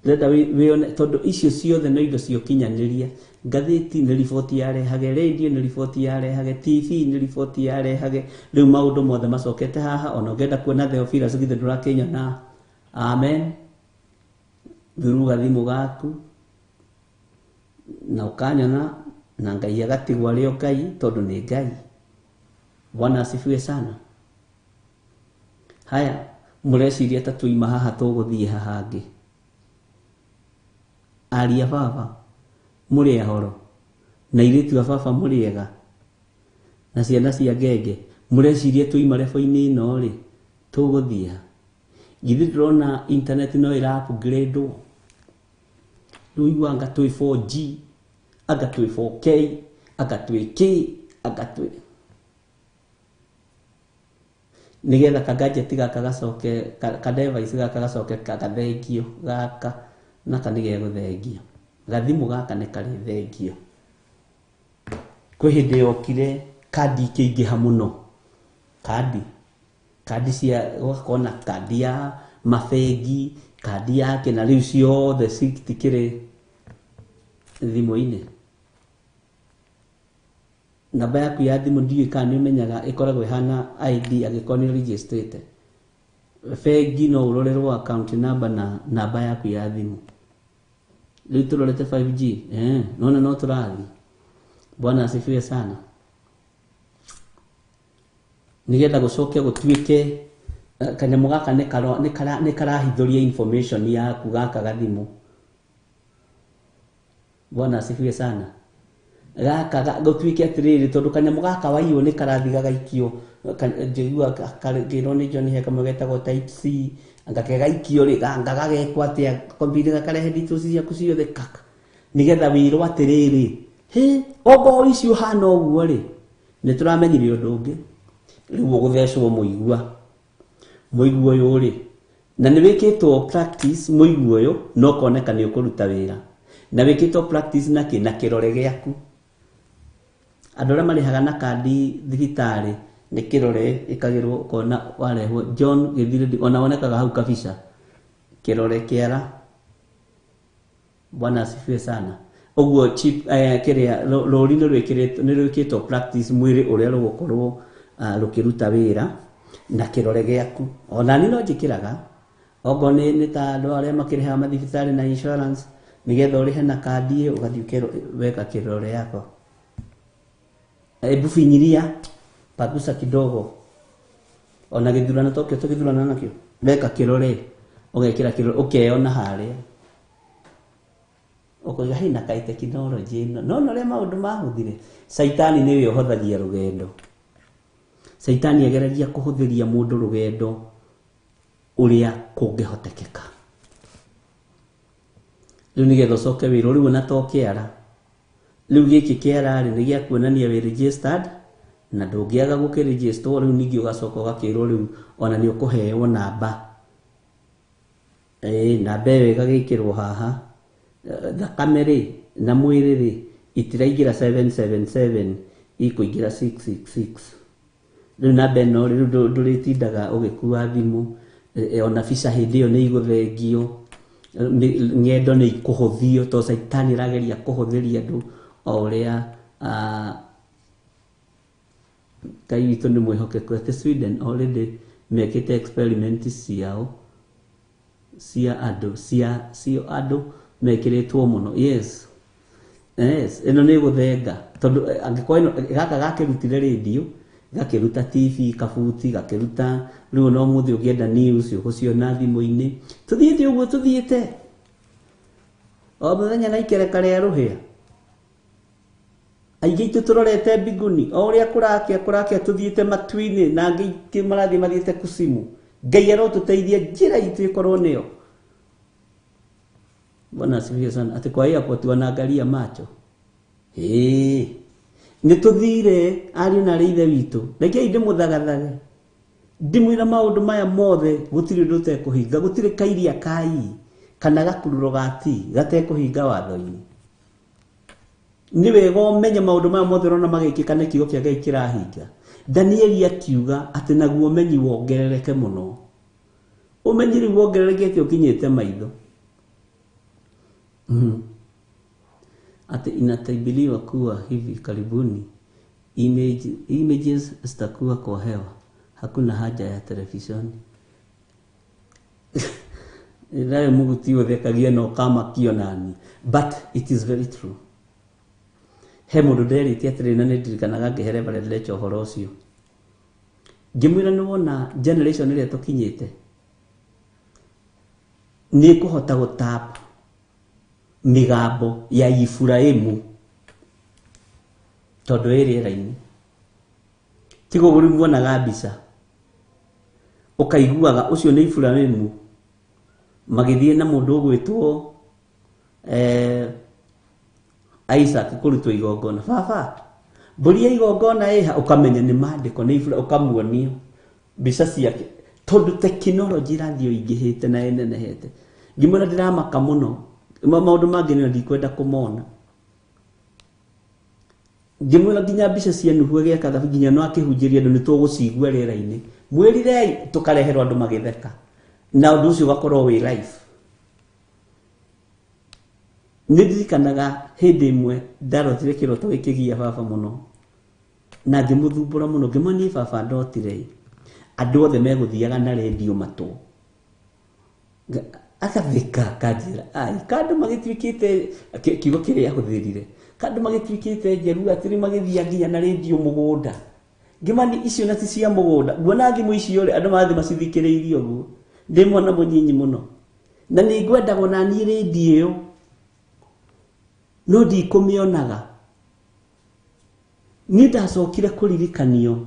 Ndĩrenda wĩone tondũ icio ciothe no indo cia ũkinyanĩria. Ngathĩti nĩ riboti yarehage, radio nĩ riboti yarehage, TV nĩ riboti yarehage. Rĩu maũndũ mothe macokete haha, ona ũngĩenda kuona Theophilus githĩ ndũrakĩnyona. Amen. Thuru gathimũ gaku na ũkanyona na Ngai agatigwo arĩ o Ngai tondũ nĩ Ngai. Bwana asifiwe sana. Haya, mũreciria ta twaima haha tũgũthiĩ ha hangĩ? Aria baba, mũrĩ ahoro? Na airĩtu a baba mũrĩ ega? Na ciana cia ngenge, mũreciria twaima rebo-inĩ ĩno-rĩ, tũgũthiĩ ha? Githĩ ndũrona internet no ĩra upgrade wo? Rĩu ũiguaga anga twĩ 4G, anga twĩ 4K, anga twĩ kĩ, anga twĩ... Nĩgetha ka gadget gaka gacoke, ka device gaka gacoke gathengio, gaka naka nĩ gegũthengio. Gathimũ gaka nĩ karĩthengio. Kwĩ hĩndĩ yokire kandi ikĩingĩha mũno, kandi, kandi cia, gũgakorwo na kandi ya mabengi, kandi ya kĩ, na rĩu ciothe citikĩrĩ thimũ-inĩ. Namba yaku ya thimũ ndiũĩ kana nĩ ũmenyaga ĩkoragwo ĩhana ID angĩkorwo nĩ ũrĩnjĩstĩte. Bengi no ũrorerwo account number na namba yaku ya thimũ. Rĩu tũrorete 5G, eh, nona no tũrathiĩ. Bwana asifiwe sana. Nĩgetha gũcoke gũtuĩke eh, kanyamũ gaka nĩ karahithũria information yaku gaka gathimũ. Bwana asifiwe sana. Gaka gũtuĩke atĩrĩrĩ, tondũ kanyamũ gaka waiywo nĩ karathi gagaikio, njiguaga ngĩrwo nĩ John he kamwe getagwo type C, anga ke gaikio rĩ, anga gagekwo atĩa, kompiuta gakarehe details ciaku ciothe kaka, nĩgetha wĩrwo atĩrĩrĩ, hĩ, ongorwo ici ũhana ũguo rĩ, nĩ tũramenyire ũndũ ũngĩ, rĩu ũgũthecwo mũigua. Mũigua ũyũ rĩ, na nĩ wĩkĩtwo practice mũigua ũyũ na ũkoneka nĩ ũkũruta wĩra. Na wĩkĩtwo practice na kĩ? Na kĩrore gĩaku. Andũ arĩa marĩhaga na kandi thibitarĩ nĩ kĩrore ĩkagĩrwo ũkona warehwo John Gĩthirĩ ona wonekaga hau kabica. Kĩrore kĩara. Bwana asifiwe sana. Ũguo chip eh, kĩrĩa rũri nĩ rwĩkĩrĩtwo nĩ rwĩkĩtwo practice mwĩrĩ ũrĩa rũgũkorwo uh, rũkĩruta wĩra na kĩrore gĩaku. Ona niĩ no njĩkĩraga okorwo nĩ nĩ ta andũ arĩa makĩrĩhaga mathibitarĩ na insurance nĩgetha ũrĩhe na kandi ĩyo ũgathiĩ ũkerwo weka kĩrore yako. Hebu finyiria pagusa kidogo ona gĩthurano tokĩo tũgĩthurana nakĩo weka kĩrore ũgekĩra kĩrore ũkeyona harĩa ũkoiga hei na kaĩ tekinoronjĩ ĩno nona ũrĩa maũndũ mahũthire caitani nĩwe ũhothagia rũgendo caitani ageragia kũhũthĩria mũndũ rũgendo ũrĩa kũngĩhotekeka rĩu nĩgetha ũcoke wĩrwo rĩu ona to kĩara rĩu gĩkĩ kĩara rĩ nĩ gĩa kuonania wĩ registered na ndũngĩaga gũkĩregisterwo rĩu ningĩ ũgacoka ũgakĩrwo rĩu ona nĩ ũkũheo namba Ĩĩ, namba ĩyo ĩgagĩkĩrwo haha. Thakame rĩ, na mwĩrĩ rĩ, itiraingĩra 777, ikũingĩra 666. Rĩu namba ĩno rĩ, rĩu ndũrĩtindaga ũgĩkua thimũ, ona bica hĩndĩ ĩyo nĩ igũthengio, ng'endo nĩ ikũhũthio, tondũ caitani arageria kũhũthĩria andũ o ũrĩa Ngai witũ nĩ mwĩhokeku atĩ Sweden already mekĩte experiment ciao cia andũ cia cio andũ mekĩrĩtwo mũno yes yes ĩno nĩ gũthenga tondũ eh, angĩkorwo ĩno gaka gakĩrutire radio gakĩruta tv kabuti gakĩruta rĩu ona ũmũthĩ ũngĩenda news ũgũciona thimũ-inĩ tũthiĩte ũguo tũthiĩte o mũthenya na ikereka rĩa rũhĩa Aingĩ aitũ tũrorete mbinguni, o ũrĩa kũrakĩa kũrakĩa tũthiĩte matu-inĩ, na angĩ aingĩ marathiĩ mathiĩte kucimu. Ngai arotũteithia njĩra itũ ĩkorwo nĩyo. Bwana asifiwe sana. Atĩ kwa airport wanaangalia macho. Ĩĩ. Nĩ tũthire ariũ na arĩ ithe witũ. Rekei ndĩmũthagathage. Ndimwĩra maũndũ maya mothe gũtirĩ ũndũ ũtekũhinga, gũtirĩ kairia ka i kana gakururo ga t gatekũhinga watho-inĩ. Nĩ wega ũmenye maũndũ maya mothe ũrona magĩkĩka nĩ kiugo kĩa Ngai kĩrahinga. Danieli akiuga atĩ naguo ũmenyi wongerereke mũno. Ũmenyi rĩu wongererekete ũkinyĩte maitho. Ati inatabiriwa kuwa hivi karibuni images zitakuwa kwa hewa, hakuna haja ya televisheni. Nawe Mungu ti ũthekagia na ũkamakio nani, but it is very true. He mũndũ nderĩte atĩrĩ, na nĩndirikanaga ngĩhe Reverend Lecho ũhoro ũcio, ngĩmwĩra nĩ wona generation ĩrĩa tũkinyĩte nĩ ĩkũhota gũtap mĩgambo ya Iburahĩmu tondũ ĩ rĩera-inĩ. Tiga ũguo rĩu muonaga mbica ũkaiguaga ũcio nĩ Iburahĩmu magĩthiĩ na mũndũ ũgwĩtwo Isaac kũrutwo igongona. Baba, mbũri ya igongona ĩha, ũkamenya nĩ maandĩko nĩ Iburahĩmu, ũkamuonio mbica ciake tondũ tekinoronjĩ ĩrathiĩ o ĩingĩhĩte na ĩnenehete. Ngĩmwĩra ndĩramaka mũno, maũndũ mangĩ nĩ ndikwenda kũmona. Ngĩmwĩra nginya mbica cia Nuhu agĩaka thabu nginya no akĩhunjĩria andũ nĩ tũgũcigua rĩera-inĩ. Mwĩrirei tũkareherwo andũ magĩtheka na ũndũ ũcio ũgakorwo wĩ live. Nĩ ndirikanaga hĩndĩ ĩmwe ndarotire kĩroto gĩkĩgia baba mũno na ngĩmũthumbũra mũno, ngĩmwĩra niĩ baba ndotire andũ othe megũthiaga na rendio matũ. Agatheka akanjĩra ai kandũ magĩtuĩkĩte, kiugo kĩrĩa ahũthĩrire, kandũ magĩtuĩkĩte njeru atĩrĩ magĩthiaga nginya na rendio mũgũnda. Ngĩmani icio na ti cia mũgũnda, nguona thimũ icio rĩ andũ marathiĩ macithikĩrĩirie ũguo. Ndĩ mwana mũnyinyi mũno na nĩ ngwendagwo na niĩ rendio ĩyo no ndikũmĩonaga. Niĩ ndacokire kũririkanio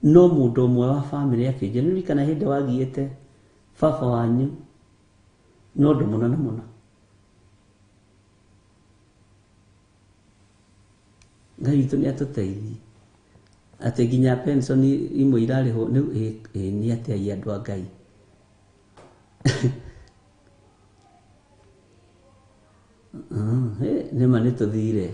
no mũndũ ũmwe wa bamĩrĩ akĩnjĩra, nĩ ũririkana hĩndĩ wagiĩte baba wanyu no ũndũ mũna na mũna. Ngai witũ nĩ atũteithie atĩ nginya pension imwe irarĩhwo nĩ atĩa i andũ a Ngai. Nĩma nĩ tũthire.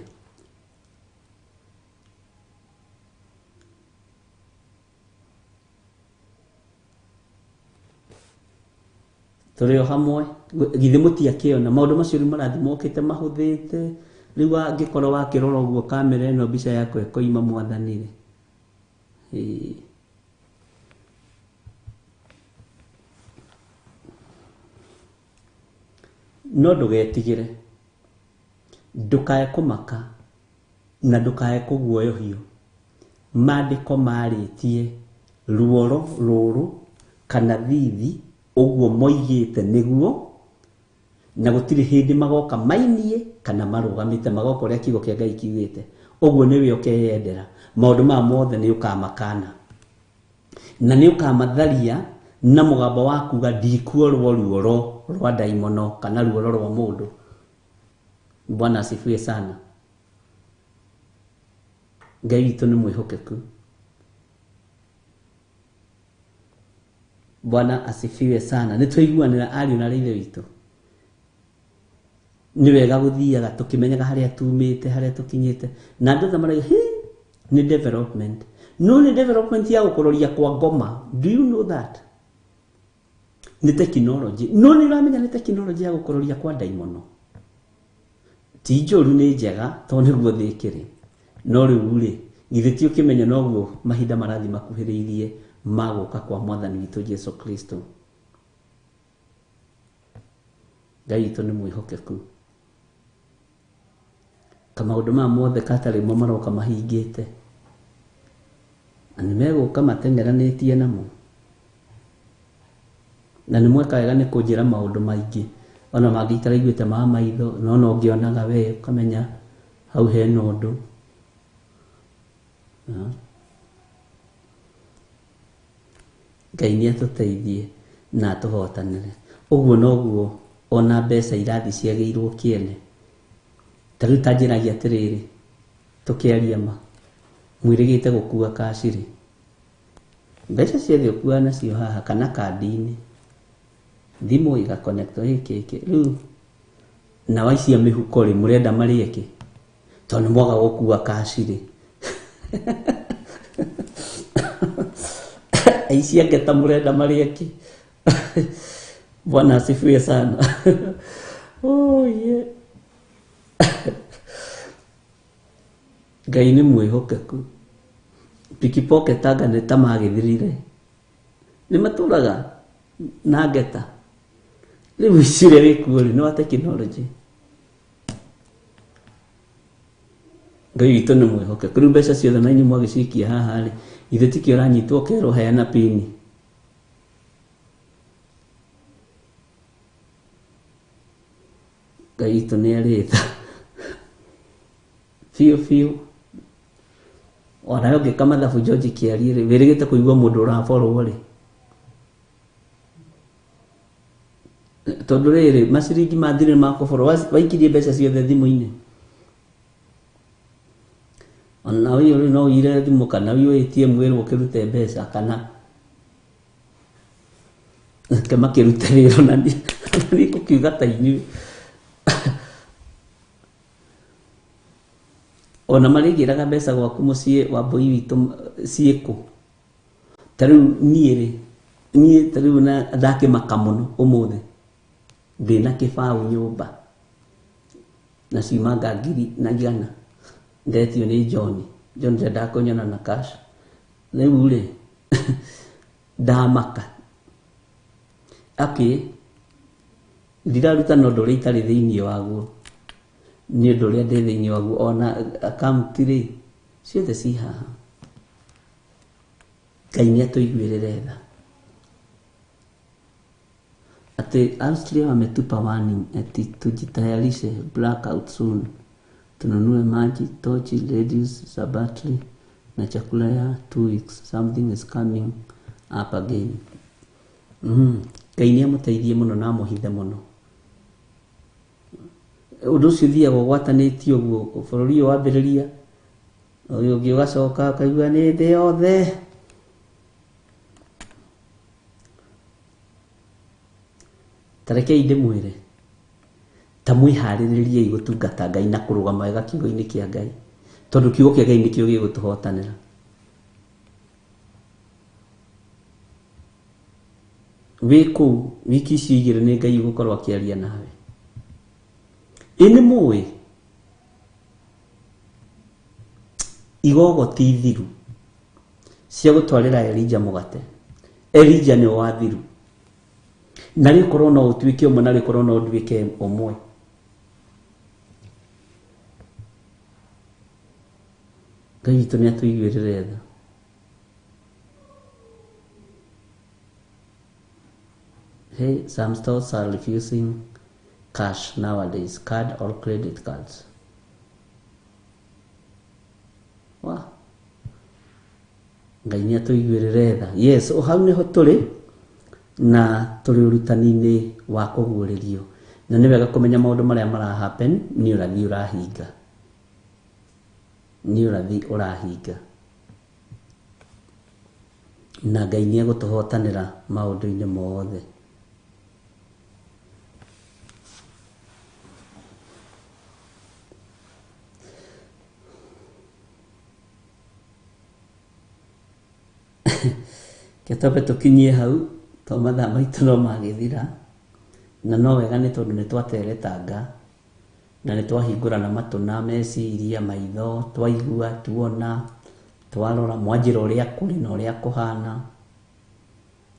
Tũrĩ o hamwe, githĩ mũtiakĩona maũndũ macio rĩu marathiĩ mokĩte mahũthĩte. Rĩu angĩkorwo wakĩrora ũguo kamera ĩno mbica yakwa ĩkoima mwathani rĩ. No ndũgetigĩre, ndũkae kũmaka na ndũkae kũguoyohio. Maandĩko marĩtie ruoro rũrũ kana thithi ũguo moigĩte nĩguo, na gũtirĩ hĩndĩ magoka mainie kana marũgamĩte, magoka ũrĩa kiugo kĩa Ngai kiugĩte. Ũguo nĩwe ũkeyendera. Maũndũ maya mothe nĩ ũkamakana na nĩ ũkamatharia na mũgambo wa kuga ndikuorwo ruoro rwa ndaimono kana ruoro rwa mũndũ. Bwana asifiwe sana. Ngai witũ nĩ mwĩhokeku. Bwana asifiwe sana. Nĩ twaiguanĩra ariũ na ithe witũ. Nĩ wega gũthiaga tũkĩmenyaga harĩa tumĩte, harĩa tũkinyĩte. Na andũ othe marauga, hĩ, nĩ development. No nĩ development ya gũkũrũria kwa ngoma. Do you know that? Nĩ technology. No nĩ ũramenya nĩ technology ya gũkũrũria kwa ndaimono. Ti njũru, nĩ njega tondũ nĩguo thĩ ĩkĩrĩ. No rĩu rĩ, githĩ ti ũkĩmenya noguo mahinda marathiĩ makuhĩrĩirie ma gũka kwa mwathani witũ Jesu Kristo. Ngai witũ nĩ mwĩhokeku. Kamaũndũ maya mothe katarĩ mo maroka mahingĩte. Na nĩ megũka mateng'eranĩtie namo. Na nĩ mweka wega nĩ kũnjĩra maũndũ maingĩ. Ona mangĩ itaraiguĩte ma maitho, no no ngĩonaga we ũkamenya hau hena ũndũ. Ngai nĩ atũteithie na atũhotanĩre. Ũguo noguo ona mbeca irathiĩ ciagĩirwo kĩene. Ta rĩu ta njĩragia atĩrĩrĩ, tũkĩaria ma, mwĩrĩgĩte gũkua cash rĩ. Mbeca ciothe ũkuaga nacio haha kana kandi-inĩ. Thimũ ĩgaconnectwo gĩkĩ gĩkĩ. Rĩu nao aici a mĩhuko rĩ, mũrenda marĩe kĩ? Tondũ nĩ mwaga gũkua cash rĩ. Aici a ngeta mũrenda marĩe kĩ? Bwana asifiwe sana. Oh yeah. Ngai nĩ mwĩhokeku. Pickpocket anga nĩ ta magĩthirire. Nĩ matũraga na ngeta. Rĩu icire wĩkuo rĩ nĩ wa tekinoronjĩ. Ngai witũ nĩ mwĩhokeku. Rĩu mbeca ciothe na inyuĩ mwagĩcikia haha rĩ, ithe tikĩo ũranyitwo ũkerwo heana pini. Ngai witũ nĩ arĩ tha. Biũ biũ. Onawe ũngĩka mathabu George Kĩarie rĩ, wĩrĩgĩte kũigua mũndũ ũraborwo rĩ. Tondũ rĩrĩ, maciringi mathirĩ makũborwo, waikirie mbeca ciothe thimũ-inĩ. Ona ũyũ rĩ no ũire thimũ kana ũiywo ATM wĩrwo ũkĩrute mbeca kana reke makĩrute wĩra ona niĩ ona niĩ ngũkiuga ta inyuĩ. Ona marĩgĩraga mbeca gwaku mũciĩ wa mbũi witũ ciĩkũ. Ta rĩu niĩ rĩ, niĩ ta rĩu ndakĩmaka mũno ũmũthĩ ndĩna kĩbaũ nyũmba na ciumanga ngiri na igana ndetio nĩ John. John ndendaga kũnyona na cash. Rĩu rĩ ndamaka. Okay, ndiraruta na ũndũ ũrĩa itarĩ thĩinĩ waguo. Nĩ ũndũ ũrĩa ndĩ thĩinĩ waguo ona akaunti rĩ ciothe ci haha. Ngai nĩ atũiguĩrĩre tha. Atĩ Austria wametupa warning ati tujitayarishe blackout soon. Tununue maji, tochi, radios za battery na chakula ya 2 weeks. Something is coming up again. Ngai nĩ amũteithie mũno na amũhithe mũno. Ũndũ ũcio ũthiaga ũgwatanĩtio ũguo, bũrũri ũyũ wambĩrĩria, ũyũ ũngĩ ũgacoka ũkaigua nĩ thĩ yothe. Ta rekei ndĩmwĩre, ta mwĩharĩrĩriei gũtungata Ngai na kũrũgama wega kiugo-inĩ kĩa Ngai, tondũ kiugo kĩa Ngai nĩkĩo gĩgũtũhotanĩra. Wĩ kũu wiki icio igĩrĩ nĩ Ngai ũgũkorwo akĩaria nawe. Ĩ nĩ mũĩ igogo ti thiru cia gũtwarĩra Elija mũgate. Elija nĩ wathiru. Na rĩ korwo no ũtuĩke ũmwe, na rĩ korwo no nduĩke ũmwe. Ngai witũ nĩ atũiguĩrĩre tha. Hey, some stores are refusing cash nowadays, card or credit cards. Wow. Ngai nĩ atũiguĩrĩre tha. Yes, o hau nĩho tũrĩ na tũrĩ ũrutani-inĩ wa kũguũrĩrio. Na nĩ wega kũmenya maũndũ marĩa mara happen nĩ ũrathi ũrahinga. Nĩ ũrathi ũrahinga. Na Ngai nĩ egũtũhotanĩra maũndũ-inĩ mothe. Reke twambe tũkinyie hau tondũ mathaa maitũ no magĩthira, na no wega nĩ tondũ nĩ twateretanga na nĩ twahingũrana matũ na meciria, maitho, twaigua, tuona, twarora, mwanjĩra ũrĩa kũrĩ na ũrĩa kũhana,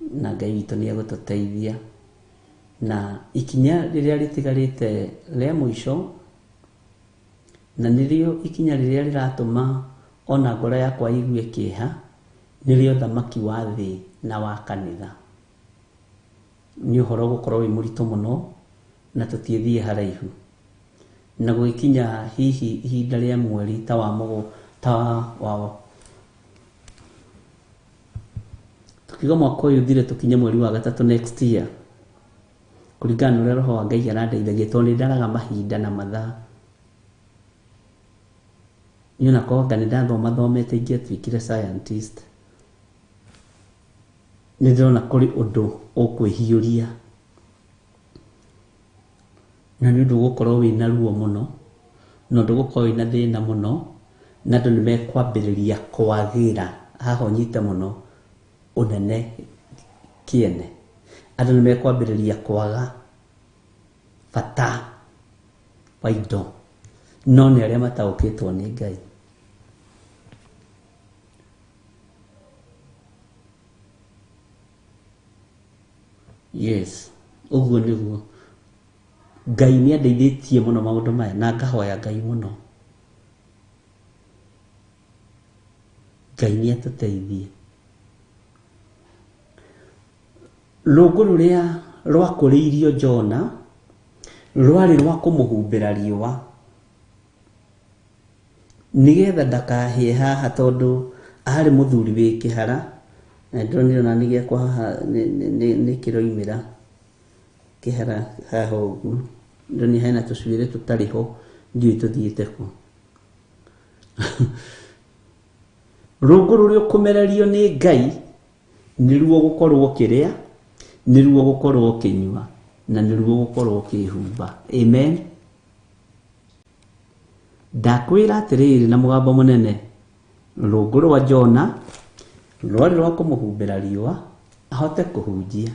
na Ngai witũ nĩ egũtũteithia. Na ikinya rĩrĩa rĩtigarĩte rĩa mũico, na nĩrĩo ikinya rĩrĩa rĩratũma ona ngoro yakwa ĩigue kĩeha, nĩrĩo ũthamaki wa thĩ na wa kanitha. Nĩ ũhoro ũgũkorwo wĩ mũritũ mũno na tũtiĩthiĩ haraihu. Na gũgĩkinya hihi ihinda rĩa mweri ta wa mũgũ, ta wa tukiuga mwaka ũyũ ũthire tũkinye mweri wa gatatũ next year, kũringana na ũrĩa roho wa Ngai arandeithagia, tondũ nĩ ndaraga mahinda na mathaa. Niĩ ona korwo anga nĩ ndathoma thomete ingĩatuĩkire scientist. Nĩ ndĩrona kũrĩ ũndũ ũkwĩhiũria, na nĩ ũndũ ũgũkorwo wĩna ruo mũno, na ũndũ ũgũkorwo wĩna thĩna mũno, na andũ nĩ mekwambĩrĩria kwagĩra, haha ũnyite mũno, ũnene kĩene. Andũ nĩ mekwambĩrĩria kwaga bata wa indo, no nĩ arĩa mataũkĩtwo nĩ Ngai. Yes, ũguo nĩguo. Ngai nĩ andeithĩtie mũno maũndũ maya na ngahoya Ngai mũno. Ngai nĩ atũteithie. Rũngũ rũrĩa rwakũrĩirio Jona rwarĩ rwa kũmũhumbĩra riũa nĩgetha ndakahĩe haha tondũ arĩ mũthuri wĩ kĩhara na ndĩronire ona nĩ gĩakwa haha nĩ kĩroimĩra kĩhara haha ũguo ndĩronire hena tũcuĩrĩ tũtarĩ ho ndiũĩ tũthiĩte kũ. Rũngũ rũrĩa ũkũmererio nĩ Ngai nĩruo ũgũkorwo ũkĩrĩa, nĩruo ũgũkorwo ũkĩnyua, na nĩruo ũgũkorwo ũkĩhumba. Amen. Ndakwĩra atĩrĩrĩ na mũgambo mũnene, rũngũ rwa Jona rwarĩ rwa kũmũhumbĩra riũa ahote kũhunjia.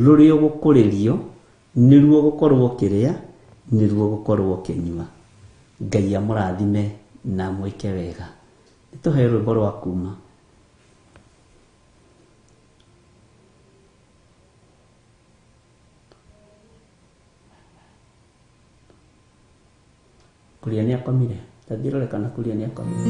Rũrĩa ũgũkũrĩrio nĩruo ũgũkorwo ũkĩrĩa, nĩruo ũgũkorwo ũkĩnyua. Ngai amũrathime na amwĩke wega. Nĩtũhe rwĩmbo rwa kuma. Kuria nĩ akomire. Tathiĩ ũrore kana Kuria nĩ akomire.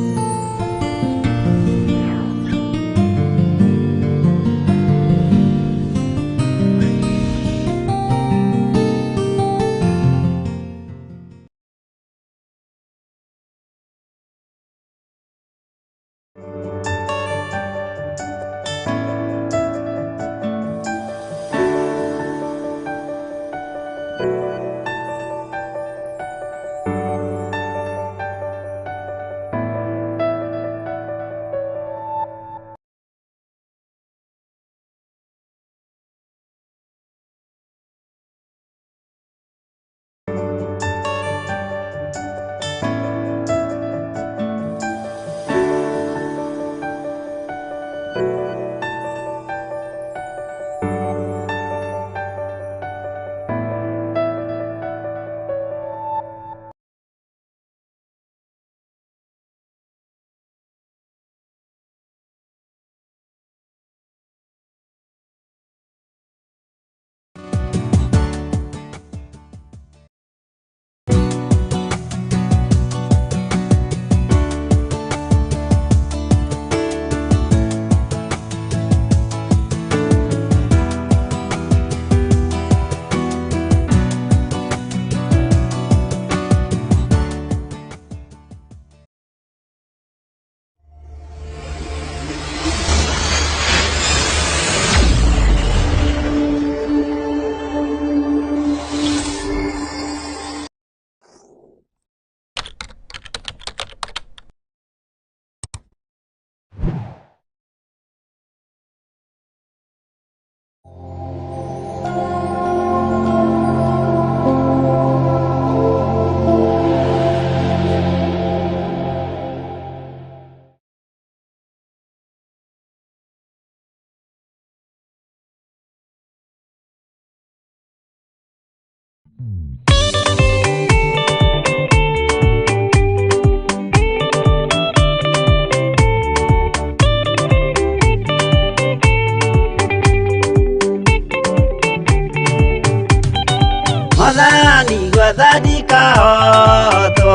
Mwathani gwetha ndikahotwo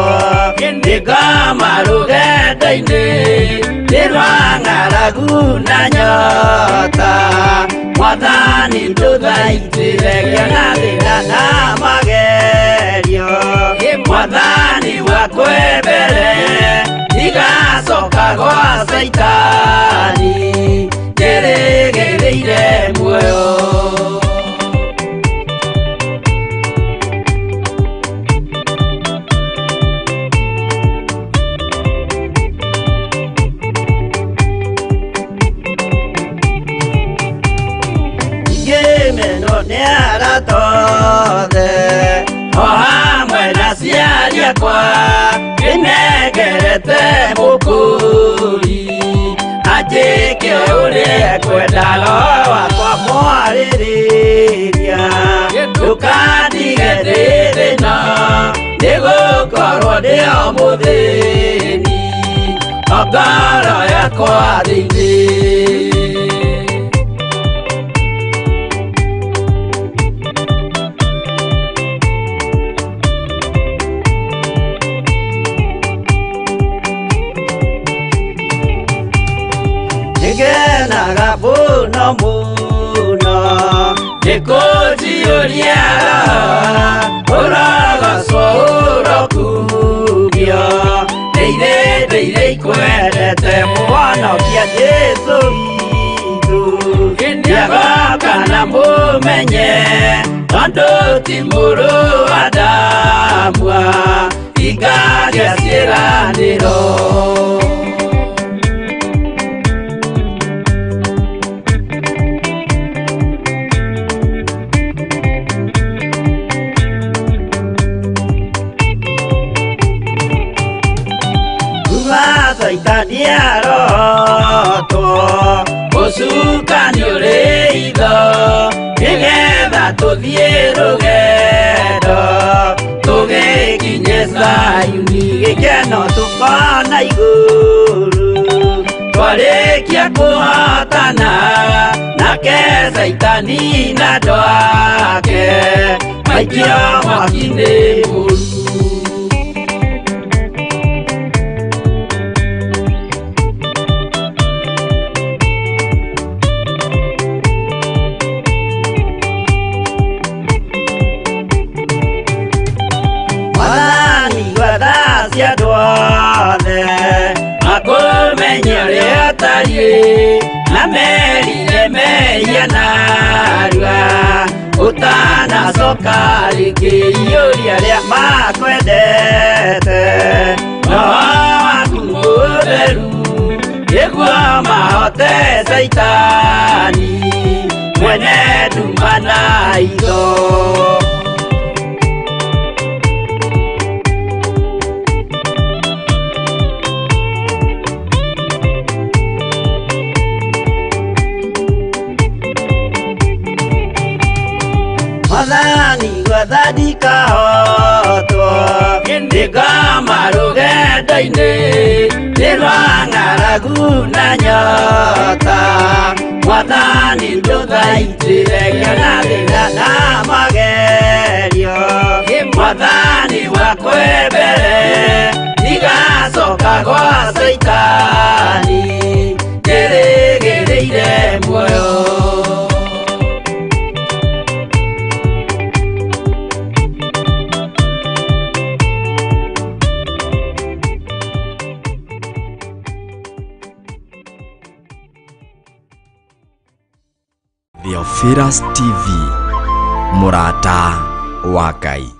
nĩngoma rũgendo-inĩ nĩ rwa ng'aragu na nyota Mwathani ndũthaitĩre ngĩona thĩna na magerio Mwathani wakwe mbere ndigacoka gwa Caitani njĩrĩgĩrĩire muoyo. Ngĩmenwo nĩ arata othe o hamwe na aciari akwa ndĩnengerete mũkũri. Njĩke ũrĩa kwenda roho wakwa mwarĩrĩria ndũkandige ndĩ thĩna nĩgũkorwo ndĩ o mũthĩni o ngoro yakwa thĩinĩ. Nĩngenaga mũno mũno nĩkũnjiyũria ũrogocwo ũrokugio ndeire ndeire ikwendete mũhonokia Jesũ witũ nĩagoka na mũmenye tondũ ti mũrũ wa Adamu ingagia ciĩranĩro. Kuma Caitani arotwo ũcukani ũrĩ itho nĩgetha tũthiĩ rũgendo tũgĩkinye Zayuni gĩkeno tũkona igũrũ twarĩkia kũhotana nake Caitani na andũ ake maikio mwaki-inĩ mũru. Mwathani gwetha cia andũ othe makũmenye ũrĩa ũtariĩ na merire mehia narua ũtanacoka rĩngĩ iyũria arĩa makwendete roho waku mũtheru nĩguo mahote Caitani mwene nduma na itho. Mwathani gwetha ndikahotwo ndĩngoma rũgendo-inĩ nĩ rwa ng'aragu na nyota Mwathani ndũthaitĩre ngĩona thĩna na magerio Mwathani wakwe mbere ndigacoka gwa Caitani ndĩrĩgĩrĩire muoyo. Theophilus TV, mũrata wa Ngai.